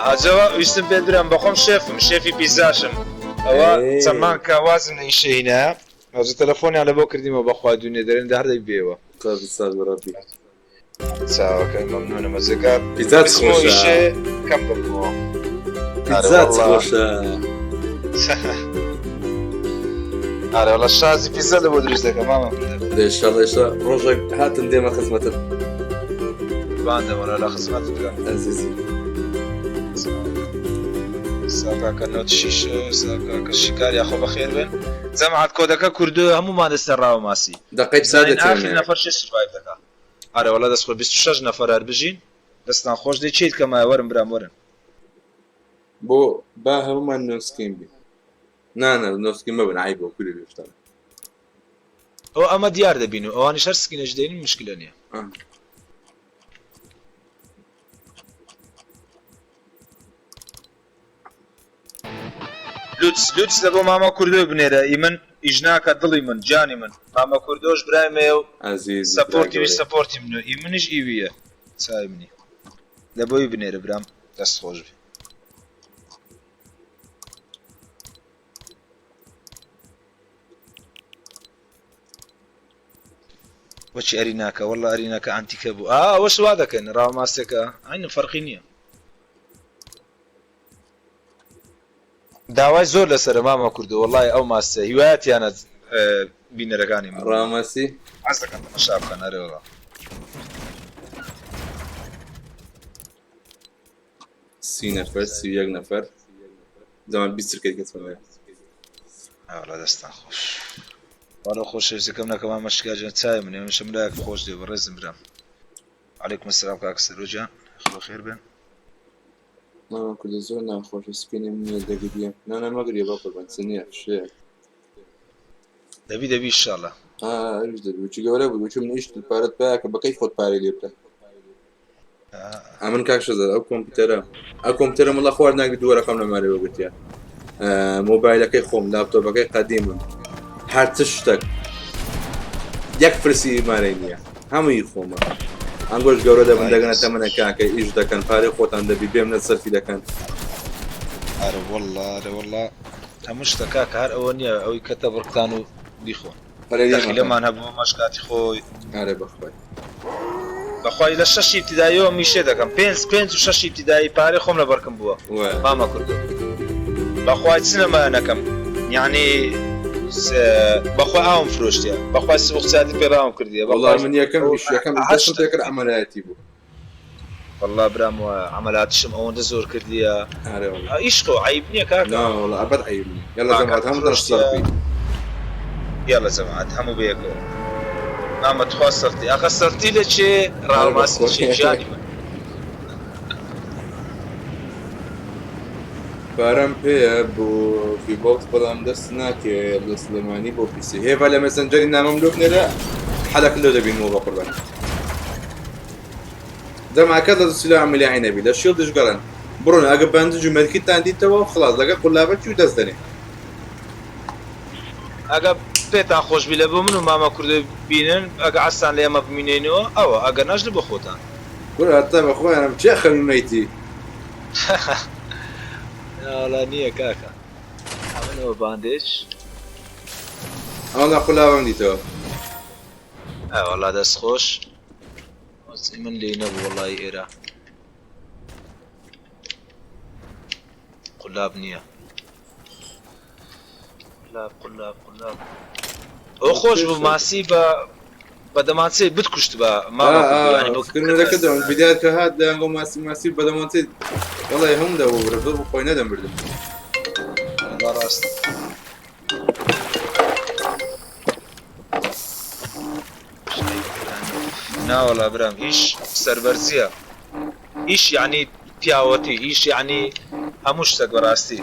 [SPEAKER 6] ئەجەوە ویستم پێ درم بەخۆم شێفم شێفی پیزاشم ئەوە چەمان کە وازم لە ئیشە هینایە ئەوجە تەلەفۆنیان لەبۆ کردیمەوە بەخوا دونێ دەرێن دە هەر دەی بێوە.
[SPEAKER 8] قەرز ساز بەڕەبی.
[SPEAKER 6] چاوەکەی مەمنونم ئەجەگا
[SPEAKER 8] پیتزا چ
[SPEAKER 6] بچمەوە
[SPEAKER 8] خۆشە
[SPEAKER 6] ئیشێ کەم دەبمەوە. ئارە
[SPEAKER 8] پیتزا چ
[SPEAKER 6] وەڵا
[SPEAKER 8] خۆشە.
[SPEAKER 6] ئارە وەڵا شازی پیتزا لەبۆ دروست دەکەم مامە کوردە.
[SPEAKER 8] دە ئیشەڵا ئیشەڵا ڕۆژێک هاتم دێمە خزمەتت.
[SPEAKER 6] قوربان دەمەوە لە خزمەتت برام.
[SPEAKER 8] ئەزیزی.
[SPEAKER 6] سلاو کاکە نۆت شیش سلاو کاکە شیکار یاخۆ بەخێر بێن جەماعەت کۆدەکە کوردۆ هەموومان دەستە ڕاوە ماسی
[SPEAKER 8] دەقەی چا
[SPEAKER 6] بزانین
[SPEAKER 8] دەچێنە
[SPEAKER 6] ئاخر نەفەر شێ survive دەکا ئەرێ وەڵا دەست خۆش 26 نەفەر هەر بژین دەستان خۆش دەی چیت کە مایە وەرن برام وەرن.
[SPEAKER 8] بۆ با هەموومان no skin بین نا نا no skin مەبن عەیبە کوری بێشتان.
[SPEAKER 6] ئەوە ئەمە دیار دەبین و ئەوانیش هەر skin ەش دێنین مشکلە نییە. لوتس لوتس لە بۆ مامە کوردۆی بنێرە ئی من ئیش ناکە دڵی من جانی من مامە کوردۆش برای مەیە و
[SPEAKER 2] ئازیزی برا
[SPEAKER 6] سەپۆرتی وی
[SPEAKER 2] گەورەی.
[SPEAKER 6] سەپۆرتی منە ئی منیش ئی ویە چاوی منی لە بۆی بنێرە برام دەست خۆش بێ. بۆچی ئەریناکە واللە ئەریناکە ئانتیکە بوو ئا ئەوەش وا دەکەن ڕاوماسێکە عین فەرقی نییە داوای زۆر لەسەرە مامە کوردۆ وەڵای ئەو ماستە هیوایەتیانە بینەرەکانی من
[SPEAKER 2] ڕامەسی
[SPEAKER 6] حەز دەکەن تەماشا بکەن ئەرێ وەڵا.
[SPEAKER 2] 30 نەفەر 31 نەفەر زەمان 20 چرکەی کەسمەوەیە.
[SPEAKER 6] ئەوەڵا دەستان خۆش. وەڵا خۆشەویستەکەم نەکە مامە شکار گیان چاوی منی هەمیشە ملایەکم خۆش دێ بەڕێزم برام. علیکم السلام کاک سەرۆ گیان خوا خێر بێن.
[SPEAKER 2] مامە کوردە زۆر ناخۆشە سکینم نییە دەگریم نا نا مەگریە بەقوربان چ نییە فشەیە.
[SPEAKER 6] دەبی دەبی ئیشاڵا.
[SPEAKER 2] ئا ئەویش دەبی وچی گەورە بووی وچی من ئیشت پارەت پایەکە بەکەی خۆت پارەی لێ بکە. ئەمن کاک شەزاد ئەو کۆمپیوتەرە ئەو کۆمپیوتەرە مڵە خوارد ناگری دووە رەقەم لە مارێ وەگرتیە مۆبایلەکەی خۆم لاپتۆپەکەی قەدیمم هەر چ شتێک یەک پرسی مارەی نییە هەمووی خۆمە ئەنگۆش گەورە دەبن دەگەنە تەمەنە کاکە ئیش دەکەن پارەی خۆتان دەبی بێم نە سەرفی دەکەن.
[SPEAKER 6] ئەرە وەڵا ئەرە وەڵا هەموو شتە کاکە هەر ئەوە نییە ئەوی کەتە بڕکتان و بیخۆن. دەخیلەمان هەبوو ئەمەش کاتی خۆی.
[SPEAKER 2] ئەرێ بەخوای.
[SPEAKER 6] بەخوای لە شەشی ئیبتیداییەوە میشێ دەکەم پێنج پێنج و شەشی ئیبتیدایی پارەی خۆم لە بەرکم بووە مامە کوردۆ بەخوای چ نەمایە نەکەم یعنی بەخوای ئاوم فرۆشتیە بەخوای سبخ چادی پێ ڕاوم کردیە
[SPEAKER 2] وەڵا من یەکەم ئیش یەکەم دەستم پێکرد عەمەلایەتی بوو.
[SPEAKER 6] وەڵا برام وایە عەمەلاتیشم ئەوەندە زۆر کردیە
[SPEAKER 2] ئەرێ وەڵا.
[SPEAKER 6] ئیش خۆ عەیب نییە کاکە.
[SPEAKER 2] نا وەڵا ئەبەد عەیب نییە یەڵا جەماعەت هەمووتان سەرفی.
[SPEAKER 6] یەڵا جەماعەت هەموو بەیەکەوە مامە تخوا سەرتی ئاخە سەرتی لە چێ ڕاوماسی چێ ژیانی من.
[SPEAKER 2] پارەم پێیە بۆ ڤیبۆکس بەڵام دەست ناکەوێت لە سلێمانی بۆ پیسی هێڤا لە مێسنجەری نامەم لۆ بنێرە حەلەکە لۆ دەبینمەوە بەقوربان. جەماعەکە لە سلا عملی عینەبی لە شیڵدیش گەڕێن بڕۆن ئەگە بەندج و مەرکیتان دیتەوە خڵاس لەگە قولابەکی و دەست دەنێ.
[SPEAKER 6] ئەگە پێتان خۆش بی لە بۆ من و مامە کوردۆ بینن ئەگە عەزتان لە ئێمە بمینێنەوە ئەوە ئەگەر ناش لە بۆ خۆتان.
[SPEAKER 2] کورە هەتا بە خۆیانم کێ خەمی مەیتی.
[SPEAKER 6] ناوەڵا نییە کاکە ئەمنەوە باندێج.
[SPEAKER 2] ئەوەڵا قولابەم دیتەوە.
[SPEAKER 6] ئەوەڵا دەست خۆش. وەزعی من لێی نەبوو وەڵایی ئێرە قولاب نییە قولاب قولاب قولاب ئەو خۆش بوو ماسی بە بە دەمانچەی بتکوشت بە مامە
[SPEAKER 2] دەکردم بدایت کە هات دەیانگۆ ماسی ماسی بە دەمانچەی وەڵی هەموو دەبوو برە بۆ خۆی نەدەمردم
[SPEAKER 6] ڕاست ناوەڵا برام ئیش سەربەرزیە ئیش یعنی پیاوەتی ئیش یعنی هەموو شتێک بەڕاستی.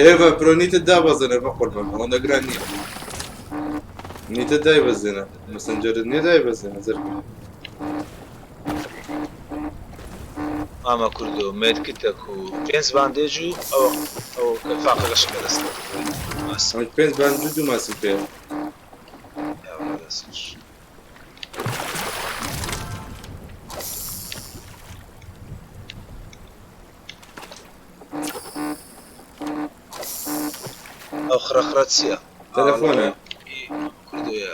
[SPEAKER 2] هێڤا پرۆنیتت دابەزێنە بەقوربان ئەوەندە گران نییە نیتە دایبەزێنە مەسنجەرت نییە دایبەزێنە زرکە.
[SPEAKER 6] مامە کوردۆ مێدکتەک و پێنج باندێج و ئەوە ئەو فاقەکەشم بەدەست کەوت. ماسی.
[SPEAKER 2] ئەمە پێنج باندج و دوو ماسی پێیە.
[SPEAKER 6] یاوەڵا دەستخۆش. ئەو خڕە خڕە چییە؟
[SPEAKER 2] تەلەفۆنە.
[SPEAKER 6] کوردۆیە.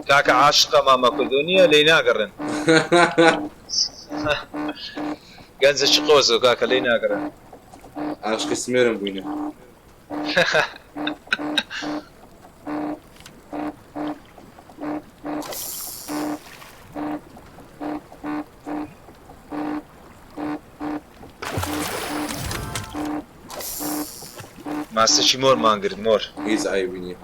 [SPEAKER 6] کاکە عاشقە مامە کوردۆ نییە لێی ناگەڕێن. گەنجێکی قۆزە کاکە لێی ناگەڕێن.
[SPEAKER 2] عاشقی سمێرم بووینە.
[SPEAKER 6] ماسەکی مۆرمان گرت مۆر.
[SPEAKER 2] هیچ عەیبی نییە.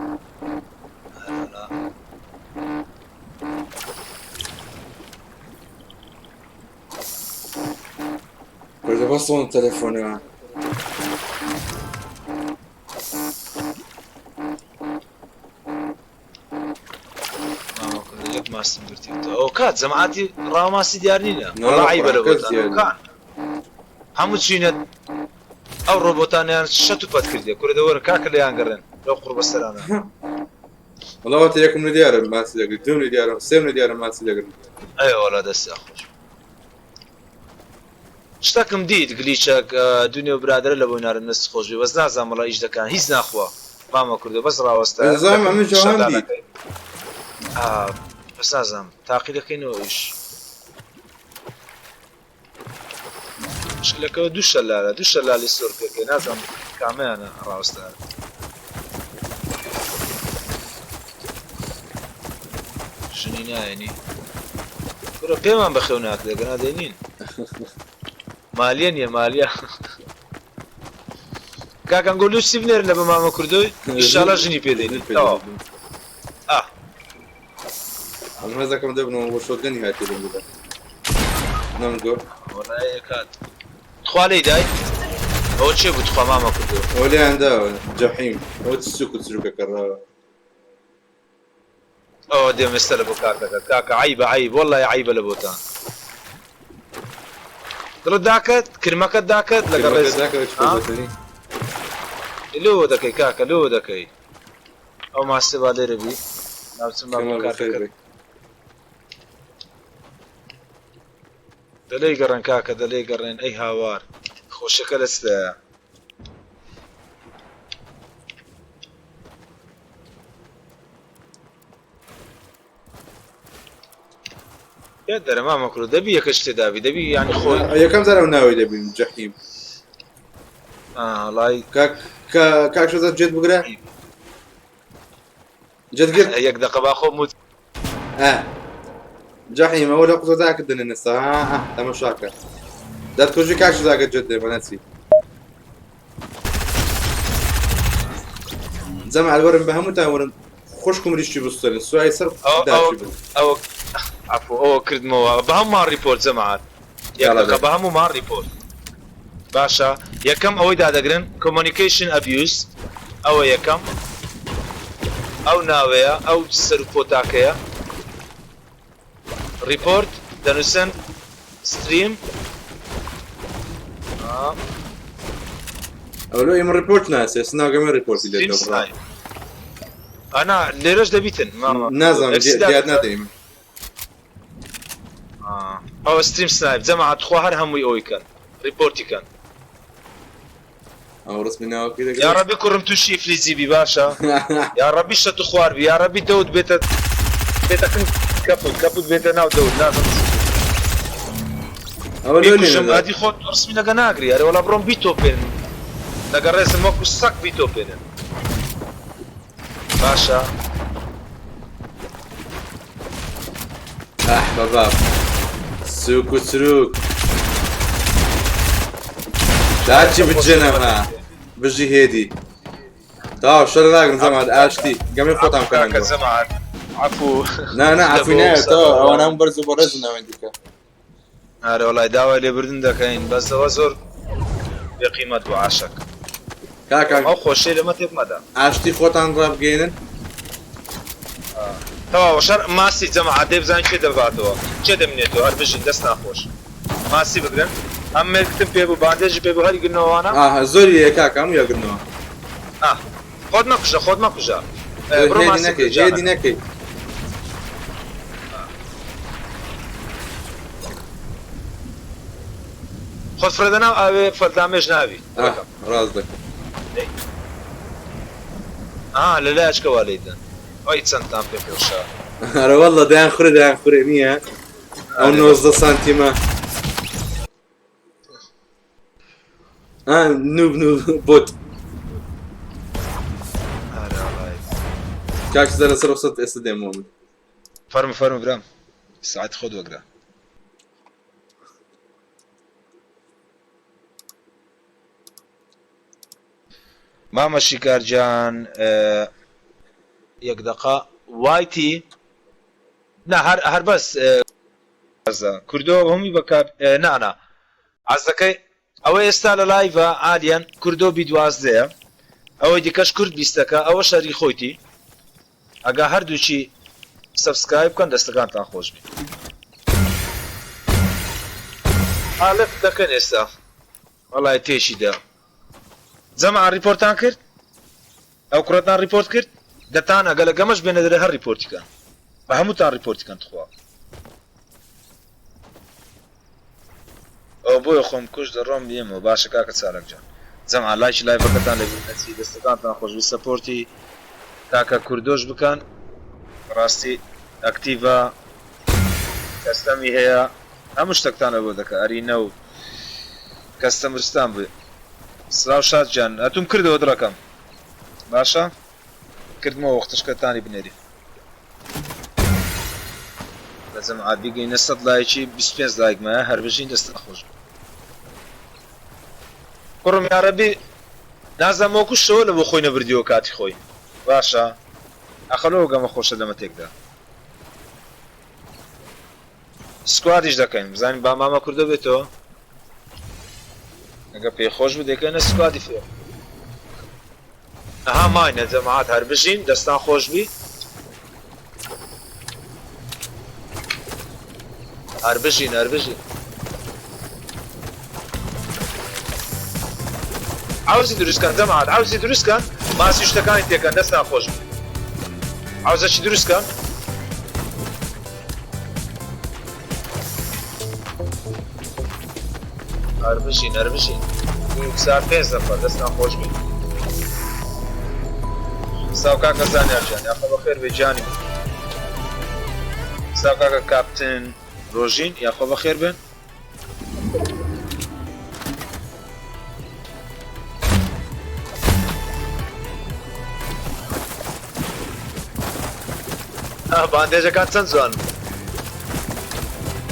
[SPEAKER 2] کوردە بەس تەلەفۆنە.
[SPEAKER 6] ماستم گرتی ئەو کات جەماعەتی ڕاوماسی دیار نینە وەڵا عەیبە لە بۆتان کان هەموو چینە ئەو ڕۆبۆتانیان شەت و پەت کردیە کورە دە وەرن کاکە لێیان گەڕێن لەو قوڕبەسەرانە.
[SPEAKER 2] وەڵا وەتە یەکم لە دیارم ماسی دەگرت دوم لە دیارم سێم لە دیارم ماسی دەگرن.
[SPEAKER 6] ئەی وەڵا دەستیان خۆش. شتەکم دیت گلیچەک دونێ و برادەرە لە بۆی نارم دەست خۆش بێ بەس نازانم وەڵا ئیش دەکان هیچ ناخوا مامە کوردۆ بەس ڕاوەستە
[SPEAKER 2] نازانم ئەمن جوان دیت
[SPEAKER 6] بەس نازانم تاقی دەکەینەوە ئیش مشکلەکەەوە دوو شەلالە دوو شەلالی سۆر پێکەی نازانم کامەیانە ڕاوەستە ژنی نایەنی کورە پێمان بەخێو ناکرێ گەنا دێنین مالیە نییە مالیە کاک ئەنگۆ لوسی بنێرن لە بە مامە کوردۆی ئیشاڵا ژنی پێ دێنین تەواو ئا
[SPEAKER 2] ئەم هەزەکەم دەبنەوە بۆ شۆتگەنی هاتی لەم بدە نەمگۆ
[SPEAKER 6] وەڵای کات تخوا لێی دای ئەوە چێ بوو تخوا مامە کوردۆ
[SPEAKER 2] ئەوە لێیان داوە جەحیم ئەوە چ سوک و چروکە کەڕاوە
[SPEAKER 6] ئەوە دێم ئێستا لە بۆ کارتەکە کاکە عەیبە عەیب وەڵای عەیبە لە بۆتان دڵت داکەت کرمەکەت داکەت لەگەڵ ڕێز لۆ دەکەی کاکە لۆ دەکەی ئەو ماستێ با لێرە بی ناوچم با بۆ کارتەکە دەلێی گەڕێن کاکە دەلێی گەڕێن ئەی هاوار خۆشەکە لە چدایە یا دەرە مامە کورە دەبی یەکەش تێدابی دەبی یانی خۆی
[SPEAKER 2] یەکەم جار ئەو ناوی دەبین جەحیم
[SPEAKER 6] لای
[SPEAKER 2] کاک کاک شەزاد جێت بگرە جێت گرت
[SPEAKER 6] یەک دەقە با خۆم وت
[SPEAKER 2] جەحیم ئەوە لە قوتە داکت دەنێن ئێستا ها تەمەشاکە دەتکوژی کاک شەزاگە جێت دێ بەنەچی جەماعەت وەرن بە هەمووتان وەرن خوشکم ریشی بستێنن سوای سەر داچی بن
[SPEAKER 6] ئەوە عەفو ئەوە کردمەوە بە هەموومان ڕیپۆرت جەماعەت یەک دەقە بە هەموومان ڕیپۆرت باشە یەکەم ئەوەی دادەگرن کۆمۆنیکەیشن ئەبیوز ئەوە یەکەم ئەو ناوەیە ئەو سەر و پۆتاکەیە ڕیپۆرت دەنووسن ستریم
[SPEAKER 2] ئەو لۆ ئێمە ڕیپۆرت ناسێ سناگەمە ڕیپۆرتی لێ دەبڕا
[SPEAKER 6] ئەنا لێرەش دەبیتن
[SPEAKER 2] نازانم دیار نادەیم
[SPEAKER 6] ئەوە ستریم سنایپ جەماعەت خوا هەر هەمووی ئەوی کەن ڕیپۆرتی کەن
[SPEAKER 2] ئەو ڕسمی ناوەکەی دەگرێت
[SPEAKER 6] یاڕەبی کوڕم توشی ئیفلیجی بی باشە یاڕەبی شەت و خوار بی یاڕەبی دەوت بێتە بێتە کن کەپوت کەپوت بێتە ناو دەوت نازم چی
[SPEAKER 2] ئەوە لۆ
[SPEAKER 6] بیکوژم
[SPEAKER 2] لێنەدا
[SPEAKER 6] ئەدی خۆت ڕسمی لەگە ناگری ئەرێ وەڵا بڕۆم بیتۆپێنم لەگە ڕێزم وەکو سەگ بیتۆپێنن باشە
[SPEAKER 2] ئەح بەباب سوک و چروک داچی بجێنەمە بژی هێدی تاو شەر ناگرم زەمات ئاشتی گەمەی خۆتان بکەن
[SPEAKER 6] کاکە جەماعەت عەفو
[SPEAKER 2] نا نا عەفوی ناوێت تەواو ئەوانە هەموو بەرز و بەڕێزن ناوێن دیکە
[SPEAKER 6] ئارە وەڵای داوای لێبردن دەکەین بەس ئەوە زۆر بێ قیمەت بوو عاشق
[SPEAKER 2] کاکە
[SPEAKER 6] ئەو خۆشیەی لەمە تێک مەدە.
[SPEAKER 2] ئاشتی خۆتان ڕابگەیەنن.
[SPEAKER 6] تەواوە شەر ماسی جەماعەت دەی بزانین کێ دەباتەوە کێ دەمینێتەوە هەر بژین دەستتان خۆش ماسی بگرن ئەم مێرگتم پێ بوو باندێجی پێ بوو هەری گرنەوە وانە
[SPEAKER 2] ئاه زۆری هەیە کاکە هەموو یەگرنەوە.
[SPEAKER 6] ئاه خۆت مەکوژە خۆت مەکوژە بڕۆ
[SPEAKER 2] هێدی
[SPEAKER 6] ماسی
[SPEAKER 2] نەکەی
[SPEAKER 6] بگرە جانەکەم.
[SPEAKER 2] هێدی نەکەی.
[SPEAKER 6] خۆت فرێدە ناو ئاوێ فەردامێژ نابی
[SPEAKER 2] ئاه ڕاست دەکەی.
[SPEAKER 6] ئا لە لایەچکە وا لێیدەن ئەی چەندتان پێ خۆشە.
[SPEAKER 2] ئەرە واللە دەیان خورێ دەیان خورێ نییە ئەو 19 سانتیمە ئا نوب نوب بۆت کاک سزا لەسەر ڕوخسەت ئێستا دێمەوە من.
[SPEAKER 6] فەرموو فەرموو برام سەعات خۆت وەگرە. مامە شیکار گیان یەک دەقە وایتی نا هەر هەر بەس کوردۆ هەمووی بە کاپ نا نا عەزەکەی ئەوە ئێستا لە لایڤە عالیەن کوردۆ بی دوازدەیە ئەوەی دیکەش کورد بیستەکە ئەوە شەری خۆیتی ئەگا هەردووکی. subscribe بکەن دەستەکانتان خۆش بی. ئالف دەکەن ئێستا وەڵای تێشی دا. جەماعە report تان کرد؟ ئەو کوڕەتان report کرد؟ دەتان ئەگە لە گەمەش بێنە دەرێ هەر report ی کەن بە هەمووتان report ی کەن تخوا. ئەوە بۆیە خۆم کوشت دەڕۆم بێمەوە باشە کاکە چالاک جان جەماعە لایکی live ەکەتان لەبیر نەچی دەستەکانتان خۆشبی support ی کاکە کوردۆش بکەن بەڕاستی active ە custom ی هەیە هەموو شتەکتان لەبۆ دەکا arena و custom ەرستان بێ سلاو شاد گیان ئەتوم کردەوە دڵەکەم باشە کردمەوە وەختشکەتانی بنێری بە جەماعەت بیگەینە 100 لایکی 25 لایک مایە هەر بژین دەستتان خۆش بێ کوڕم یاڕەبی نازانم وەکو شەوە لە بۆ خۆی نەبردیەوە کاتی خۆی باشە ئەخە لۆ گەمە خۆشە لەمە تێکدا squad یش دەکەین بزانین با مامە کوردە بێتەوە ئەگە پێی خۆش بوو دەکەینە squad ی فێر ئەها ماینە جەماعەت هەر بژین دەستان خۆش بی هەر بژین هەر بژین عەوزی دروستکەن جەماعەت عەوزی دروستکەن ماسی شتەکانی تێکەن دەستان خۆش بی عەوزەکی دروستکەن هەر بژین هەر بژین دوو چار پێنج نەفەر دەستان خۆش بی ساو کاکە زانیار گیان یاخوا بەخێر بێ گیانی من ساو کاکە کاپتن ڕۆژین یاخوا بەخێر بێن باندێجەکان چەند جوان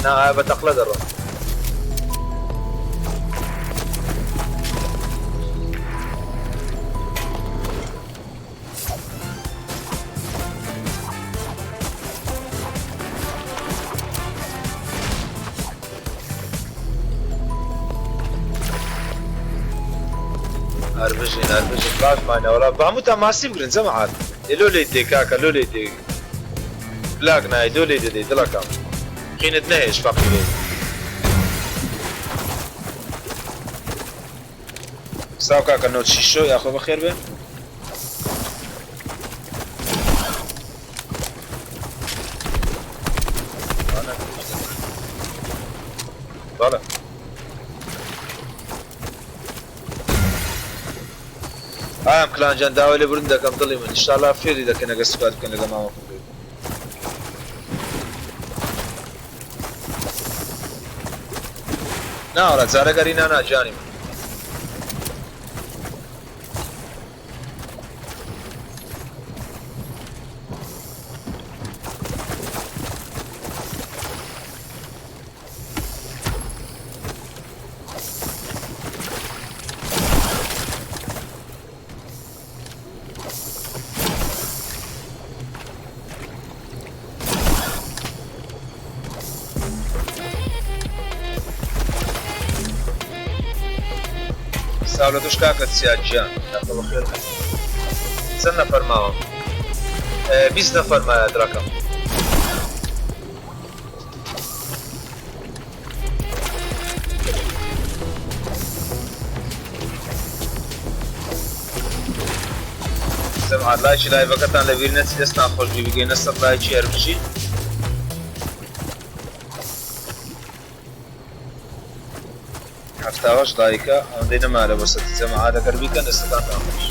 [SPEAKER 6] نا بە تەقلە دەڕۆن. هەر بژین هەر بژین باش ماینە وەڵا با هەمووتان ماسی بگرن جەماعەت ئێ لۆ لێی دێ کاکە لۆ لێی دێ بلاک نای لۆ لێی دەدەی دڵەکەم قینت نەهێشت فەقیرەی سلاو کاکە نۆت شیشۆ یاخۆ بەخێر بێن. بەڵێ ئایم کلان جان داوای لێبوردن دەکەم دڵی من ئینشاءاللە فێری دەکەن ئەگەر squad بکەن لەگەڵ مامە کوردی. نا وەڵا جارەک arena نا گیانی من. سلاو لە تۆش کاکە چیا گیان یاخوا بەخێر بێی چەند نەفەر ماوە 20 نەفەر مایە دڕەکەم. جەماعەت لایکی live ەکەتان لەبیر نەچی دەستان خۆش بی بگەینە سەد لایکی هەر بژین. 78 لایکە ئەوەندەی نەما لە بۆ سەدی جەماعەت ئەگەر بیکەن دەستەکانتان خۆش.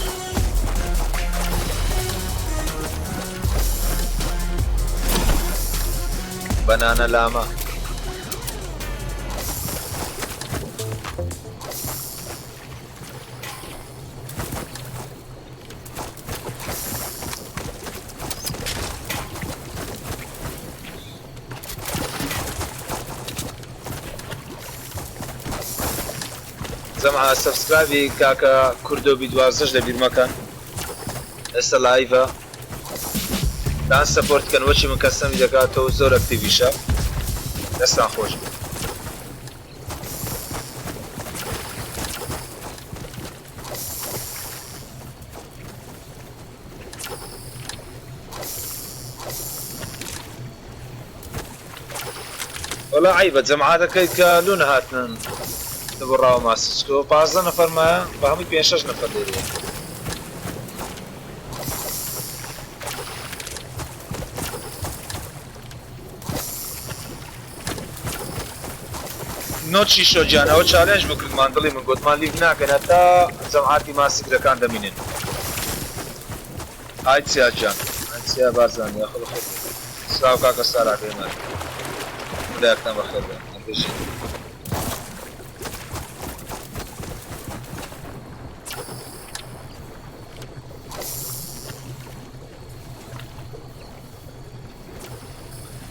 [SPEAKER 6] بەنانە لامە. جەماعە subscribe ی کاکە کوردۆ بی دوازدەش لە بیر مەکەن ئێستا live ە تان support کەن وەچی من custom ی دەکاتەوە زۆر active یشە دەستان خۆش بێت. وەڵا عەیبە جەماعەتەکەی کە لۆ نەهاتنن لە بۆ ڕاوە ماسی چکۆ 15 نەفەر مایە بە هەمووی پێنج شەش نەفەر لێرەیە. نۆچی شۆ گیان ئەوە challenge بوو کردمان دڵی من گۆتمان leave ناکەن هەتا جەماعەتی ماسیگرەکان دەمینن. ئای چیا گیان ئای چیا بارزانی یاخۆ بەخێر بێی. سڵاو کاکە ساراکە ئێمە هەموو لایەکتان بەخێر بێن هەر بژین.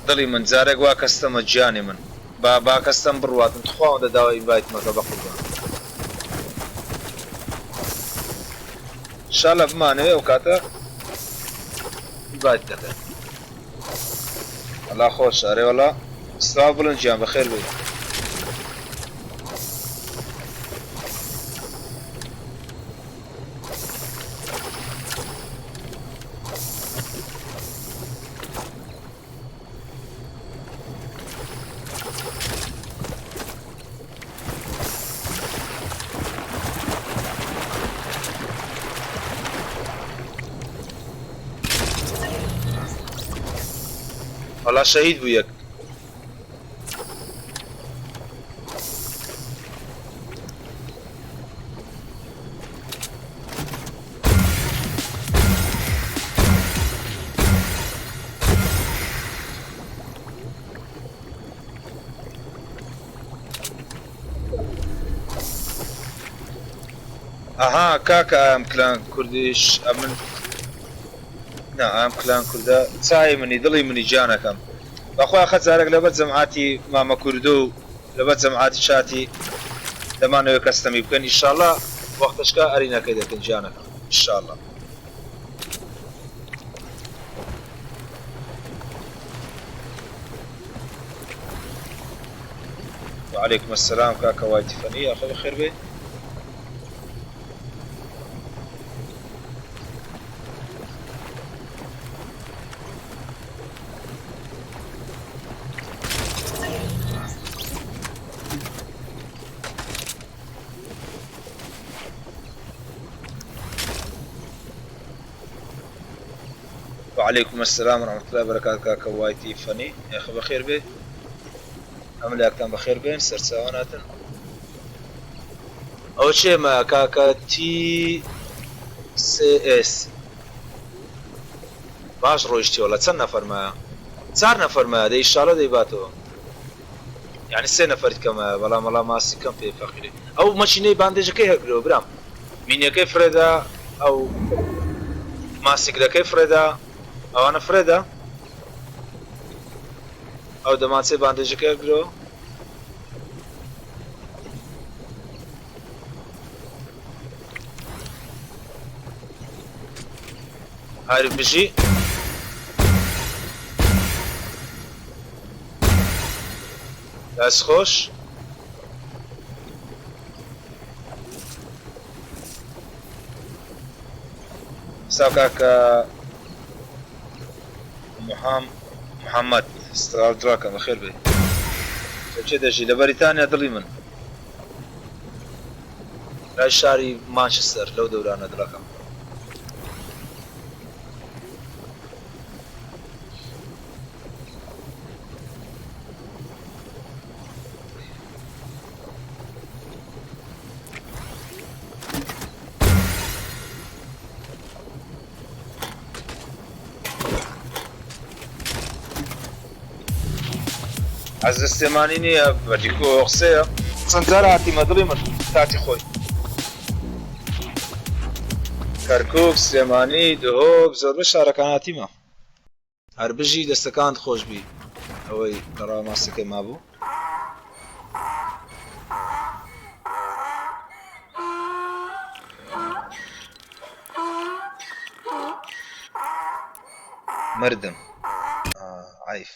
[SPEAKER 6] دڵی من جارێک وا کەستەمە گیانی من با با کەستەم بڕواتم تخوا ئەوەندە داوای invite مەکە بەقوربان. شاللە بمانەوێ ئەو کاتە invite دەکەن. وەڵا خۆشە ئەرێ وەڵا سڵاو بڵند گیان بەخێر بێی. وەڵا شەهید بوو یەک. ئەها کاکە ئایم کلان کوردیش ئەمن نا ئایم کلان کوردە چای منی دڵی منی گیانەکەم بەخوا خە جارێک لەبەر جەمعاتی مامە کوردۆ و لەبەر جەمعاتی چاتی دەمانەوێ کەستەمی بکەن ئیشاڵا وەختەشکا ئەرینەکەی دەکەن گیانەکەم ئیشاڵا. وعلیکم السلام کاکە وای تیفەنی یاخۆ بەخێر بێی. وعلیکم السلام ورحمة الله وبرکاته کاکە وای تیفەنی یاخۆ بەخێر بێی. هەموو لایەکتان بەخێر بێن سەرچاوان هاتن. ئەوە چێمە کاکە تی سێ ئێس باش ڕۆیشتی وەڵا چەند نەفەر مایە چار نەفەر مایە دەی ئیشاڵە دەیباتەوە یعنی سێ نەفەرت کەمایە بەڵام وەڵا ماسی کەم پێ فەقیری ئەو مەچینەی باندێجەکەی هەرگرەوە برام مینەکەی فرێدا ئەو ماسیگرەکەی فرێدا ئەوانە فرێدا ئەو دەمانچەی باندێجەکەی هەرگرەوە. هەر بژی. دەست خۆش. ساو کاکە محام محمد ستراو دراکە بەخێر بێی. لە کوێ دەژی؟ لە بەریتانیا دڵی من. لای شاری مانچستەر لەو دەورانە دڵەکەم. ئەز لە سلێمانی نییە بەدیکۆ قسەیە چەند جار هاتیمە دڵی من کاتی خۆی کەرکوک سلێمانی دهۆک زۆربەی شارەکان هاتیمە هەر بژی دەستەکانت خۆش بی ئەوەی لە ڕاوەماسیەکەی مابوو. مردم عیف.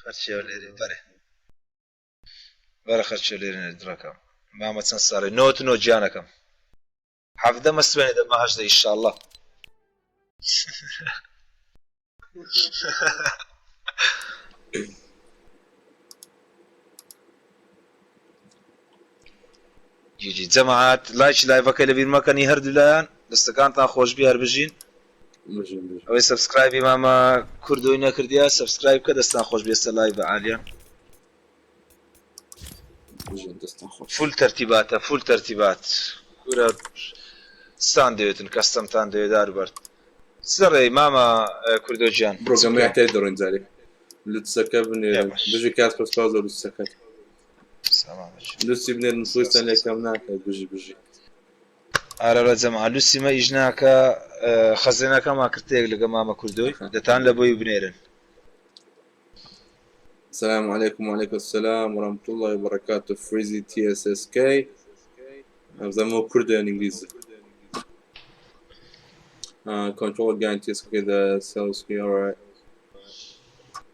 [SPEAKER 6] خەرچێ لێرێ بەرێ. بەرە خەرچێ لێرێ دڕەکەم مامە چەند ساڵی نۆت نۆ گیانەکەم. حەڤدە مە سبەینێ دەبمە 18 ئیشاڵڵا. جیجی جەماعەت لایکی لایڤەکەی لەبیر مەکەنی هەردوولایان دەستەکانتان خۆشبی هەر بژین.
[SPEAKER 8] بژین بژین.
[SPEAKER 6] ئەوەی subscribe ی مامە کوردۆی نەکردیە subscribe بکە دەستان خۆش بێ ئێستا live عالیە.
[SPEAKER 8] بژین دەستان خۆش.
[SPEAKER 6] full تەرتیباتە full تەرتیبات کورە ستان دەوێتن کەستەمتان دەوێت دار بەرد چ دەڕێی مامە کوردۆ گیان
[SPEAKER 8] بڕۆ
[SPEAKER 6] چ
[SPEAKER 8] گەمەی
[SPEAKER 6] بکەین
[SPEAKER 8] تای دەڕۆین جارێ لوتسەکە بنێرن
[SPEAKER 6] باش
[SPEAKER 8] بژی کاس پەس سپاس بۆ لوتسەکەت
[SPEAKER 6] سلام
[SPEAKER 8] لوتسی بنێرن
[SPEAKER 6] سپاس
[SPEAKER 8] خۆیتان لێکەم ناکات بژی بژی.
[SPEAKER 6] ئارەڵە جەماعە لوسی مە ئیش ناکە خەزێنەکەما کرتەیەک لەگە مامە کوردۆی دەتان لە بۆی بنێرن.
[SPEAKER 8] السلام عليكم وعليكم السلام ورحمة الله وبركاته فريزي تي اس اس كي ئەبزانم کوردە یان ئینگلیزی. Control again TSK the sales key. All right.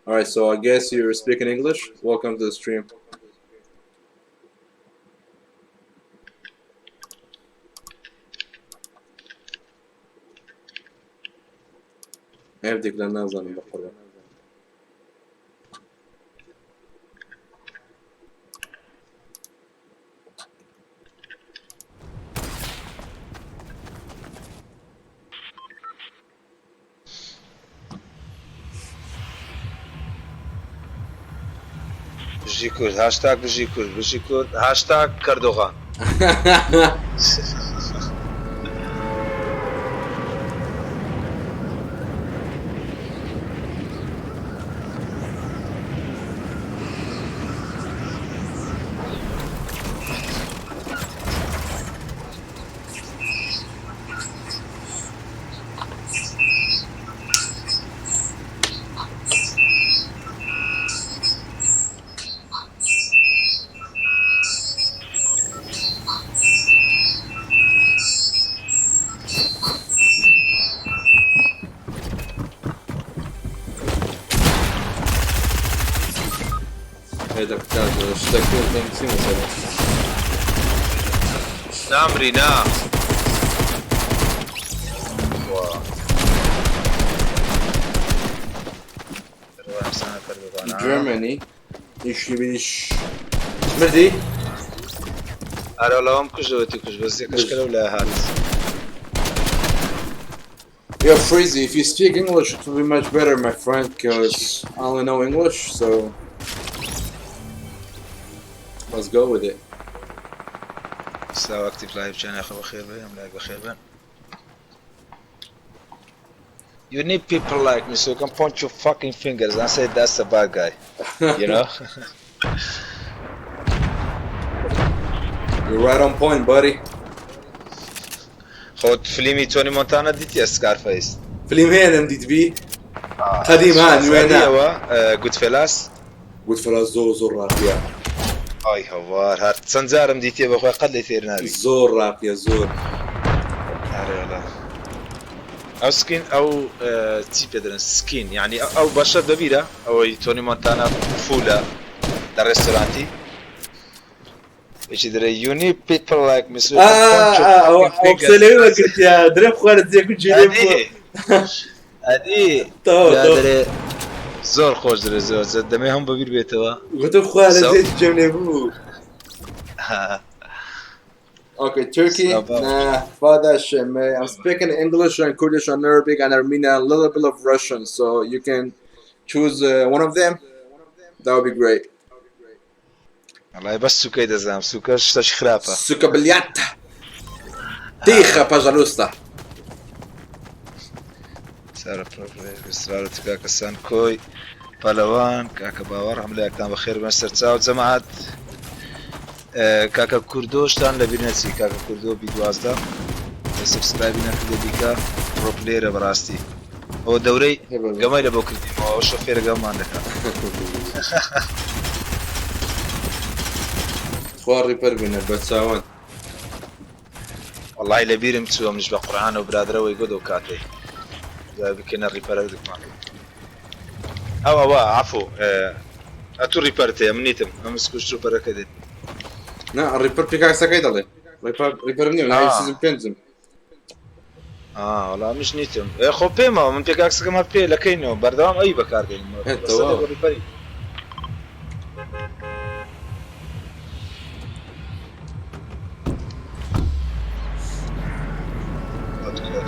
[SPEAKER 8] All right, so I guess you're speaking English. Welcome to the stream. هەردێک لە نازانم بە قوربان.
[SPEAKER 6] بژی کورد هاشتاگ بژی کورد بژی کورد هاشتاگ کەردۆغان.
[SPEAKER 8] هێدە بکات شتەکە چی مەسەلە؟
[SPEAKER 6] نامری نا.
[SPEAKER 8] Germany ئیشی بیش مردی؟
[SPEAKER 6] ئەرە لەوەم کوژەوەتی کوژ بەس یەکەشکە لەو لا هات.
[SPEAKER 8] Yo, Freezy, if you speak English, it will be much better, my friend, because I only know English, so let's go with it.
[SPEAKER 6] سلاو ئەکتیڤ لایڤ گیان یاخە بەخێر بێ ئەم لایک بەخێر بێن. You need people like me so you can point your fucking fingers and say that's the bad guy. You know?
[SPEAKER 8] You're right on point, buddy.
[SPEAKER 6] خۆت فلیمی تۆنی مۆنتانا دیتیە سکارفەیس؟
[SPEAKER 8] فلیم هەیە نەمدیتبی قەدیم ها نوێ نا.
[SPEAKER 6] ئەوە گودفێلاس.
[SPEAKER 8] گودفێلاس زۆر زۆر ڕاقیە.
[SPEAKER 6] ئای هەوار هەر چەند جارم دیتیە بەخوای قەت لێی تێر نابی.
[SPEAKER 8] زۆر ڕاقیە زۆر.
[SPEAKER 6] ئەرێ وەڵا ئەو سکین ئەو چی پێ دەرن سکین یعنی ئەو بەشە بەبیرە ئەوەی تۆنی مۆنتانا فولە لە ڕێستۆرانتی یەکی دەرێ you need people like me so you can point your fucking
[SPEAKER 8] ئەو قسە
[SPEAKER 6] fingers.
[SPEAKER 8] لەوێ کردیا درێ خوارد زێک و جێ لێ بووە.
[SPEAKER 6] ئەدی ئەدی
[SPEAKER 8] تەواو
[SPEAKER 6] یا
[SPEAKER 8] تەواو.
[SPEAKER 6] دەرێ زۆر خۆش دەرێ زۆر زۆر دەمێ هەم بەبیر بێتەوە.
[SPEAKER 8] گوتم خوارد
[SPEAKER 6] So
[SPEAKER 8] زێک جێم لێ بوو. Okay, Turkey?
[SPEAKER 6] سلاو باوە.
[SPEAKER 8] Nah, fuck that shit, man. I'm speaking English and Kurdish and Arabic and Armenian, a little bit of Russian, so you can choose one of them. That would be great.
[SPEAKER 6] وەڵای بەس سوکەی دەزانم سوکەش شتەکی خراپە.
[SPEAKER 8] Сука, блядь. Тихо, пожалуйста.
[SPEAKER 6] سارە سرارەت کاکە سان کۆی پەلەوان کاکە باوەڕ هەم لایەکتان بەخێر بن سەرچاو جەماعەت کاکە کوردۆشتان لەبیر نەچی کاکە کوردۆ بی 12 subscribe ی نەکردە بیکە pro player ە بەڕاستی ئەوە دەورەی گەمای لە بۆ کردیمەوە ئەو شۆفێرە گەممان دەکات.
[SPEAKER 8] خوا ڕیپەر بینە بە چاوان.
[SPEAKER 6] وەڵای لەبیرم چووە منیش بە قورعانەوە برادەرەوەی گۆ دەو کاتەی دوای بکەینە ڕیپەرە دکمان ئەو ئەوە عەفو ئەتوو ڕیپەرت هەیە من نیتم ئەم سکوش ڕیپەرەکە دێت.
[SPEAKER 8] نا ڕیپەر پیکاکسەکەی دەڵێ ڕیپەر ڕیپەرم نییە ناوی سیزن پێنجم.
[SPEAKER 6] ئا وەڵا منیش نیتم ئێ خۆ پێمەوە من pickaxe ەکەم هەر پێ لەکەینەوە بەردەوام ئەوی بەکاردێنم
[SPEAKER 2] هێ تەواو.
[SPEAKER 6] ڕیپەری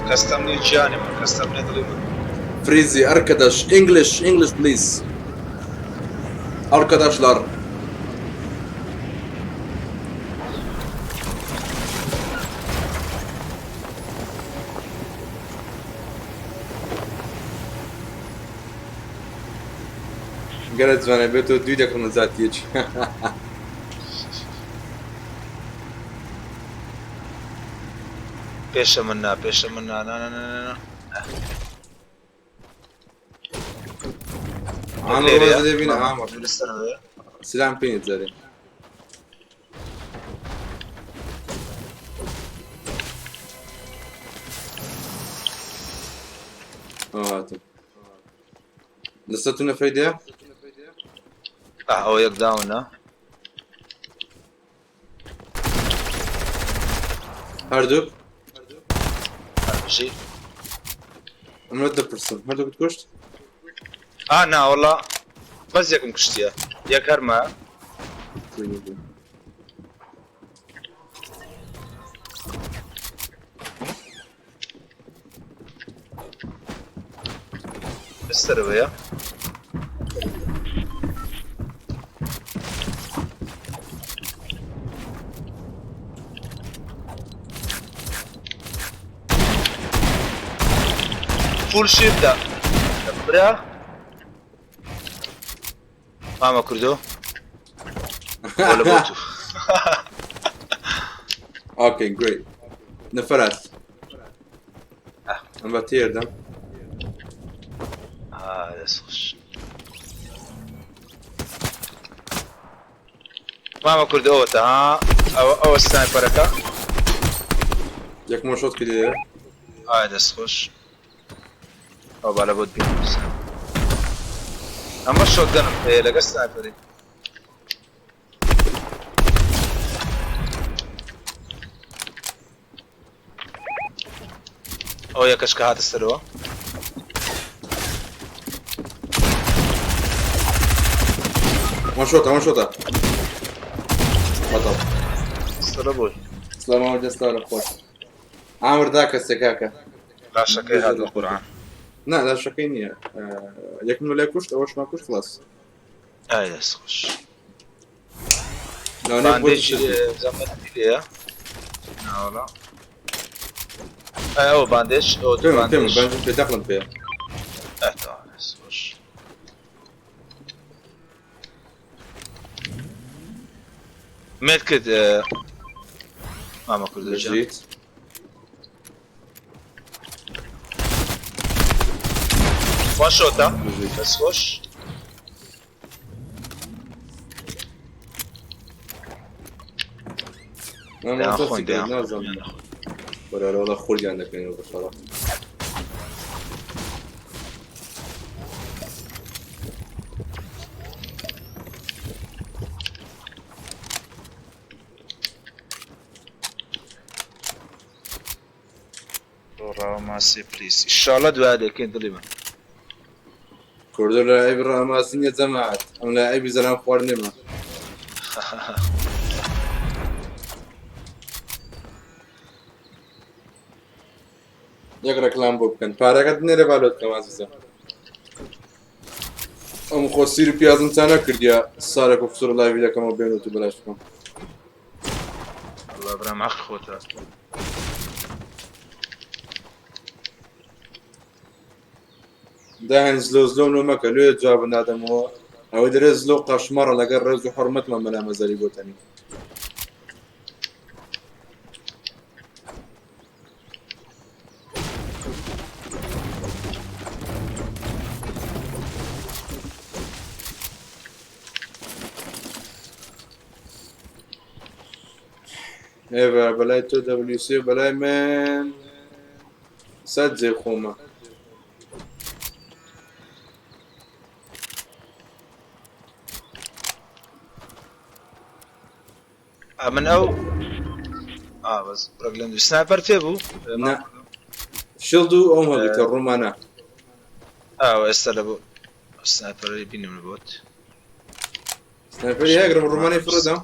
[SPEAKER 6] کەستەم نیە گیانی من کەستەم نیە دڵی من
[SPEAKER 2] Frizi arkadaş English English please Arkadaşlar گەرە جوانە بێت تۆ دوی دەکەم لە زاتیەکی
[SPEAKER 6] پێشە من نا پێشە من نا نا نا نا نا
[SPEAKER 2] عامر
[SPEAKER 6] لێرەیە.
[SPEAKER 2] ڕۆژە دەبینە عامر
[SPEAKER 6] لەسەرەوەیە.
[SPEAKER 2] سلام پێ جارێ هاتم لەسەر تو نەفەی دێ
[SPEAKER 6] ئاه ئەوە یەک داونە
[SPEAKER 2] هەردووک
[SPEAKER 6] بژی
[SPEAKER 2] ئەمە دەپرسم هەردووکت کوشت
[SPEAKER 6] ئا نا وەڵا بەس یەکم کوشتیە یەک هەرمە لەسەرەوەیە فول شیردا برا مامە کوردۆ ولا بۆ تو
[SPEAKER 2] Okay, great. نەفرات ئەم بە تێردەم
[SPEAKER 6] آه دەست خۆش مامە کوردۆ ئەوەتە ها ئەوە ئەوە سنایپەرەکە
[SPEAKER 2] یەکمە شۆت کردێ
[SPEAKER 6] ئای دەست خۆش ئەو با لە بۆت بینووسم ئەمە شۆتگەنم هەیە لەگەر سنایپەری ئەو یەکەش کە هاتە سەرەوە
[SPEAKER 2] وان شۆتە وان شۆتە بەتەڵ
[SPEAKER 6] سەرە بۆی
[SPEAKER 2] سلامەوە دەستا لە خۆش عامر دا کەسێ کاکە
[SPEAKER 6] لاشەکەی هات بە قورعان
[SPEAKER 2] نا لاشەکەی نییە یەکم لای کوشت ئەوەشمان کوشت خلاص
[SPEAKER 6] ئای دەست خۆش
[SPEAKER 2] لەوانەیە بۆ
[SPEAKER 6] باندێجی زەمەتی لێیە ناوەڵا ئای ئەوە باندێج ئەوە دوو
[SPEAKER 2] پێم پێم
[SPEAKER 6] باندێج
[SPEAKER 2] بانجم پێ دەخڵم پێ
[SPEAKER 6] ئای تەواو دەست خۆش مێت کرد مامە کوردۆ گیان.
[SPEAKER 2] بژیت
[SPEAKER 6] وان شۆتە
[SPEAKER 2] بژیت
[SPEAKER 6] دەست خۆش دەیان خۆن دەیان خۆن
[SPEAKER 2] نازانم وەرە وەڵا خوردیان دەکەنەوە بەشەڵە
[SPEAKER 6] ڕاوە ماسی پلیس ئیشاڵە دوای دەکەین دڵی من
[SPEAKER 2] کوردۆ لاعب ڕاماسی نیە جەماعەت ئەم لاعبی زەلام خواردنێمە یەک ڕێکلام بۆ بکەن پارەکەت نێرە بالۆت کەم ئازیزە ئەم خۆ سیر و پیازم تا نەکردیە سارێک و قسوور لایڤی دەکەمەوە بێن و تو بەلاش بکەم
[SPEAKER 6] الله برام عەقڵ خۆتە
[SPEAKER 2] داهێن زلۆ زلۆم لۆ مەکە لێ جواب نادەمەوە ئەوەی دەرێ زلۆ قەشمەڕە لەگەر ڕێز و حرمەتمان مەلا مەزەری بۆتەنی ئێوە بەلای تۆ WC بەلای من سەد جێ خۆمە
[SPEAKER 6] من ئەو بەس ڕێک لەم دوو سنایپەر تێ بوو
[SPEAKER 2] نا. shield و ئەوم هەڵگرتە ڕوومانە.
[SPEAKER 6] ئاوە ئێستا لە بۆ sniper ی بینم لە بۆت.
[SPEAKER 2] sniper ی هەگرم ڕوومانەی فڕێدام.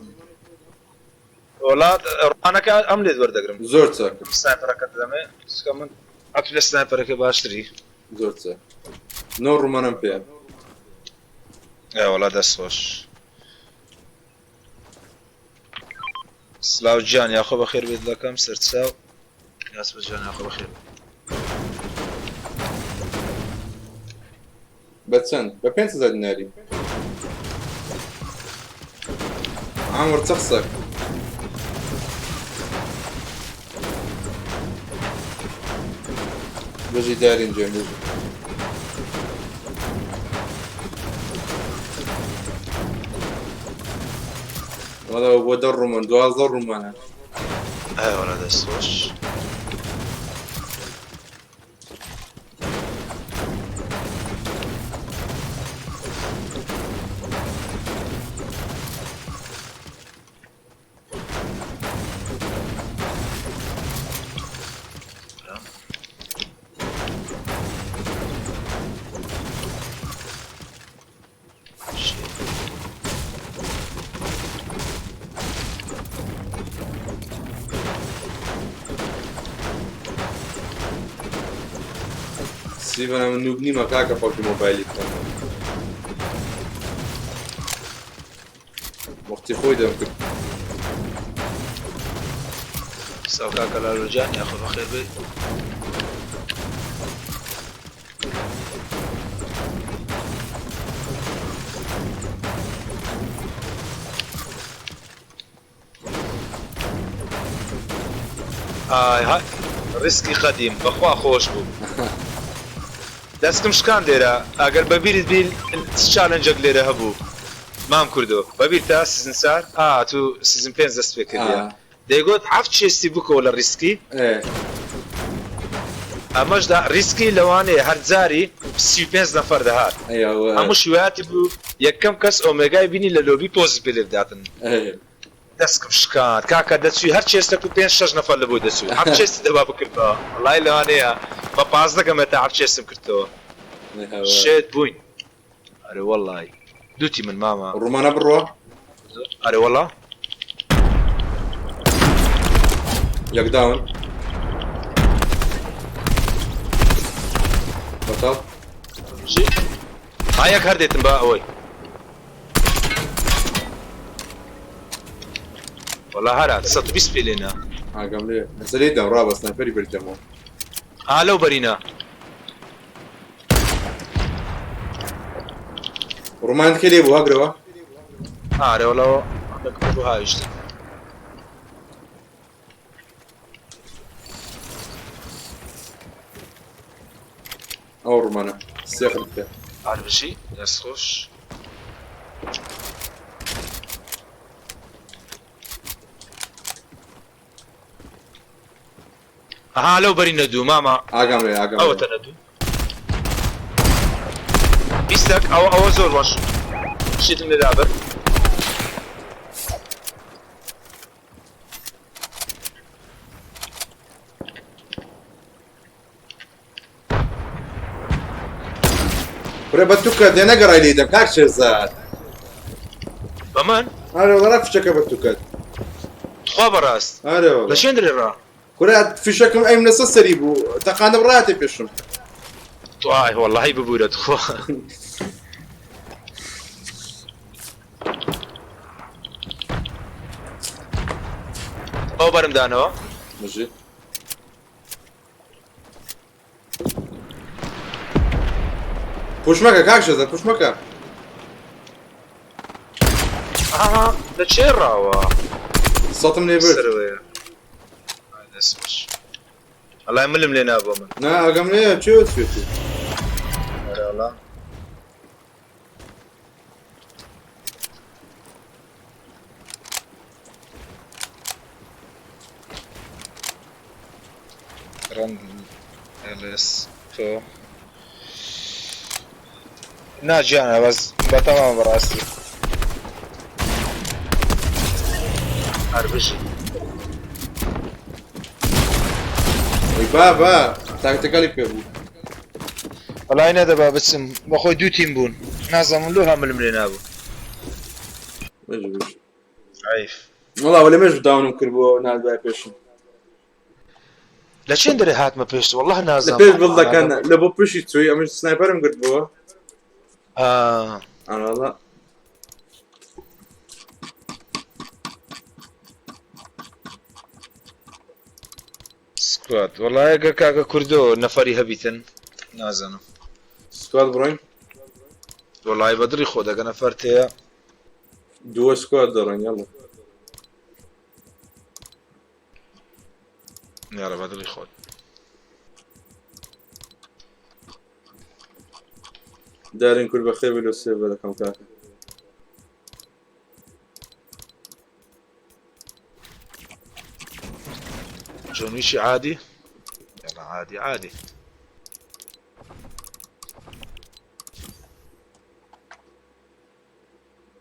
[SPEAKER 6] وەڵا ڕوانەکە ئەم لێت وەردەگرم.
[SPEAKER 2] زۆر چاکە.
[SPEAKER 6] sniper ەکە دەدەمێ چونکە من ئەتو لە sniper ەکە باشتری.
[SPEAKER 2] زۆر چاک. نۆ ڕوومانەم پێیە.
[SPEAKER 6] ئێ وەڵا دەست خۆش. سلاو گیان یاخۆ بەخێر بێت دەکەم سەرچاو یاسبە گیان یاخۆ بەخێر بێت.
[SPEAKER 2] بە چەند؟ بە 5000 دیناری. عامر چەخسەک. بژی دارین جێن بژی. وەڵا بۆ دە ڕوومان 12 ڕوومانە.
[SPEAKER 6] ئەی وەڵا دەست خۆش.
[SPEAKER 2] سیڤەن من نوب نیمە کاکە پەبجی مۆبایلی بکەم وەختی خۆی دەم کرد.
[SPEAKER 6] سلاو کاکە لالۆ گیان یاخۆ بەخێر بێی. ئای های ڕیسکی قەدیم بەخوا خۆش بوو دەستم شکان لێرە ئەگەر بەبیرت بی چ challenge ێک لێرە هەبوو مام کوردۆ بەبیرتە season چار ئا تو season پێنج دەست پێ کردیە دەیگۆت حەفت chest ی بکەوە لە ڕیسکی ئەمەشدا ڕیسکی لەوانەیە هەر جاری 35 نەفەر دەهات هەموو شویاتی بوو یەکەم کەس ئۆمێگای بینی لە lobby پۆزی پێ لێ بداتن دەسکم شکاند کاکە دەچوی هەر chest ەک و پێنج شەش نەفەر لە بۆی دەچوو حەفت chest ی دەبا بکردەوە وەڵای لەوانەیە بە 15 گەمە تا حەفت chest م کردەوە شێت بووین ئەرێ وەڵای دووتی من مامە
[SPEAKER 2] ڕوومانە بڕۆ.
[SPEAKER 6] ئەرێ وەڵا.
[SPEAKER 2] یەک down. بەتاڵ.
[SPEAKER 6] ها یەک هەر دێتم بە ئەوەی. وەڵا هەرا 120 پێ لێنا.
[SPEAKER 2] ئاگام لێ. ئەسە لێی دام ڕابە sniper ی بردەمەوە.
[SPEAKER 6] ها لەو بەرینە.
[SPEAKER 2] ڕوومانت کێ لێ بوو هەگرەوە؟
[SPEAKER 6] ئارێ وەڵا بۆ هاویشتن.
[SPEAKER 2] ئەو ڕوومانە سێخت بکە.
[SPEAKER 6] ئار بژی دەست خۆش. ئەها لەو بەری نەدوو مامە.
[SPEAKER 2] ئاگام لێ ئاگام
[SPEAKER 6] ئەوەتە نەدوو. بیستەک ئەوە ئەوە زۆر باش شتم لێ لابرد.
[SPEAKER 2] کورە بە توکە دێ نەگەڕای لێی دەم کاک شێرزاد.
[SPEAKER 6] بە من؟
[SPEAKER 2] ئارێ وەڵا فشەکە بە توکەت.
[SPEAKER 6] تخوا بەڕاست.
[SPEAKER 2] ئارێ وەڵا.
[SPEAKER 6] لە شوێن درێ ڕا؟
[SPEAKER 2] کورە فیشەکم ئەیم لەسەر سەری بوو تەقاندم ڕاتێ پێشم.
[SPEAKER 6] ئای وەڵاهی ببورە تخوا. ئەو بەرم دانەوە.
[SPEAKER 2] بژی. push مەکە کاک شێزاد push مەکە.
[SPEAKER 6] ئاها لە چێ ڕاوە؟
[SPEAKER 2] سەتم لێ برد.
[SPEAKER 6] سەرەوەیە. دەست خۆش. وەڵای ملم لێ نابوو من.
[SPEAKER 2] نا ئاگام لێیە چێ چێتی.
[SPEAKER 6] ئەرێ وەڵا. ڕەنگ LS تۆ نا گیانە بەس بەتەمام بەڕاستی هەر بژی.
[SPEAKER 2] ئەی بابا. تاکتیکالی پێ بوو.
[SPEAKER 6] وەڵای نەدەبا بچم بەخۆی دوو تیم بوون نازانم لۆ هەملم لێ نابوو.
[SPEAKER 2] مەجبور.
[SPEAKER 6] عیف.
[SPEAKER 2] وەڵا وەلێ مەش داونم کردبووە نادبای پێشم.
[SPEAKER 6] لە چێن دەرێ هاتمە پێشت والله
[SPEAKER 2] لە
[SPEAKER 6] نازانم.
[SPEAKER 2] پێش بڵدەکان لە بۆ پشی چووی ئەمەش سنایپەرم گرتبووە.
[SPEAKER 6] آه.
[SPEAKER 2] ئەڵا
[SPEAKER 6] squad وەڵا ئەگەر کاکە کوردۆ نەفەری هەبیتن نازانم.
[SPEAKER 2] squad بڕۆین؟
[SPEAKER 6] وەڵای بە دڵی خۆ دەگە نەفەر تێیە.
[SPEAKER 2] دووە squad دەڕۆین یاڵا.
[SPEAKER 6] یاڵا بە دڵی خۆت.
[SPEAKER 2] دارین کورد بەخێر بێ لۆ سێرڤەرەکەم کاکە.
[SPEAKER 6] جۆنویشی عادی يلا عادي عادي.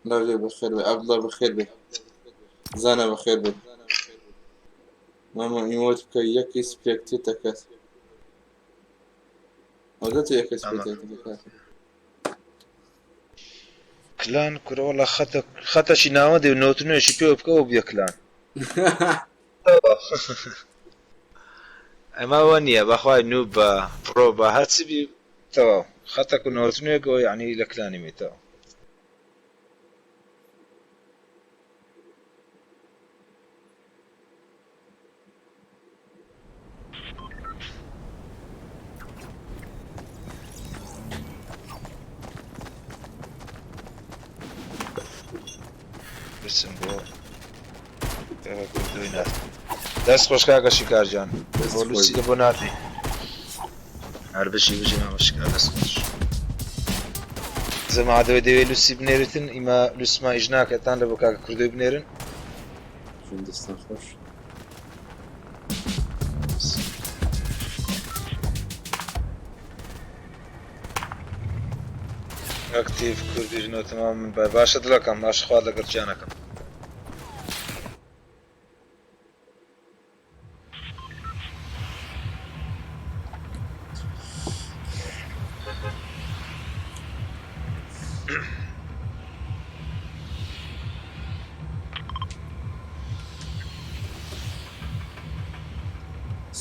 [SPEAKER 2] لاڤێ بەخێر بێ، عەبدوڵا بەخێر بێ، زانا بەخێر بێ. مامە ئیمۆت بکە یەکی سپێکتێتەکەت. ئەو دەتە یەکە سپێکتێتەکەت.
[SPEAKER 6] کلان کورە وەڵا خەتە خەتەشی ناوەندێ و نەوتنەوەشی پێوە بکەوە بێ کلان. ئەمە وە نییە بەخوای نوو بە پرۆ بە هەرچی بی تەواو خەتەک و نەوتنەوەیەکەوە یعنی لە کلانی میتەوە. بچم بۆ کوردۆی نات. دەست خۆش کاکە شیکار گیان.
[SPEAKER 2] دەست
[SPEAKER 6] بۆ
[SPEAKER 2] خۆش.
[SPEAKER 6] لوسی لە بۆ ناتی. هەر بژی بژی مامە شیکار دەست خۆش. زەمادەوەی دەوێت لوسی بنێرتن ئیمە لوسما ئیش ناکەتان لە بۆ کاکە کوردۆی بنێرن.
[SPEAKER 2] دەستان خۆش.
[SPEAKER 6] ئەکتیڤ کوردیش نۆ تەمام من بای باشە دڵەکەم باشە خوات لەگەڵ گیانەکەم.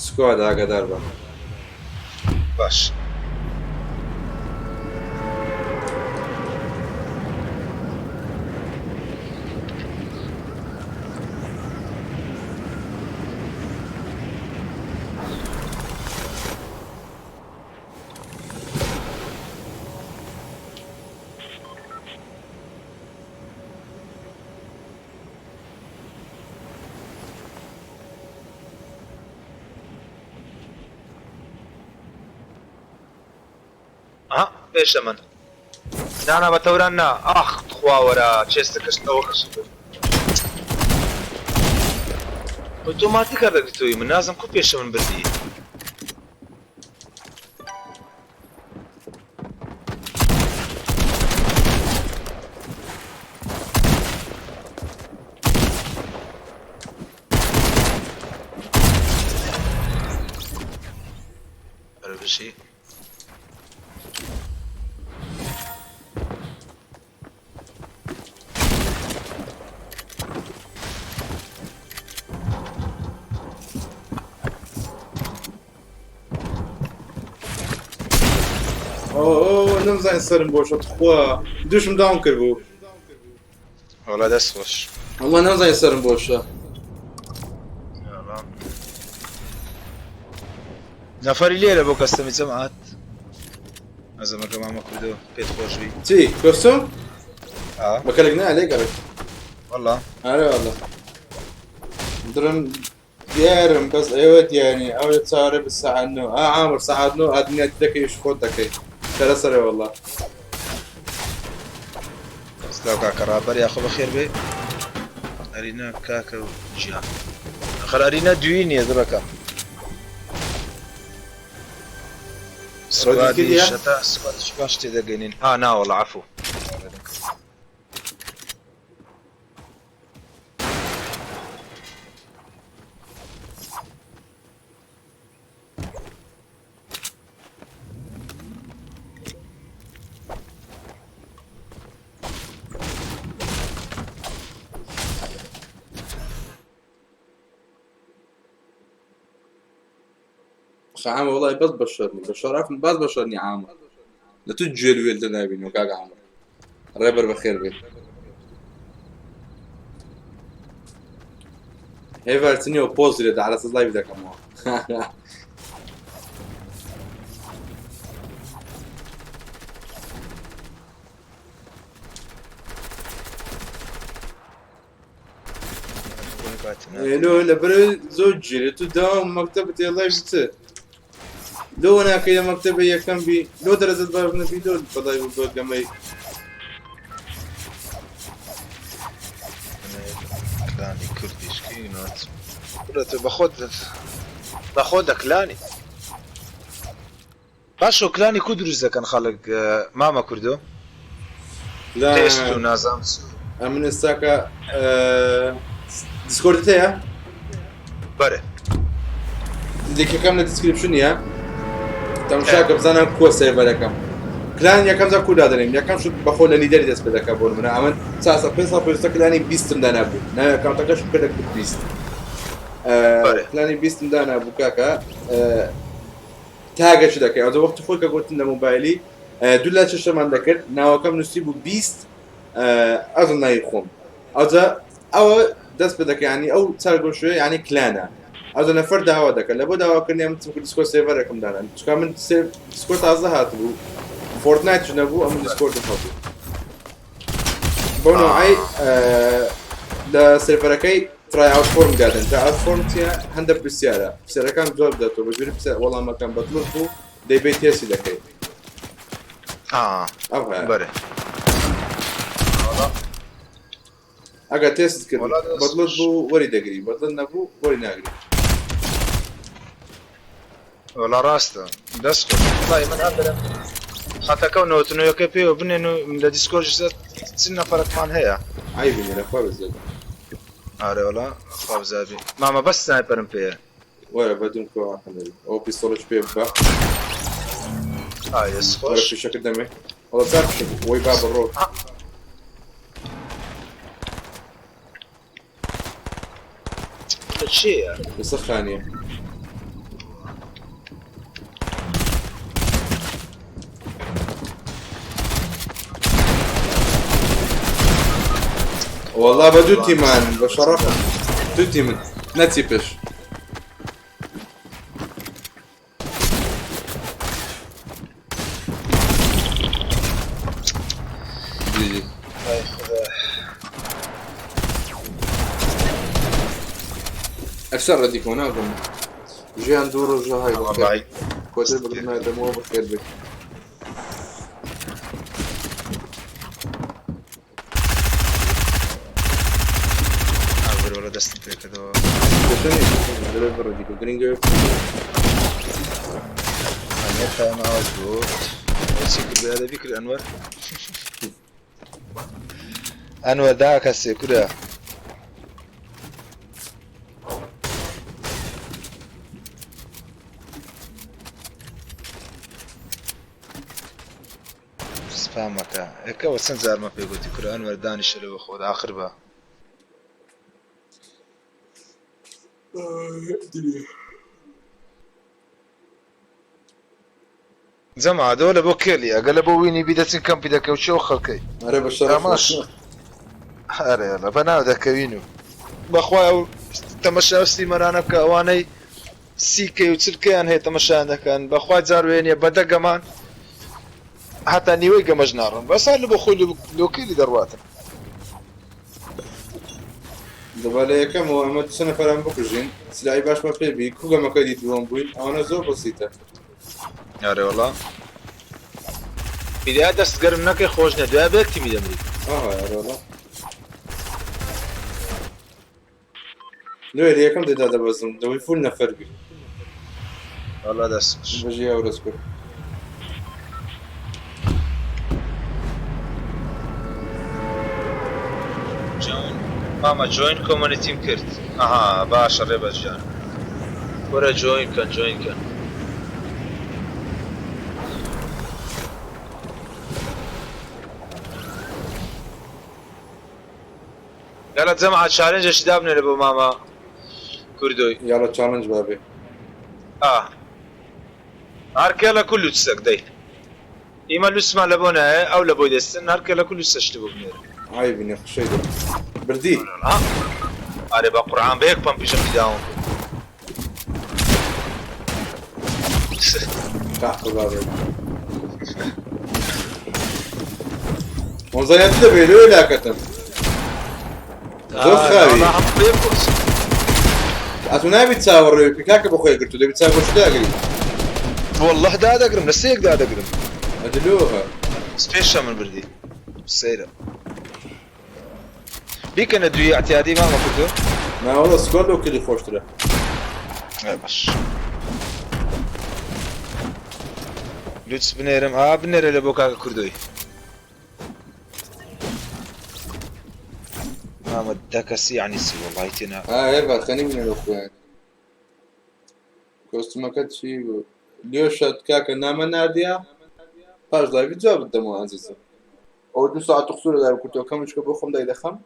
[SPEAKER 2] squad ئاگادار بە.
[SPEAKER 6] باش. ئەها پێشە من. نانا بە تەوران نا. ئاخ تخوا وەرە چێستەکەش ئەوە کەش کرد. ئۆتۆماتیکە دەگرتەوەی من نازم کو پێشە من بردی. ئەرە بژی.
[SPEAKER 2] ئەو نەمزانین سەرم بۆشە تخوا دووشم داون کرد بوو.
[SPEAKER 6] وەڵا دەست خۆش.
[SPEAKER 2] وەڵا نەمزانین سەرم بۆشە.
[SPEAKER 6] نەفەری لێرە بۆ کەستەمی جەماعەت. ئەزەمەکە مامە کوردۆ پێت خۆش بی.
[SPEAKER 2] چی کۆستۆم؟
[SPEAKER 6] ئا.
[SPEAKER 2] بەکەلک نا لێ گەڕێت.
[SPEAKER 6] وەڵا.
[SPEAKER 2] ئارێ وەڵا. درم دیارم بەس ئێوە دیانی ئەو لە چاوەڕێ بە سەعات نۆ. ئا عامر سەعات نۆ ئادنیاتی دەکەی خۆت دەکەی. سەرە سەرێ وەڵا.
[SPEAKER 6] سلاو کاکە ڕابەر یاخۆ بەخێر بێ. ئەرینا کاکە و گیان. ئەخەر ئەرینا دووی نییە دڵەکەم.
[SPEAKER 2] ڕۆدی کردیە؟
[SPEAKER 6] شەتا سکوادیش باش تێدەگەینین. ئا ناوەڵا عەفو.
[SPEAKER 2] خە عامە وەڵای بەس بەشەر نی بەشەرەفم باس بەشەر نی عامە لە تو گوێل وێل دەنابینەوە کاک عامر ڕێبەر بەخێر بێ هێڤار چنیەوە پۆز لێ دا عەلەسەس لایڤ دەکەمەوە. لۆ لەبەر زۆر گیرێ تو داوام مەکتەبت ئێ لایڤ چ لۆ ناکەی لە مەکتەبە یەکەم بی لۆ دەرەجەت باش نەبی لۆ بەڵای بۆ گەمەی
[SPEAKER 6] کلانی کوردیش کی نات کورە تۆ بەخۆت بەخۆت دە کلانی باشۆ کلانی کو دروست دەکەن خەڵک مامە کوردۆ
[SPEAKER 2] لا
[SPEAKER 6] تێست و نازام چ
[SPEAKER 2] ئەمن ئێستاکە دیسکۆردت هەیە
[SPEAKER 6] بەرێ
[SPEAKER 2] لینکەکەم لە description ە تەمشاکە بزانم کووە سێرڤەرەکەم clan یەکەم جا کو دادەنێم یەکەم شت بەخۆ لە leader ی دەست پێ دەکا بۆ نمونە ئەمن چاسە پێ ساڵ پێشتە clan ی بیستم دانابوو ناوی ئەکاونتەکەشم کردە کورد 20
[SPEAKER 6] بەرێ
[SPEAKER 2] clan ی بیستم دانابوو کاکە tag ەش دەکەی ئەوجا وەختی خۆی کە گوتن لە مۆبایلی دوو لا چشتەمان دەکرد ناوەکەم نووسی بوو 20 ئەزم ناوی خۆم ئەوجا ئەوە دەست پێ دەکە ینی ئەو چارگۆشوێ ینی clan ە ئەوجا نەفەر داوا دەکە لە بۆ داواکردنی ئەم چونکە دیسکۆ سێڤەرێکم دانا چونکە من دیسکۆ تازە هاتبوو فۆرتنایتش نەبوو ئەمن دیسکۆردم هەبوو بەو نوعی لە سێرڤەرەکەی try out form دادەن try out form چیە هەندە پرسیارە پرسیارەکان جواب بداتەوە بە جۆری پرسیار وەڵامەکان بەدڵت بوو دەیبەی تێستی دەکەی ئەو هەیە
[SPEAKER 6] بەرێ
[SPEAKER 2] ئەگەر تێست کرد بەدڵت بوو وەری دەگری بەدڵت نەبوو وەری ناگری.
[SPEAKER 6] وەڵا ڕاستە دەست خۆش وەڵی من هەر دەرم خەتەکە و نەوەتنەوەکە پێوە بنێن و لە دیسکۆرد چ نەفەرەکمان هەیە
[SPEAKER 2] عیبی نیە لەخوا بزێت.
[SPEAKER 6] ئارێ وەڵا خوا بزابی مامە بەس sniper م پێیە.
[SPEAKER 2] وەرە بەدوم کۆ ئەحمەد ئەو pistol ەش پێ ببە.
[SPEAKER 6] ئای دەست
[SPEAKER 2] وەرە
[SPEAKER 6] خۆش.
[SPEAKER 2] فیشەکت دەمێ وەڵا چار فیشەک وەی با بڕۆ.
[SPEAKER 6] چییە؟
[SPEAKER 2] لەسەر خانیە. والله بە دوو تیمان بە شەڕەفم دوو تیمن نەچی پێش. جی جی.
[SPEAKER 6] ئای خودا.
[SPEAKER 2] ئەفسەر ڕەدیکەوە ناگەم ژیان دوو ڕۆژە های بەخێر
[SPEAKER 6] وەڵای
[SPEAKER 2] کۆتر بەگرنا دەمەوە بەخێر بێت.
[SPEAKER 6] ئاگر وەڵا دەستم پێکردەوە.
[SPEAKER 2] گرنگە
[SPEAKER 6] ئەمێ تایم ئاوت بوو. چی کرد بەدەبی کرد ئەنوەر؟ ئەنوەر دا کەسێ کورە. سپامەکە ئێکەوە چەند جارمە پێ گوتی کورە ئەنوەر دانیشە لەوە خۆت ئاخر بە. جەما دەوە لە بۆ کێلی ئەگە لە بۆ وینی بی دەچن کەمپی دەکەو چێ و خەڵکەی
[SPEAKER 2] ئەرێ بە شەرەف
[SPEAKER 6] ئەمەش ئەرێ لە بەناو دەکەوین و بەخوا ئەو تەمەشا و سیمەرانە بکە ئەوانەی سیکەی و چلکەیان هەیە تەمەشایان دەکەن بەخوا جار وێنیە بەدە گەمان هەتا نیوەی گەمەش ناڕۆن بەس هەر لە بۆ خۆی لۆکەیلی دەڕواتن.
[SPEAKER 2] دەبا لە یەکەمەوە ئەمە چەند نەفەران بکوژین سلاحی باشمان پێ بی کو گەمەکە دی دووەم بووین ئەوانە زۆر بەسیتە.
[SPEAKER 6] ئەرێ وەڵا بیدایە دەست گەرم نەکەی خۆش نیە دوای بە یەک تیمی دەمری.
[SPEAKER 2] ئاها ئەرێ وەڵا لۆیە لە یەکەم دێدا دەبەزم دەوەی فول نەفەر بی.
[SPEAKER 6] وەڵا دەست خۆش.
[SPEAKER 2] بژی هاورەز کورد.
[SPEAKER 6] join مامە join community م کرد ئەها باشە ڕێبەر گیان وەرە join کەن join کەن. یاڵا جەماعە challenge ێکی دابنێنە بۆ مامە کوردۆی.
[SPEAKER 2] یاڵا challenge بابێ.
[SPEAKER 6] ئا. هەرکە لە کول لوتسەک دەی ئیمە لوسمان لە بۆ نایە ئەو لە بۆی دەستن هەرکە لە کول لوسە شتی بۆ بنێرە.
[SPEAKER 2] عەیب نیە خشەی دە بردی.
[SPEAKER 6] ها ئەرێ بە قورعان بە یەک پەمپیشم دیداوم
[SPEAKER 2] کاکە بابە وەزایەت دەبێ لۆ لاکەتم زۆر خاوی ئەتو نابیت چاوەڕێ بکەی کاکە بە خۆی گرتو دەبی چاگۆشی داگری.
[SPEAKER 6] واللە دادەگرم لە سێیەک دادەگرم.
[SPEAKER 2] ئەدی لۆ ها.
[SPEAKER 6] پێشە من بردی سەیرە بیکەنە دوی اعتیادی مامە کوردۆ.
[SPEAKER 2] نا وەڵا سکواد لەو کلی خۆشترە.
[SPEAKER 6] باش لوتس بنێرم ئا بنێرە لە بۆ کاکە کوردۆی. مامە دە کەسی یعنی چی وەڵی تێنا
[SPEAKER 2] ئاێ بەخەنی بنێرە خۆیان کۆستمەکە چی بوو لیۆشە کاکە نامە ناردیە پاش لایڤی جوابت دەمەوە ئازیزم ئەوە دوو ساعەت و قسوورە لایڤ کردەوە کەمشکە بۆ خۆم دایدەخەم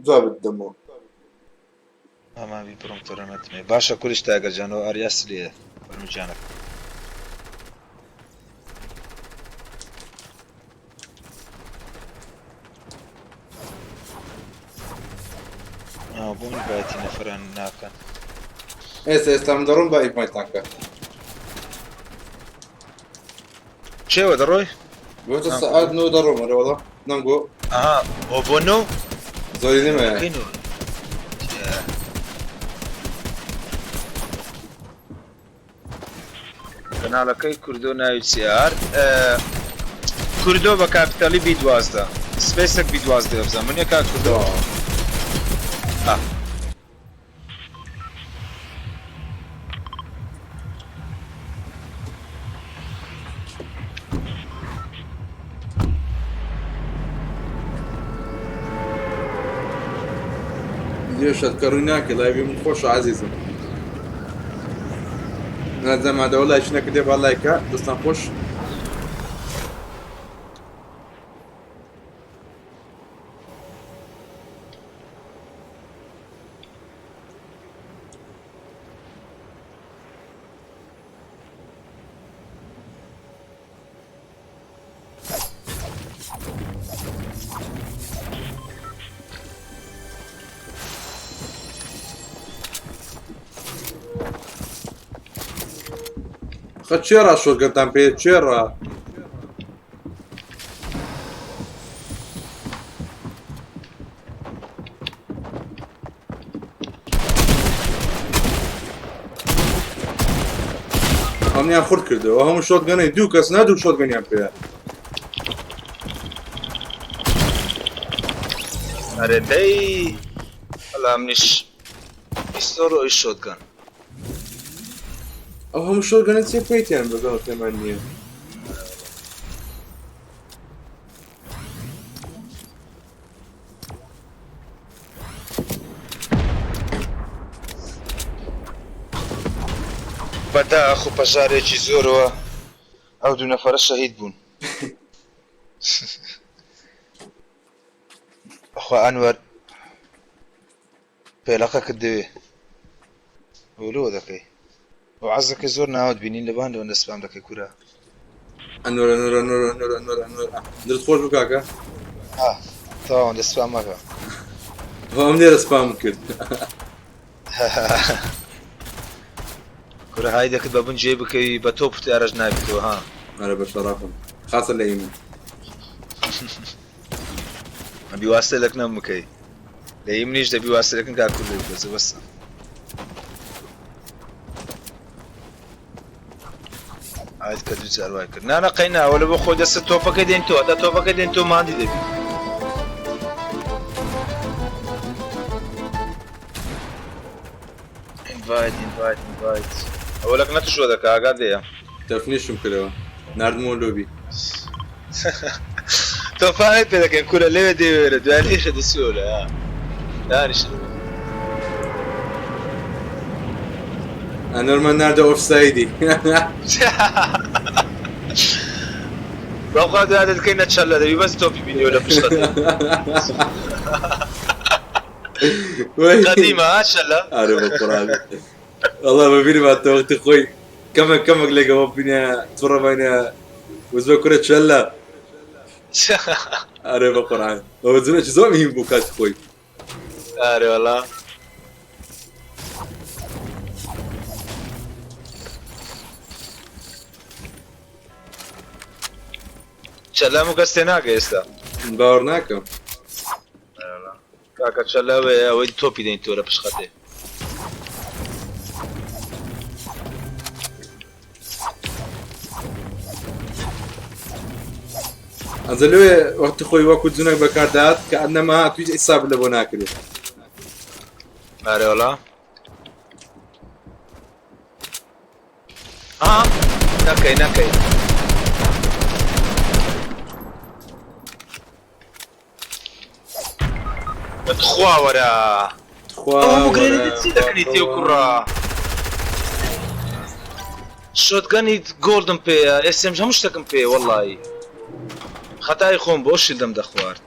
[SPEAKER 2] جوابت دەمەوە.
[SPEAKER 6] ماما بی بڕۆم تۆرە نەتمێ باشە کوریش تاگەر جانەوە ئاریا سلێ فەرموو گیانەکەم. بۆ ئینڤایتی نەفران ناکەن.
[SPEAKER 2] ئێستا ئێستا من دەڕۆم با ئینڤایتان کە.
[SPEAKER 6] چێوە دەڕۆی؟
[SPEAKER 2] بۆتە سەعات نۆ دەڕۆم ئەرێ وەڵا نەمگۆ.
[SPEAKER 6] ئەها بۆ بۆ نۆ؟
[SPEAKER 2] زۆری نەمایە.
[SPEAKER 6] کەی نۆ؟ کەناڵەکەی کوردۆ ناوی چیە هەر کوردۆ بە کاپیتالی بی 12 سپەیسێک بی 12 بزانم منە کاک کوردۆ ئا.
[SPEAKER 2] لێشت کە ڕووی ناکەی لایڤی من خۆشە عەزیزم نازانم مادەوە لایکی نەکردێ با لایکە دەستان خۆش. خە چێڕا شۆرگەنتان پێ چێڕا هەمویان خورد کردەوە هەموو شۆتگەنەی دوو کەس نا دوو شۆتگەنیان پێیە.
[SPEAKER 6] ئەرێ دەی وەڵا منیش پیستۆڵ و ئەویش شۆتگەن.
[SPEAKER 2] ئەو هەموو شۆتگەنە چێ پێیتیان بەزەوە پێمان نییە.
[SPEAKER 6] بەداخ و پەژارێکی زۆرەوە ئەو دوو نەفەرە شەهید بوون. بەخوا ئەنوەر پێلەقەکت دەوێ لۆ دەکەی ئەو عەزەکەی زۆر ناوت بینین لە باندەوە دەست پام دەکەی کورە.
[SPEAKER 2] ئەنوەر ئەنوەر ئەنوەر ئەنوەر ئەنوەر ئەنوەر درت خۆش بوو کاکە.
[SPEAKER 6] ها تەواو دەست پام مەکە.
[SPEAKER 2] ئەم لێرە سپام کرد.
[SPEAKER 6] کورە های دەکرد بە بن جێ بکەوی بە تۆپ تیارەش نابیتەوە ها.
[SPEAKER 2] ئەرە بە شەڕافم خاسە لە ئیمن.
[SPEAKER 6] ئەبی واستە لەکنەم بکەی لە ئیمنیش دەبی واستە لەکن کاک کوردی بکەزە بەسە. ئایت کە دوو جار وای کرد نانە قەینا ئەوە لە بۆ خۆی دەستە تۆپەکە دێن تۆ هەتا تۆپەکە دێن تۆ ماندی دەبی. ئینڤایت ئینڤایت ئینڤایت ئەوە لەک نەتشوە دەکا ئاگات لێیە.
[SPEAKER 2] تەفنیشم کردەوە ناردمەوە لۆبی.
[SPEAKER 6] تۆفانێک پێ دەکەین کورە لەوێ دێوێرە دوای لێشە دەچووە لە دانیشن.
[SPEAKER 2] ئەنۆرمان ناردە ئۆفسایدی.
[SPEAKER 6] بەخوا دوای دەکەینە چەلە دەبی بەس تۆپی بینیوە لە پشتە. قەدیمە ها چەلە؟
[SPEAKER 2] ئارە بە قورئان. وەڵا بە بیرم هاتەوە وەختی خۆی
[SPEAKER 8] کەمێک کەمێک لێگەوە بینە توڕە باینە وزبە کورە چەلە ئەرێ بە قورعان ئەوە جنێکی زۆر مهم بوو کاتی خۆی.
[SPEAKER 6] ئارێ وەڵا. چەلە هەموو کەس تێناگە ئێستا.
[SPEAKER 8] باوەڕ ناکەم.
[SPEAKER 6] کاکە چەلە ئەوەی تۆپی دەین تۆ لە پشت خەتێ.
[SPEAKER 8] ئەجە لێ وەختی خۆی وەکو جنێک بەکاردات کە ئەنەما تویش حساب لە بۆ ناکرێت.
[SPEAKER 6] ئارێ وەڵا. ها نەکەی نەکەی. تخوا وەرە.
[SPEAKER 8] تخوا
[SPEAKER 6] ئەو هەموو
[SPEAKER 8] وەرە
[SPEAKER 6] گرێنی چی دەکەنی تێ کوڕە. شۆتگەنی گۆڵدم پێیە ئێسێم هەموو شتێکم پێیە وەڵڵاهی خەتای خۆم بۆ شیلدم دەخوارد.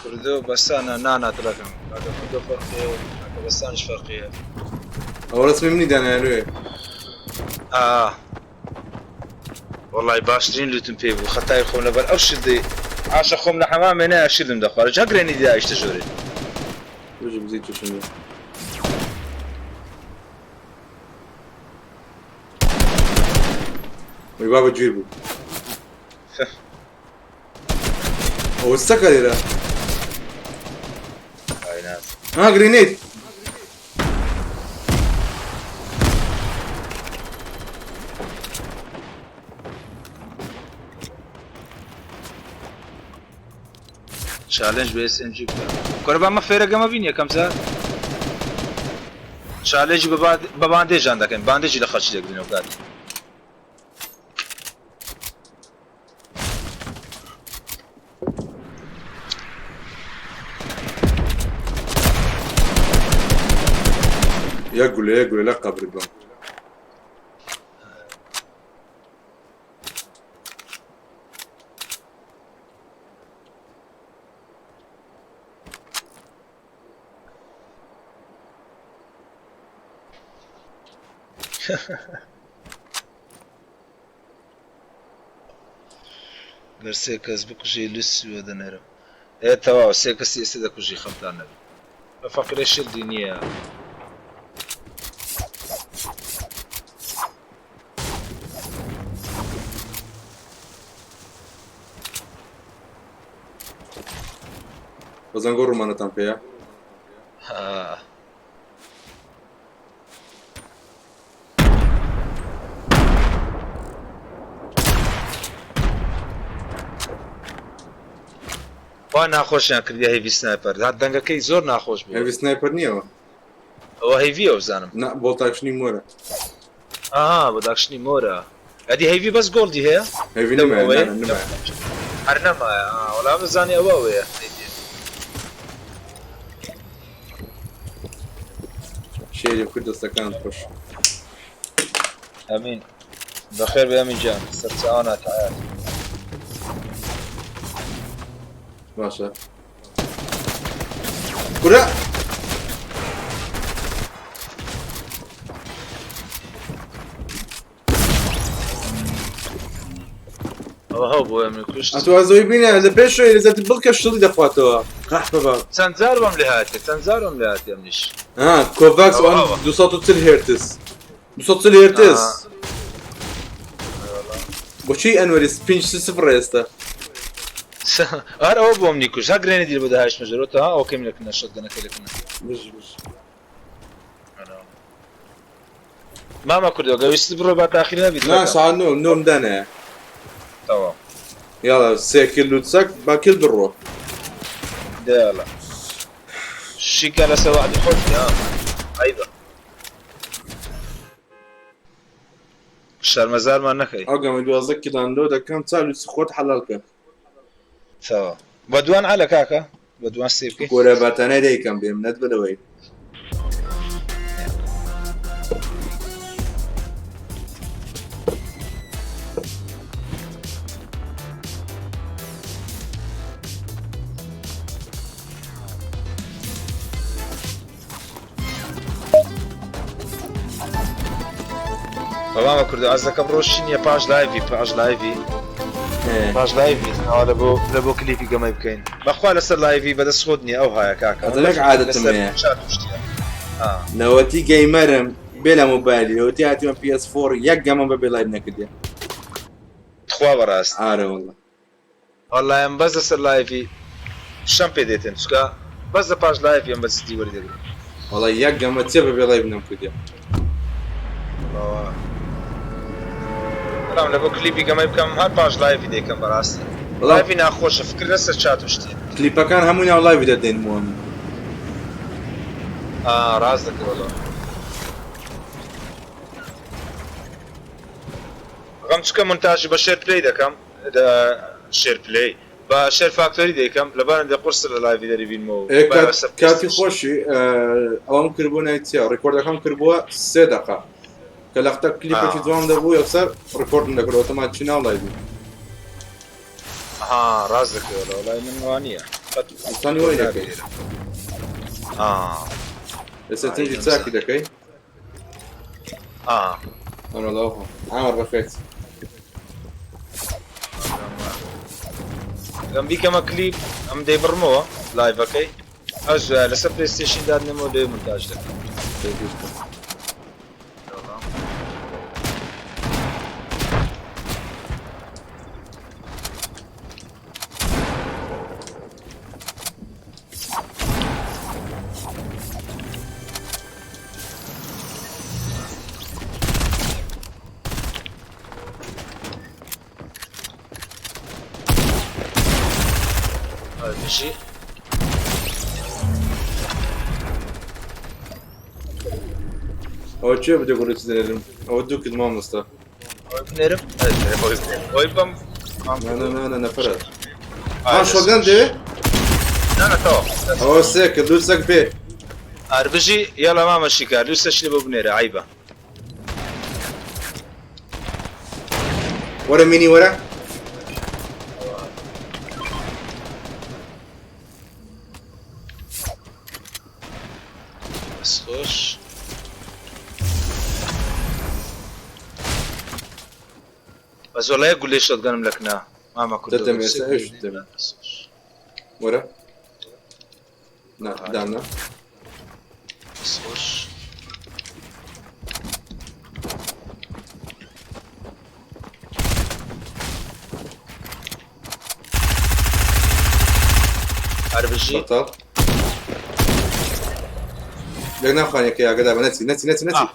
[SPEAKER 6] کوردۆ بەسانە نانا دڵەکەم کاکە کوردۆ فەرقی هەیە کاکە بەسانیش فەرقی هەیە.
[SPEAKER 8] ئەوە ڕسمی منی دانایە لۆیە.
[SPEAKER 6] ئا وەڵای باشترین لوتم پێ بوو خەتای خۆم لەبەر ئەو شیلدەی عاشە خۆم لە حەمامێ نایە شیلدم دەخوارد جا گرێنی دایشتە ژۆرێ.
[SPEAKER 8] بژی بزی توشم بێ. وی بابە گیر بوو. ئەوە سەکە لێرە. ها grenade.
[SPEAKER 6] challenge بە SMG بکە کورە با مە فێرەگەمە بین یەکەم جار challenge ی بە bandage ان دەکەین bandage ی لە خەڵکی دەگرینەوە کات
[SPEAKER 8] یەک گولە یەک گولە لە قەبرت بم.
[SPEAKER 6] گەر سێ کەس بکوژی لوسی وە دەنێرم ئێ تەواو سێ کەسی ئێستا دەکوژی خەمتان نەبێ بە فەقیرە شیلدی نییە.
[SPEAKER 8] بەزەنگۆ ڕوومانەتان پێیە؟
[SPEAKER 6] وا ناخۆشیان کردی heavy sniper هات دەنگەکەی زۆر ناخۆش بوو.
[SPEAKER 8] heavy sniper نییەوە.
[SPEAKER 6] ئەوە heavy ە وزانم.
[SPEAKER 8] نا bolt action ی مۆرە.
[SPEAKER 6] ئاها bolt action ی مۆرە. ئەدی heavy بەس gold ی هەیە؟
[SPEAKER 8] heavy نەمایە نەمایە.
[SPEAKER 6] هەر نەمایە وەڵا بزانی ئەوە ئەوەیە heavy.
[SPEAKER 8] شێری کرد دەستەکانت خۆش.
[SPEAKER 6] ئەمین بەخێر بێ ئەمین گیان سەرچاوانە تەعات.
[SPEAKER 8] باشە کورە
[SPEAKER 6] ئەوە هەو بۆ ئەمن کوشت.
[SPEAKER 8] ئەتۆ ئەزۆی بینە لە پێشەوەی لەزەتی بڵکە شڵی دەخواتەوە قەحپە باب.
[SPEAKER 6] چەند جار وام لێ هاتێ چەند جار وام لێ هاتێ ئەمنیش.
[SPEAKER 8] ها کۆڤاکس ئۆن 240 هێرتز 240 هێرتز بۆچی ئەنوەری پێنج سفر ئێستا
[SPEAKER 6] هەر ئەوە بۆ منی کوشت ها گرێنی دیل بۆ داهاشتمە ژێرەوە تا ئەوکەم لەکنە شەتگەنەکە لەکنە
[SPEAKER 8] بژ بژ
[SPEAKER 6] مامە کوردۆ گە ویستت بڕۆ با تاخیر نەبیت
[SPEAKER 8] نا ساعت نۆ نۆم دانایە
[SPEAKER 6] تەواو
[SPEAKER 8] یاڵا سێ کیل و چەک با کیل بڕۆ
[SPEAKER 6] دێڵە شیکە لەسەر وەعدی خۆت ها عیبە شەرمەزارمان نەکەی
[SPEAKER 8] ئەو گەمە 12 کیلان لۆ دەکەم چاوی خۆت حەڵال کە
[SPEAKER 6] تەواو بە دوان عەلە کاکە بە دوان سێ بکەی
[SPEAKER 8] کۆرە باتانای دایکم بێم نەت بەلەوەی
[SPEAKER 6] بەڵامە کوردە ئەز دەکەم ڕۆژی نییە پاش live ی پاش live ی پاش live ی ئەوە لە بۆ لە بۆ کلیپی گەمەی بکەین بەخوا لەسەر live ی بەدەست خۆت نییە ئەو هایە کاکە
[SPEAKER 2] ئەزەلێک عادەتم هەیە.
[SPEAKER 6] chat و شتیە. ئا.
[SPEAKER 2] لەوەتی gamer م بێ لە مۆبایلی لەوەتی هاتیمە PS4 یەک گەمەم بەبێ live نەکردیە.
[SPEAKER 6] تخوا بەڕاست.
[SPEAKER 2] ئارە واللە.
[SPEAKER 6] وەڵا ئەم بەس لەسەر live ی شەم پێ دێتن چکە بەس لە پاش live ی ئەم بە جدی وەری دەگرم.
[SPEAKER 2] وەڵا یەک گەمە چیە بەبێ live نەمکردیە.
[SPEAKER 6] وەڵا بەڵام لە بۆ کلیپی گەمەی بکەم هەر پاش live ی دەیکەم بەڕاستی
[SPEAKER 2] وەڵا
[SPEAKER 6] live ی ناخۆشە فکر لەسەر چات و شتی.
[SPEAKER 2] کلیپەکان هەمووی ناو live ی دەدەینمەوە من.
[SPEAKER 6] ئا ڕاست دەکەی وەڵا. غەم چکە مونتاژی بە SharePlay دەکەم. SharePlay بە SHAREfactory دەیکەم لەبەرم دێ قورستر لە live ی دەری بینمەوە
[SPEAKER 2] ئێ کات کاتی خۆشی ئەوەم کردبوو ناوی چیە record ەکەم کردبووە سێ دەقە کە لەختە کلیپێکی جوان دەبوو یەکسەر record م دەکرد ئۆتۆماتیکی ناو live ی.
[SPEAKER 6] ها ڕاست دەکەی وەڵا وەڵای من وانییە قەت
[SPEAKER 2] ئەتوانی وای دەکەی
[SPEAKER 6] ئا
[SPEAKER 2] ئێستا تنجی چاکی دەکەی
[SPEAKER 6] ئا
[SPEAKER 2] ئەرەڵا عامر بەخێت.
[SPEAKER 6] گەم بیکەمە کلیپ ئەم دەیبڕمەوە live ەکەی ئەش لەسەر PlayStation دادنێمەوە لێ مونتاژ دەکەم. بژی.
[SPEAKER 2] ئەوە کێ بدە گوڕی چ دەنێرم ئەوە دوو کرد مامۆستا.
[SPEAKER 6] ئەوەی بنێرم ئەوەی بنێرم ئەوەی بەم
[SPEAKER 2] نا نا نا نا نەفرەت. ها shotgun دەوێ؟
[SPEAKER 6] نا نا تەواو.
[SPEAKER 2] ئەوە سێ کرد دوو چەک بێ.
[SPEAKER 6] ئار بژی یاڵا مامە شیکار دوو سەشلی بۆ بنێرە عەیبە.
[SPEAKER 2] وەرە مینی وەرە.
[SPEAKER 6] خۆش. بەس وەڵا یەک گولەی shotgun م لەکنا مامە کوردە
[SPEAKER 2] دەدەم ئێستا ئێش دەدەم. وەرە. نا دامنا.
[SPEAKER 6] خۆش. هەر بژی.
[SPEAKER 2] بەتاڵ. لەک ناخوانیەکەی ئاگەدا بە نەچی نەچی نەچی نەچی.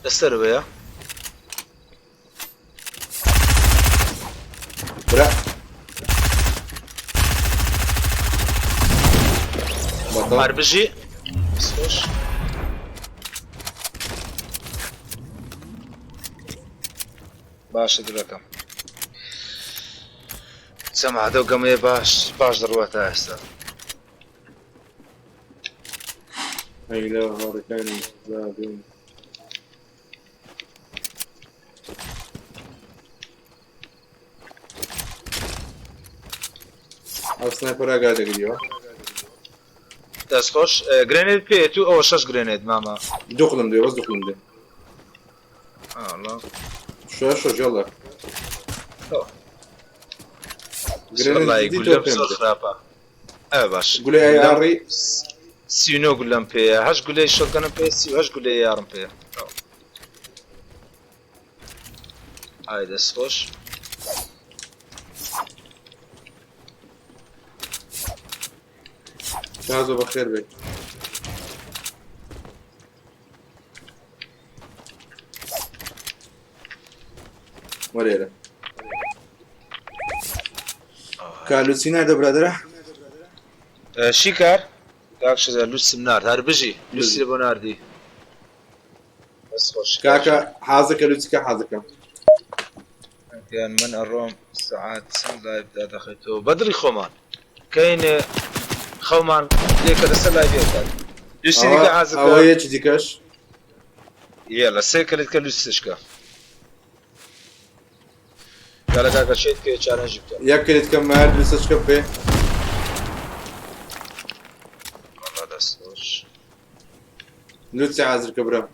[SPEAKER 6] لەسەرەوەیە.
[SPEAKER 2] برا بەتاڵ.
[SPEAKER 6] هەر بژی. خۆش. باشە درەکەم. جەماعەت ئەو گەمەیە باش باش دەڕوات تا ئێستا.
[SPEAKER 2] ئەی لە هاوڕێکانی زابین. ئەو sniper ئاگا دەگریەوە.
[SPEAKER 6] دەست خۆش grenade پێ تو ئەوە شەش grenade مامە.
[SPEAKER 2] دوو قلم دێ بەس دوو قلم دێ.
[SPEAKER 6] ئاڵا.
[SPEAKER 2] شۆ شۆ ژێڵە.
[SPEAKER 6] گرێنێت گولەم زۆر خراپە. ئە باش.
[SPEAKER 2] گولەی ئای ئاڕی
[SPEAKER 6] 39 گولەم پێیە هەشت گولەی shotgun م پێ 38 گولەی یارم پێیە. ئای دەست خۆش.
[SPEAKER 2] تازۆ بەخێر بێت. وەرێرە کالوسی ناردە برادرە
[SPEAKER 6] شیکار کاک شەزا لوسم نارد هەر بژی لوسی بۆ ناردی
[SPEAKER 2] کاکە حازەکە لوچکە حازەکە
[SPEAKER 6] یان من ئەڕۆم سەعات چەند live دادەخەیتەوە بەدڵی خۆمان کەین خەومان لێکە لەسەر live ێکات لوسی دیکە حازەکە
[SPEAKER 2] ئەوە یەکی دیکەش
[SPEAKER 6] یەڵە سێ کەلیت کە لوسشکە. گەلە کاکە شێت کێ challenge ی بکە.
[SPEAKER 2] یەک کلیت کەم مایە دوو چکە پێ.
[SPEAKER 6] وەڵا دەست خۆش.
[SPEAKER 2] لوتسی حازر کە برام.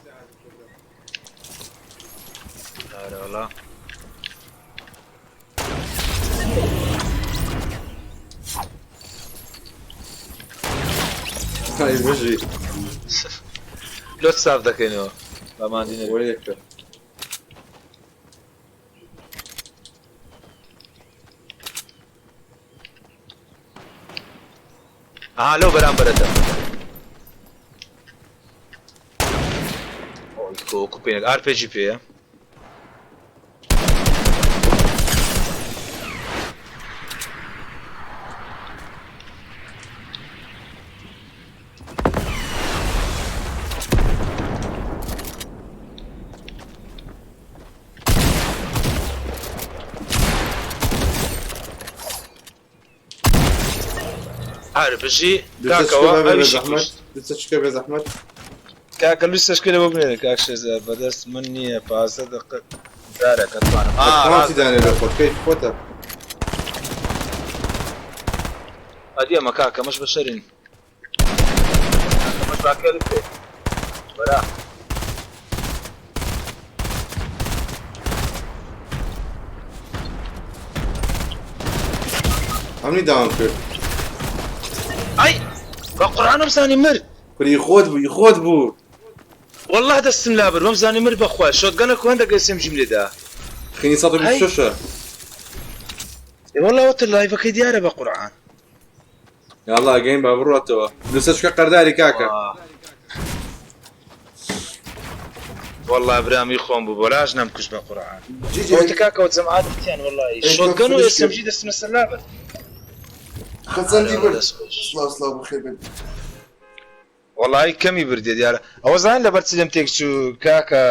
[SPEAKER 6] ئارە وەڵا.
[SPEAKER 2] ئای بژی.
[SPEAKER 6] لۆت ساف دەکەینەوە. با ماندی نەبی.
[SPEAKER 2] وەیەکە.
[SPEAKER 6] ئەها لەو بەرامبەرەتە. ئۆی کۆ پێنێک RPG پێیە. ئارە بژی کاکەوە ئەویشی کوشت.
[SPEAKER 2] دوو چکە بێ زەحمەت.
[SPEAKER 6] کاکە لوسەشکە لەوە بنێنە کاک شێزار بەدەست من نییە 15 دقە جارێک ئەتوانم.
[SPEAKER 2] ئەکاونتی دانێ لە خۆت کەیف خۆتە.
[SPEAKER 6] ئەدی ئەمە کاکە مەش بەشەرین. کاکە مەش باکەری بکەی. بەرا.
[SPEAKER 2] ئەمنی داوام کرد.
[SPEAKER 6] ئەی بە قورئانم زانی مرد.
[SPEAKER 2] کوری خۆت بوو خۆت بوو.
[SPEAKER 6] والله دەستم لابرد وەم زانی مرد بەخوا شۆتگەنە کو هەندێک SMG م لێدا.
[SPEAKER 2] خینی 126.
[SPEAKER 6] والله وەتە لایڤەکەی دیارە بە قورئان.
[SPEAKER 2] یاڵا گەین با بڕاتەوە. دوو چکە قەرداری کاکە.
[SPEAKER 6] والله برامی خۆم بوو بۆلاش نەمکوشت بە قورئان.
[SPEAKER 2] جی
[SPEAKER 6] ئەوتە کاکەوە جەماعەت تیان والله shotgun و SMG دەستم لەسەر لابرد.
[SPEAKER 2] خەسەندی برد.
[SPEAKER 6] دەست خۆش.
[SPEAKER 2] سڵاو سڵاو بەخێر بێن.
[SPEAKER 6] وەڵی کەمی بردێ دیارە. ئەوە زان لەبەر چ لێم تێک چوو کاکە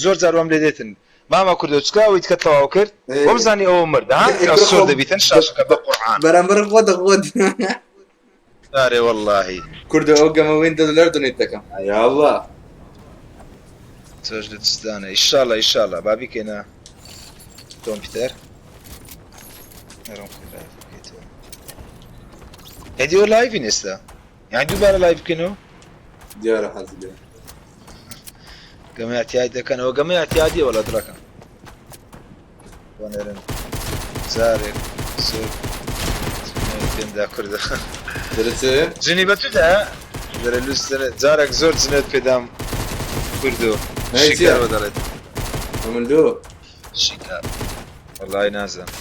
[SPEAKER 6] زۆر جار وام لێ دێتن. مامە کوردۆ چکا ئەوەی کە تەواو کرد وەم زانی ئەوە مرد ها کە سۆر دەبیتن شاشەکە بە قورئان.
[SPEAKER 2] بەرامبەر خۆتە خۆت.
[SPEAKER 6] ئارێ وەڵڵاهی.
[SPEAKER 2] کوردۆ ئەو گەمە وین $10 donate دەکەم. یاڵا.
[SPEAKER 6] تۆش لە چدانە ئیشاڵە ئیشاڵە با بیکەینە کۆمپیوتەر. ئەدی ئەو live ین ئێستا یان دووبارە live بکەینەوە؟
[SPEAKER 2] دیارە حەزی لێ.
[SPEAKER 6] گەمە اعتیاد دەکەنەوە گەمە اعتیادیە وەڵا دڵەکەم. بۆنێرن جارێک زۆر پێمدا کوردە.
[SPEAKER 2] دەرەچێ؟
[SPEAKER 6] جنی بە تودا دەرە لوس جارێک زۆر جنێت پێدام کوردۆ.
[SPEAKER 2] نەی چییە؟
[SPEAKER 6] شیکارەوە دەڵێت.
[SPEAKER 2] ئەمن لۆ؟
[SPEAKER 6] شیکار. وەڵای نازانم.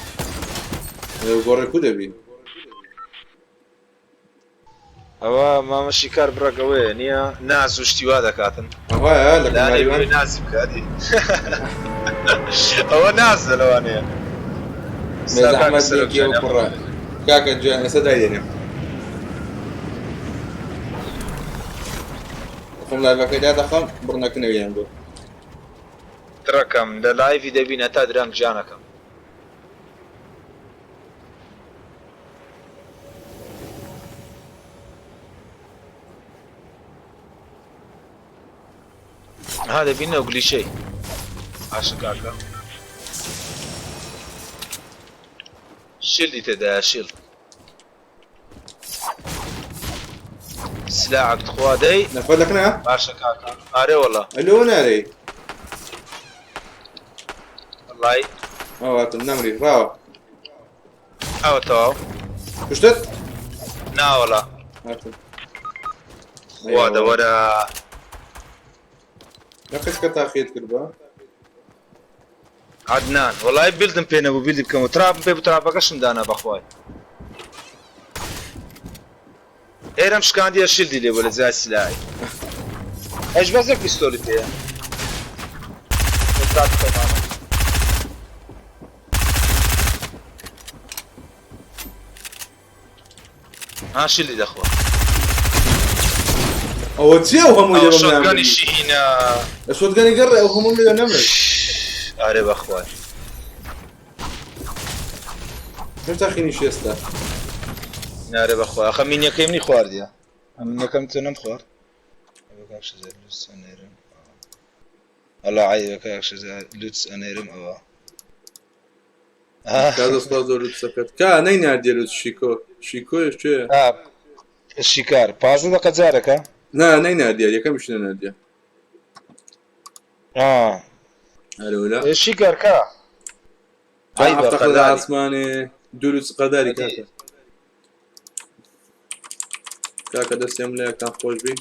[SPEAKER 2] گۆڕێ کو دەبی؟
[SPEAKER 6] ئەوە مامە شیکار بڕەگەوەیە نییە ناز و شتی وا دەکاتن.
[SPEAKER 2] ئەوایە لە
[SPEAKER 6] لانەی
[SPEAKER 2] کەماریوان؟
[SPEAKER 6] نازی بکاتی. ئەوە نازە لەوانەیە.
[SPEAKER 2] بێزەحمەت لێکی ئەو کوڕە. کاکە گیان ئێستا دایدێنێم. خۆم لایڤەکەی دادەخەم بڕنەکنەویان بۆ.
[SPEAKER 6] ترەکەم لە لایڤی دەبین هەتا درەنگ گیانەکەم. ها دەبینەوە گلیشەی. باشە کاکە. شیلدی تێدایە شیلد. سلاحك تخوا دەی.
[SPEAKER 2] نەفەر لەکنە؟
[SPEAKER 6] باشە کاکە. ئارێ وەڵا.
[SPEAKER 2] ئەلۆ نارێی.
[SPEAKER 6] وەڵای.
[SPEAKER 2] ئەواتم نەمری ڕاوە.
[SPEAKER 6] ئەوە تەواو.
[SPEAKER 2] کوشتت؟
[SPEAKER 6] ناوەڵا.
[SPEAKER 2] هاتم.
[SPEAKER 6] وا دەوەرە.
[SPEAKER 2] نەقیس کە تاخیت کرد بە؟
[SPEAKER 6] عدنان وەڵای بیلدم پێ نەبوو بیلدی بکەم و تراپم پێ بوو تراپەکەشم دانا بەخوای. ئێرەم شکاندیە شیلدی لێ بوو لە جای سلاحی. ئەش بەس یەک پیستۆلی پێیە. ها شیلدی دەخوا.
[SPEAKER 2] ئەوە چییە ئەو هەمووی لێ بەم
[SPEAKER 6] شۆتگەنیشی هینا.
[SPEAKER 2] شۆتگەنی گەڕێ ئەو هەمووم لێ نەمرد.
[SPEAKER 6] ئارێ بەخوای.
[SPEAKER 2] هێشتا خینی شێستە.
[SPEAKER 6] نارێ بەخوای. ئەخە مینیەکەی منی خواردیە. ئەمنەکەم تۆ نەم خوارد. ئەڵا عەیبە کاک شێزار لوتس ئەنێرم ئەوە.
[SPEAKER 8] کازە سپاس زۆر لوتسەکەت کا نەی ناردیە لوت شیکۆ شیکۆیش چێ
[SPEAKER 7] شیکار 15 دقە جارەکە
[SPEAKER 8] نا نەی ناردیە یەکەمیش نەناردیە ئەرۆلا
[SPEAKER 7] شیکار کا
[SPEAKER 8] عیبە قەداری ئاسمانێ دوور و قەداری کاکە کاکە دەستێم لە یەکتان خۆش بی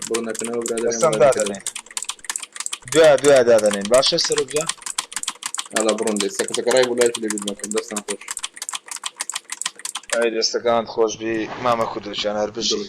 [SPEAKER 8] بڕ نەکەنەوە
[SPEAKER 7] دەستم دادەنێن دویا دویا دادەنێن باشە سەرۆک جان
[SPEAKER 8] ئەڵا بڕۆن دێ سەکەسەکە ڕای بۆ لایک لێ دەستان خۆش
[SPEAKER 7] ئەی دەستەکانت خۆش بی مامە کوردوچیان هەر بژی.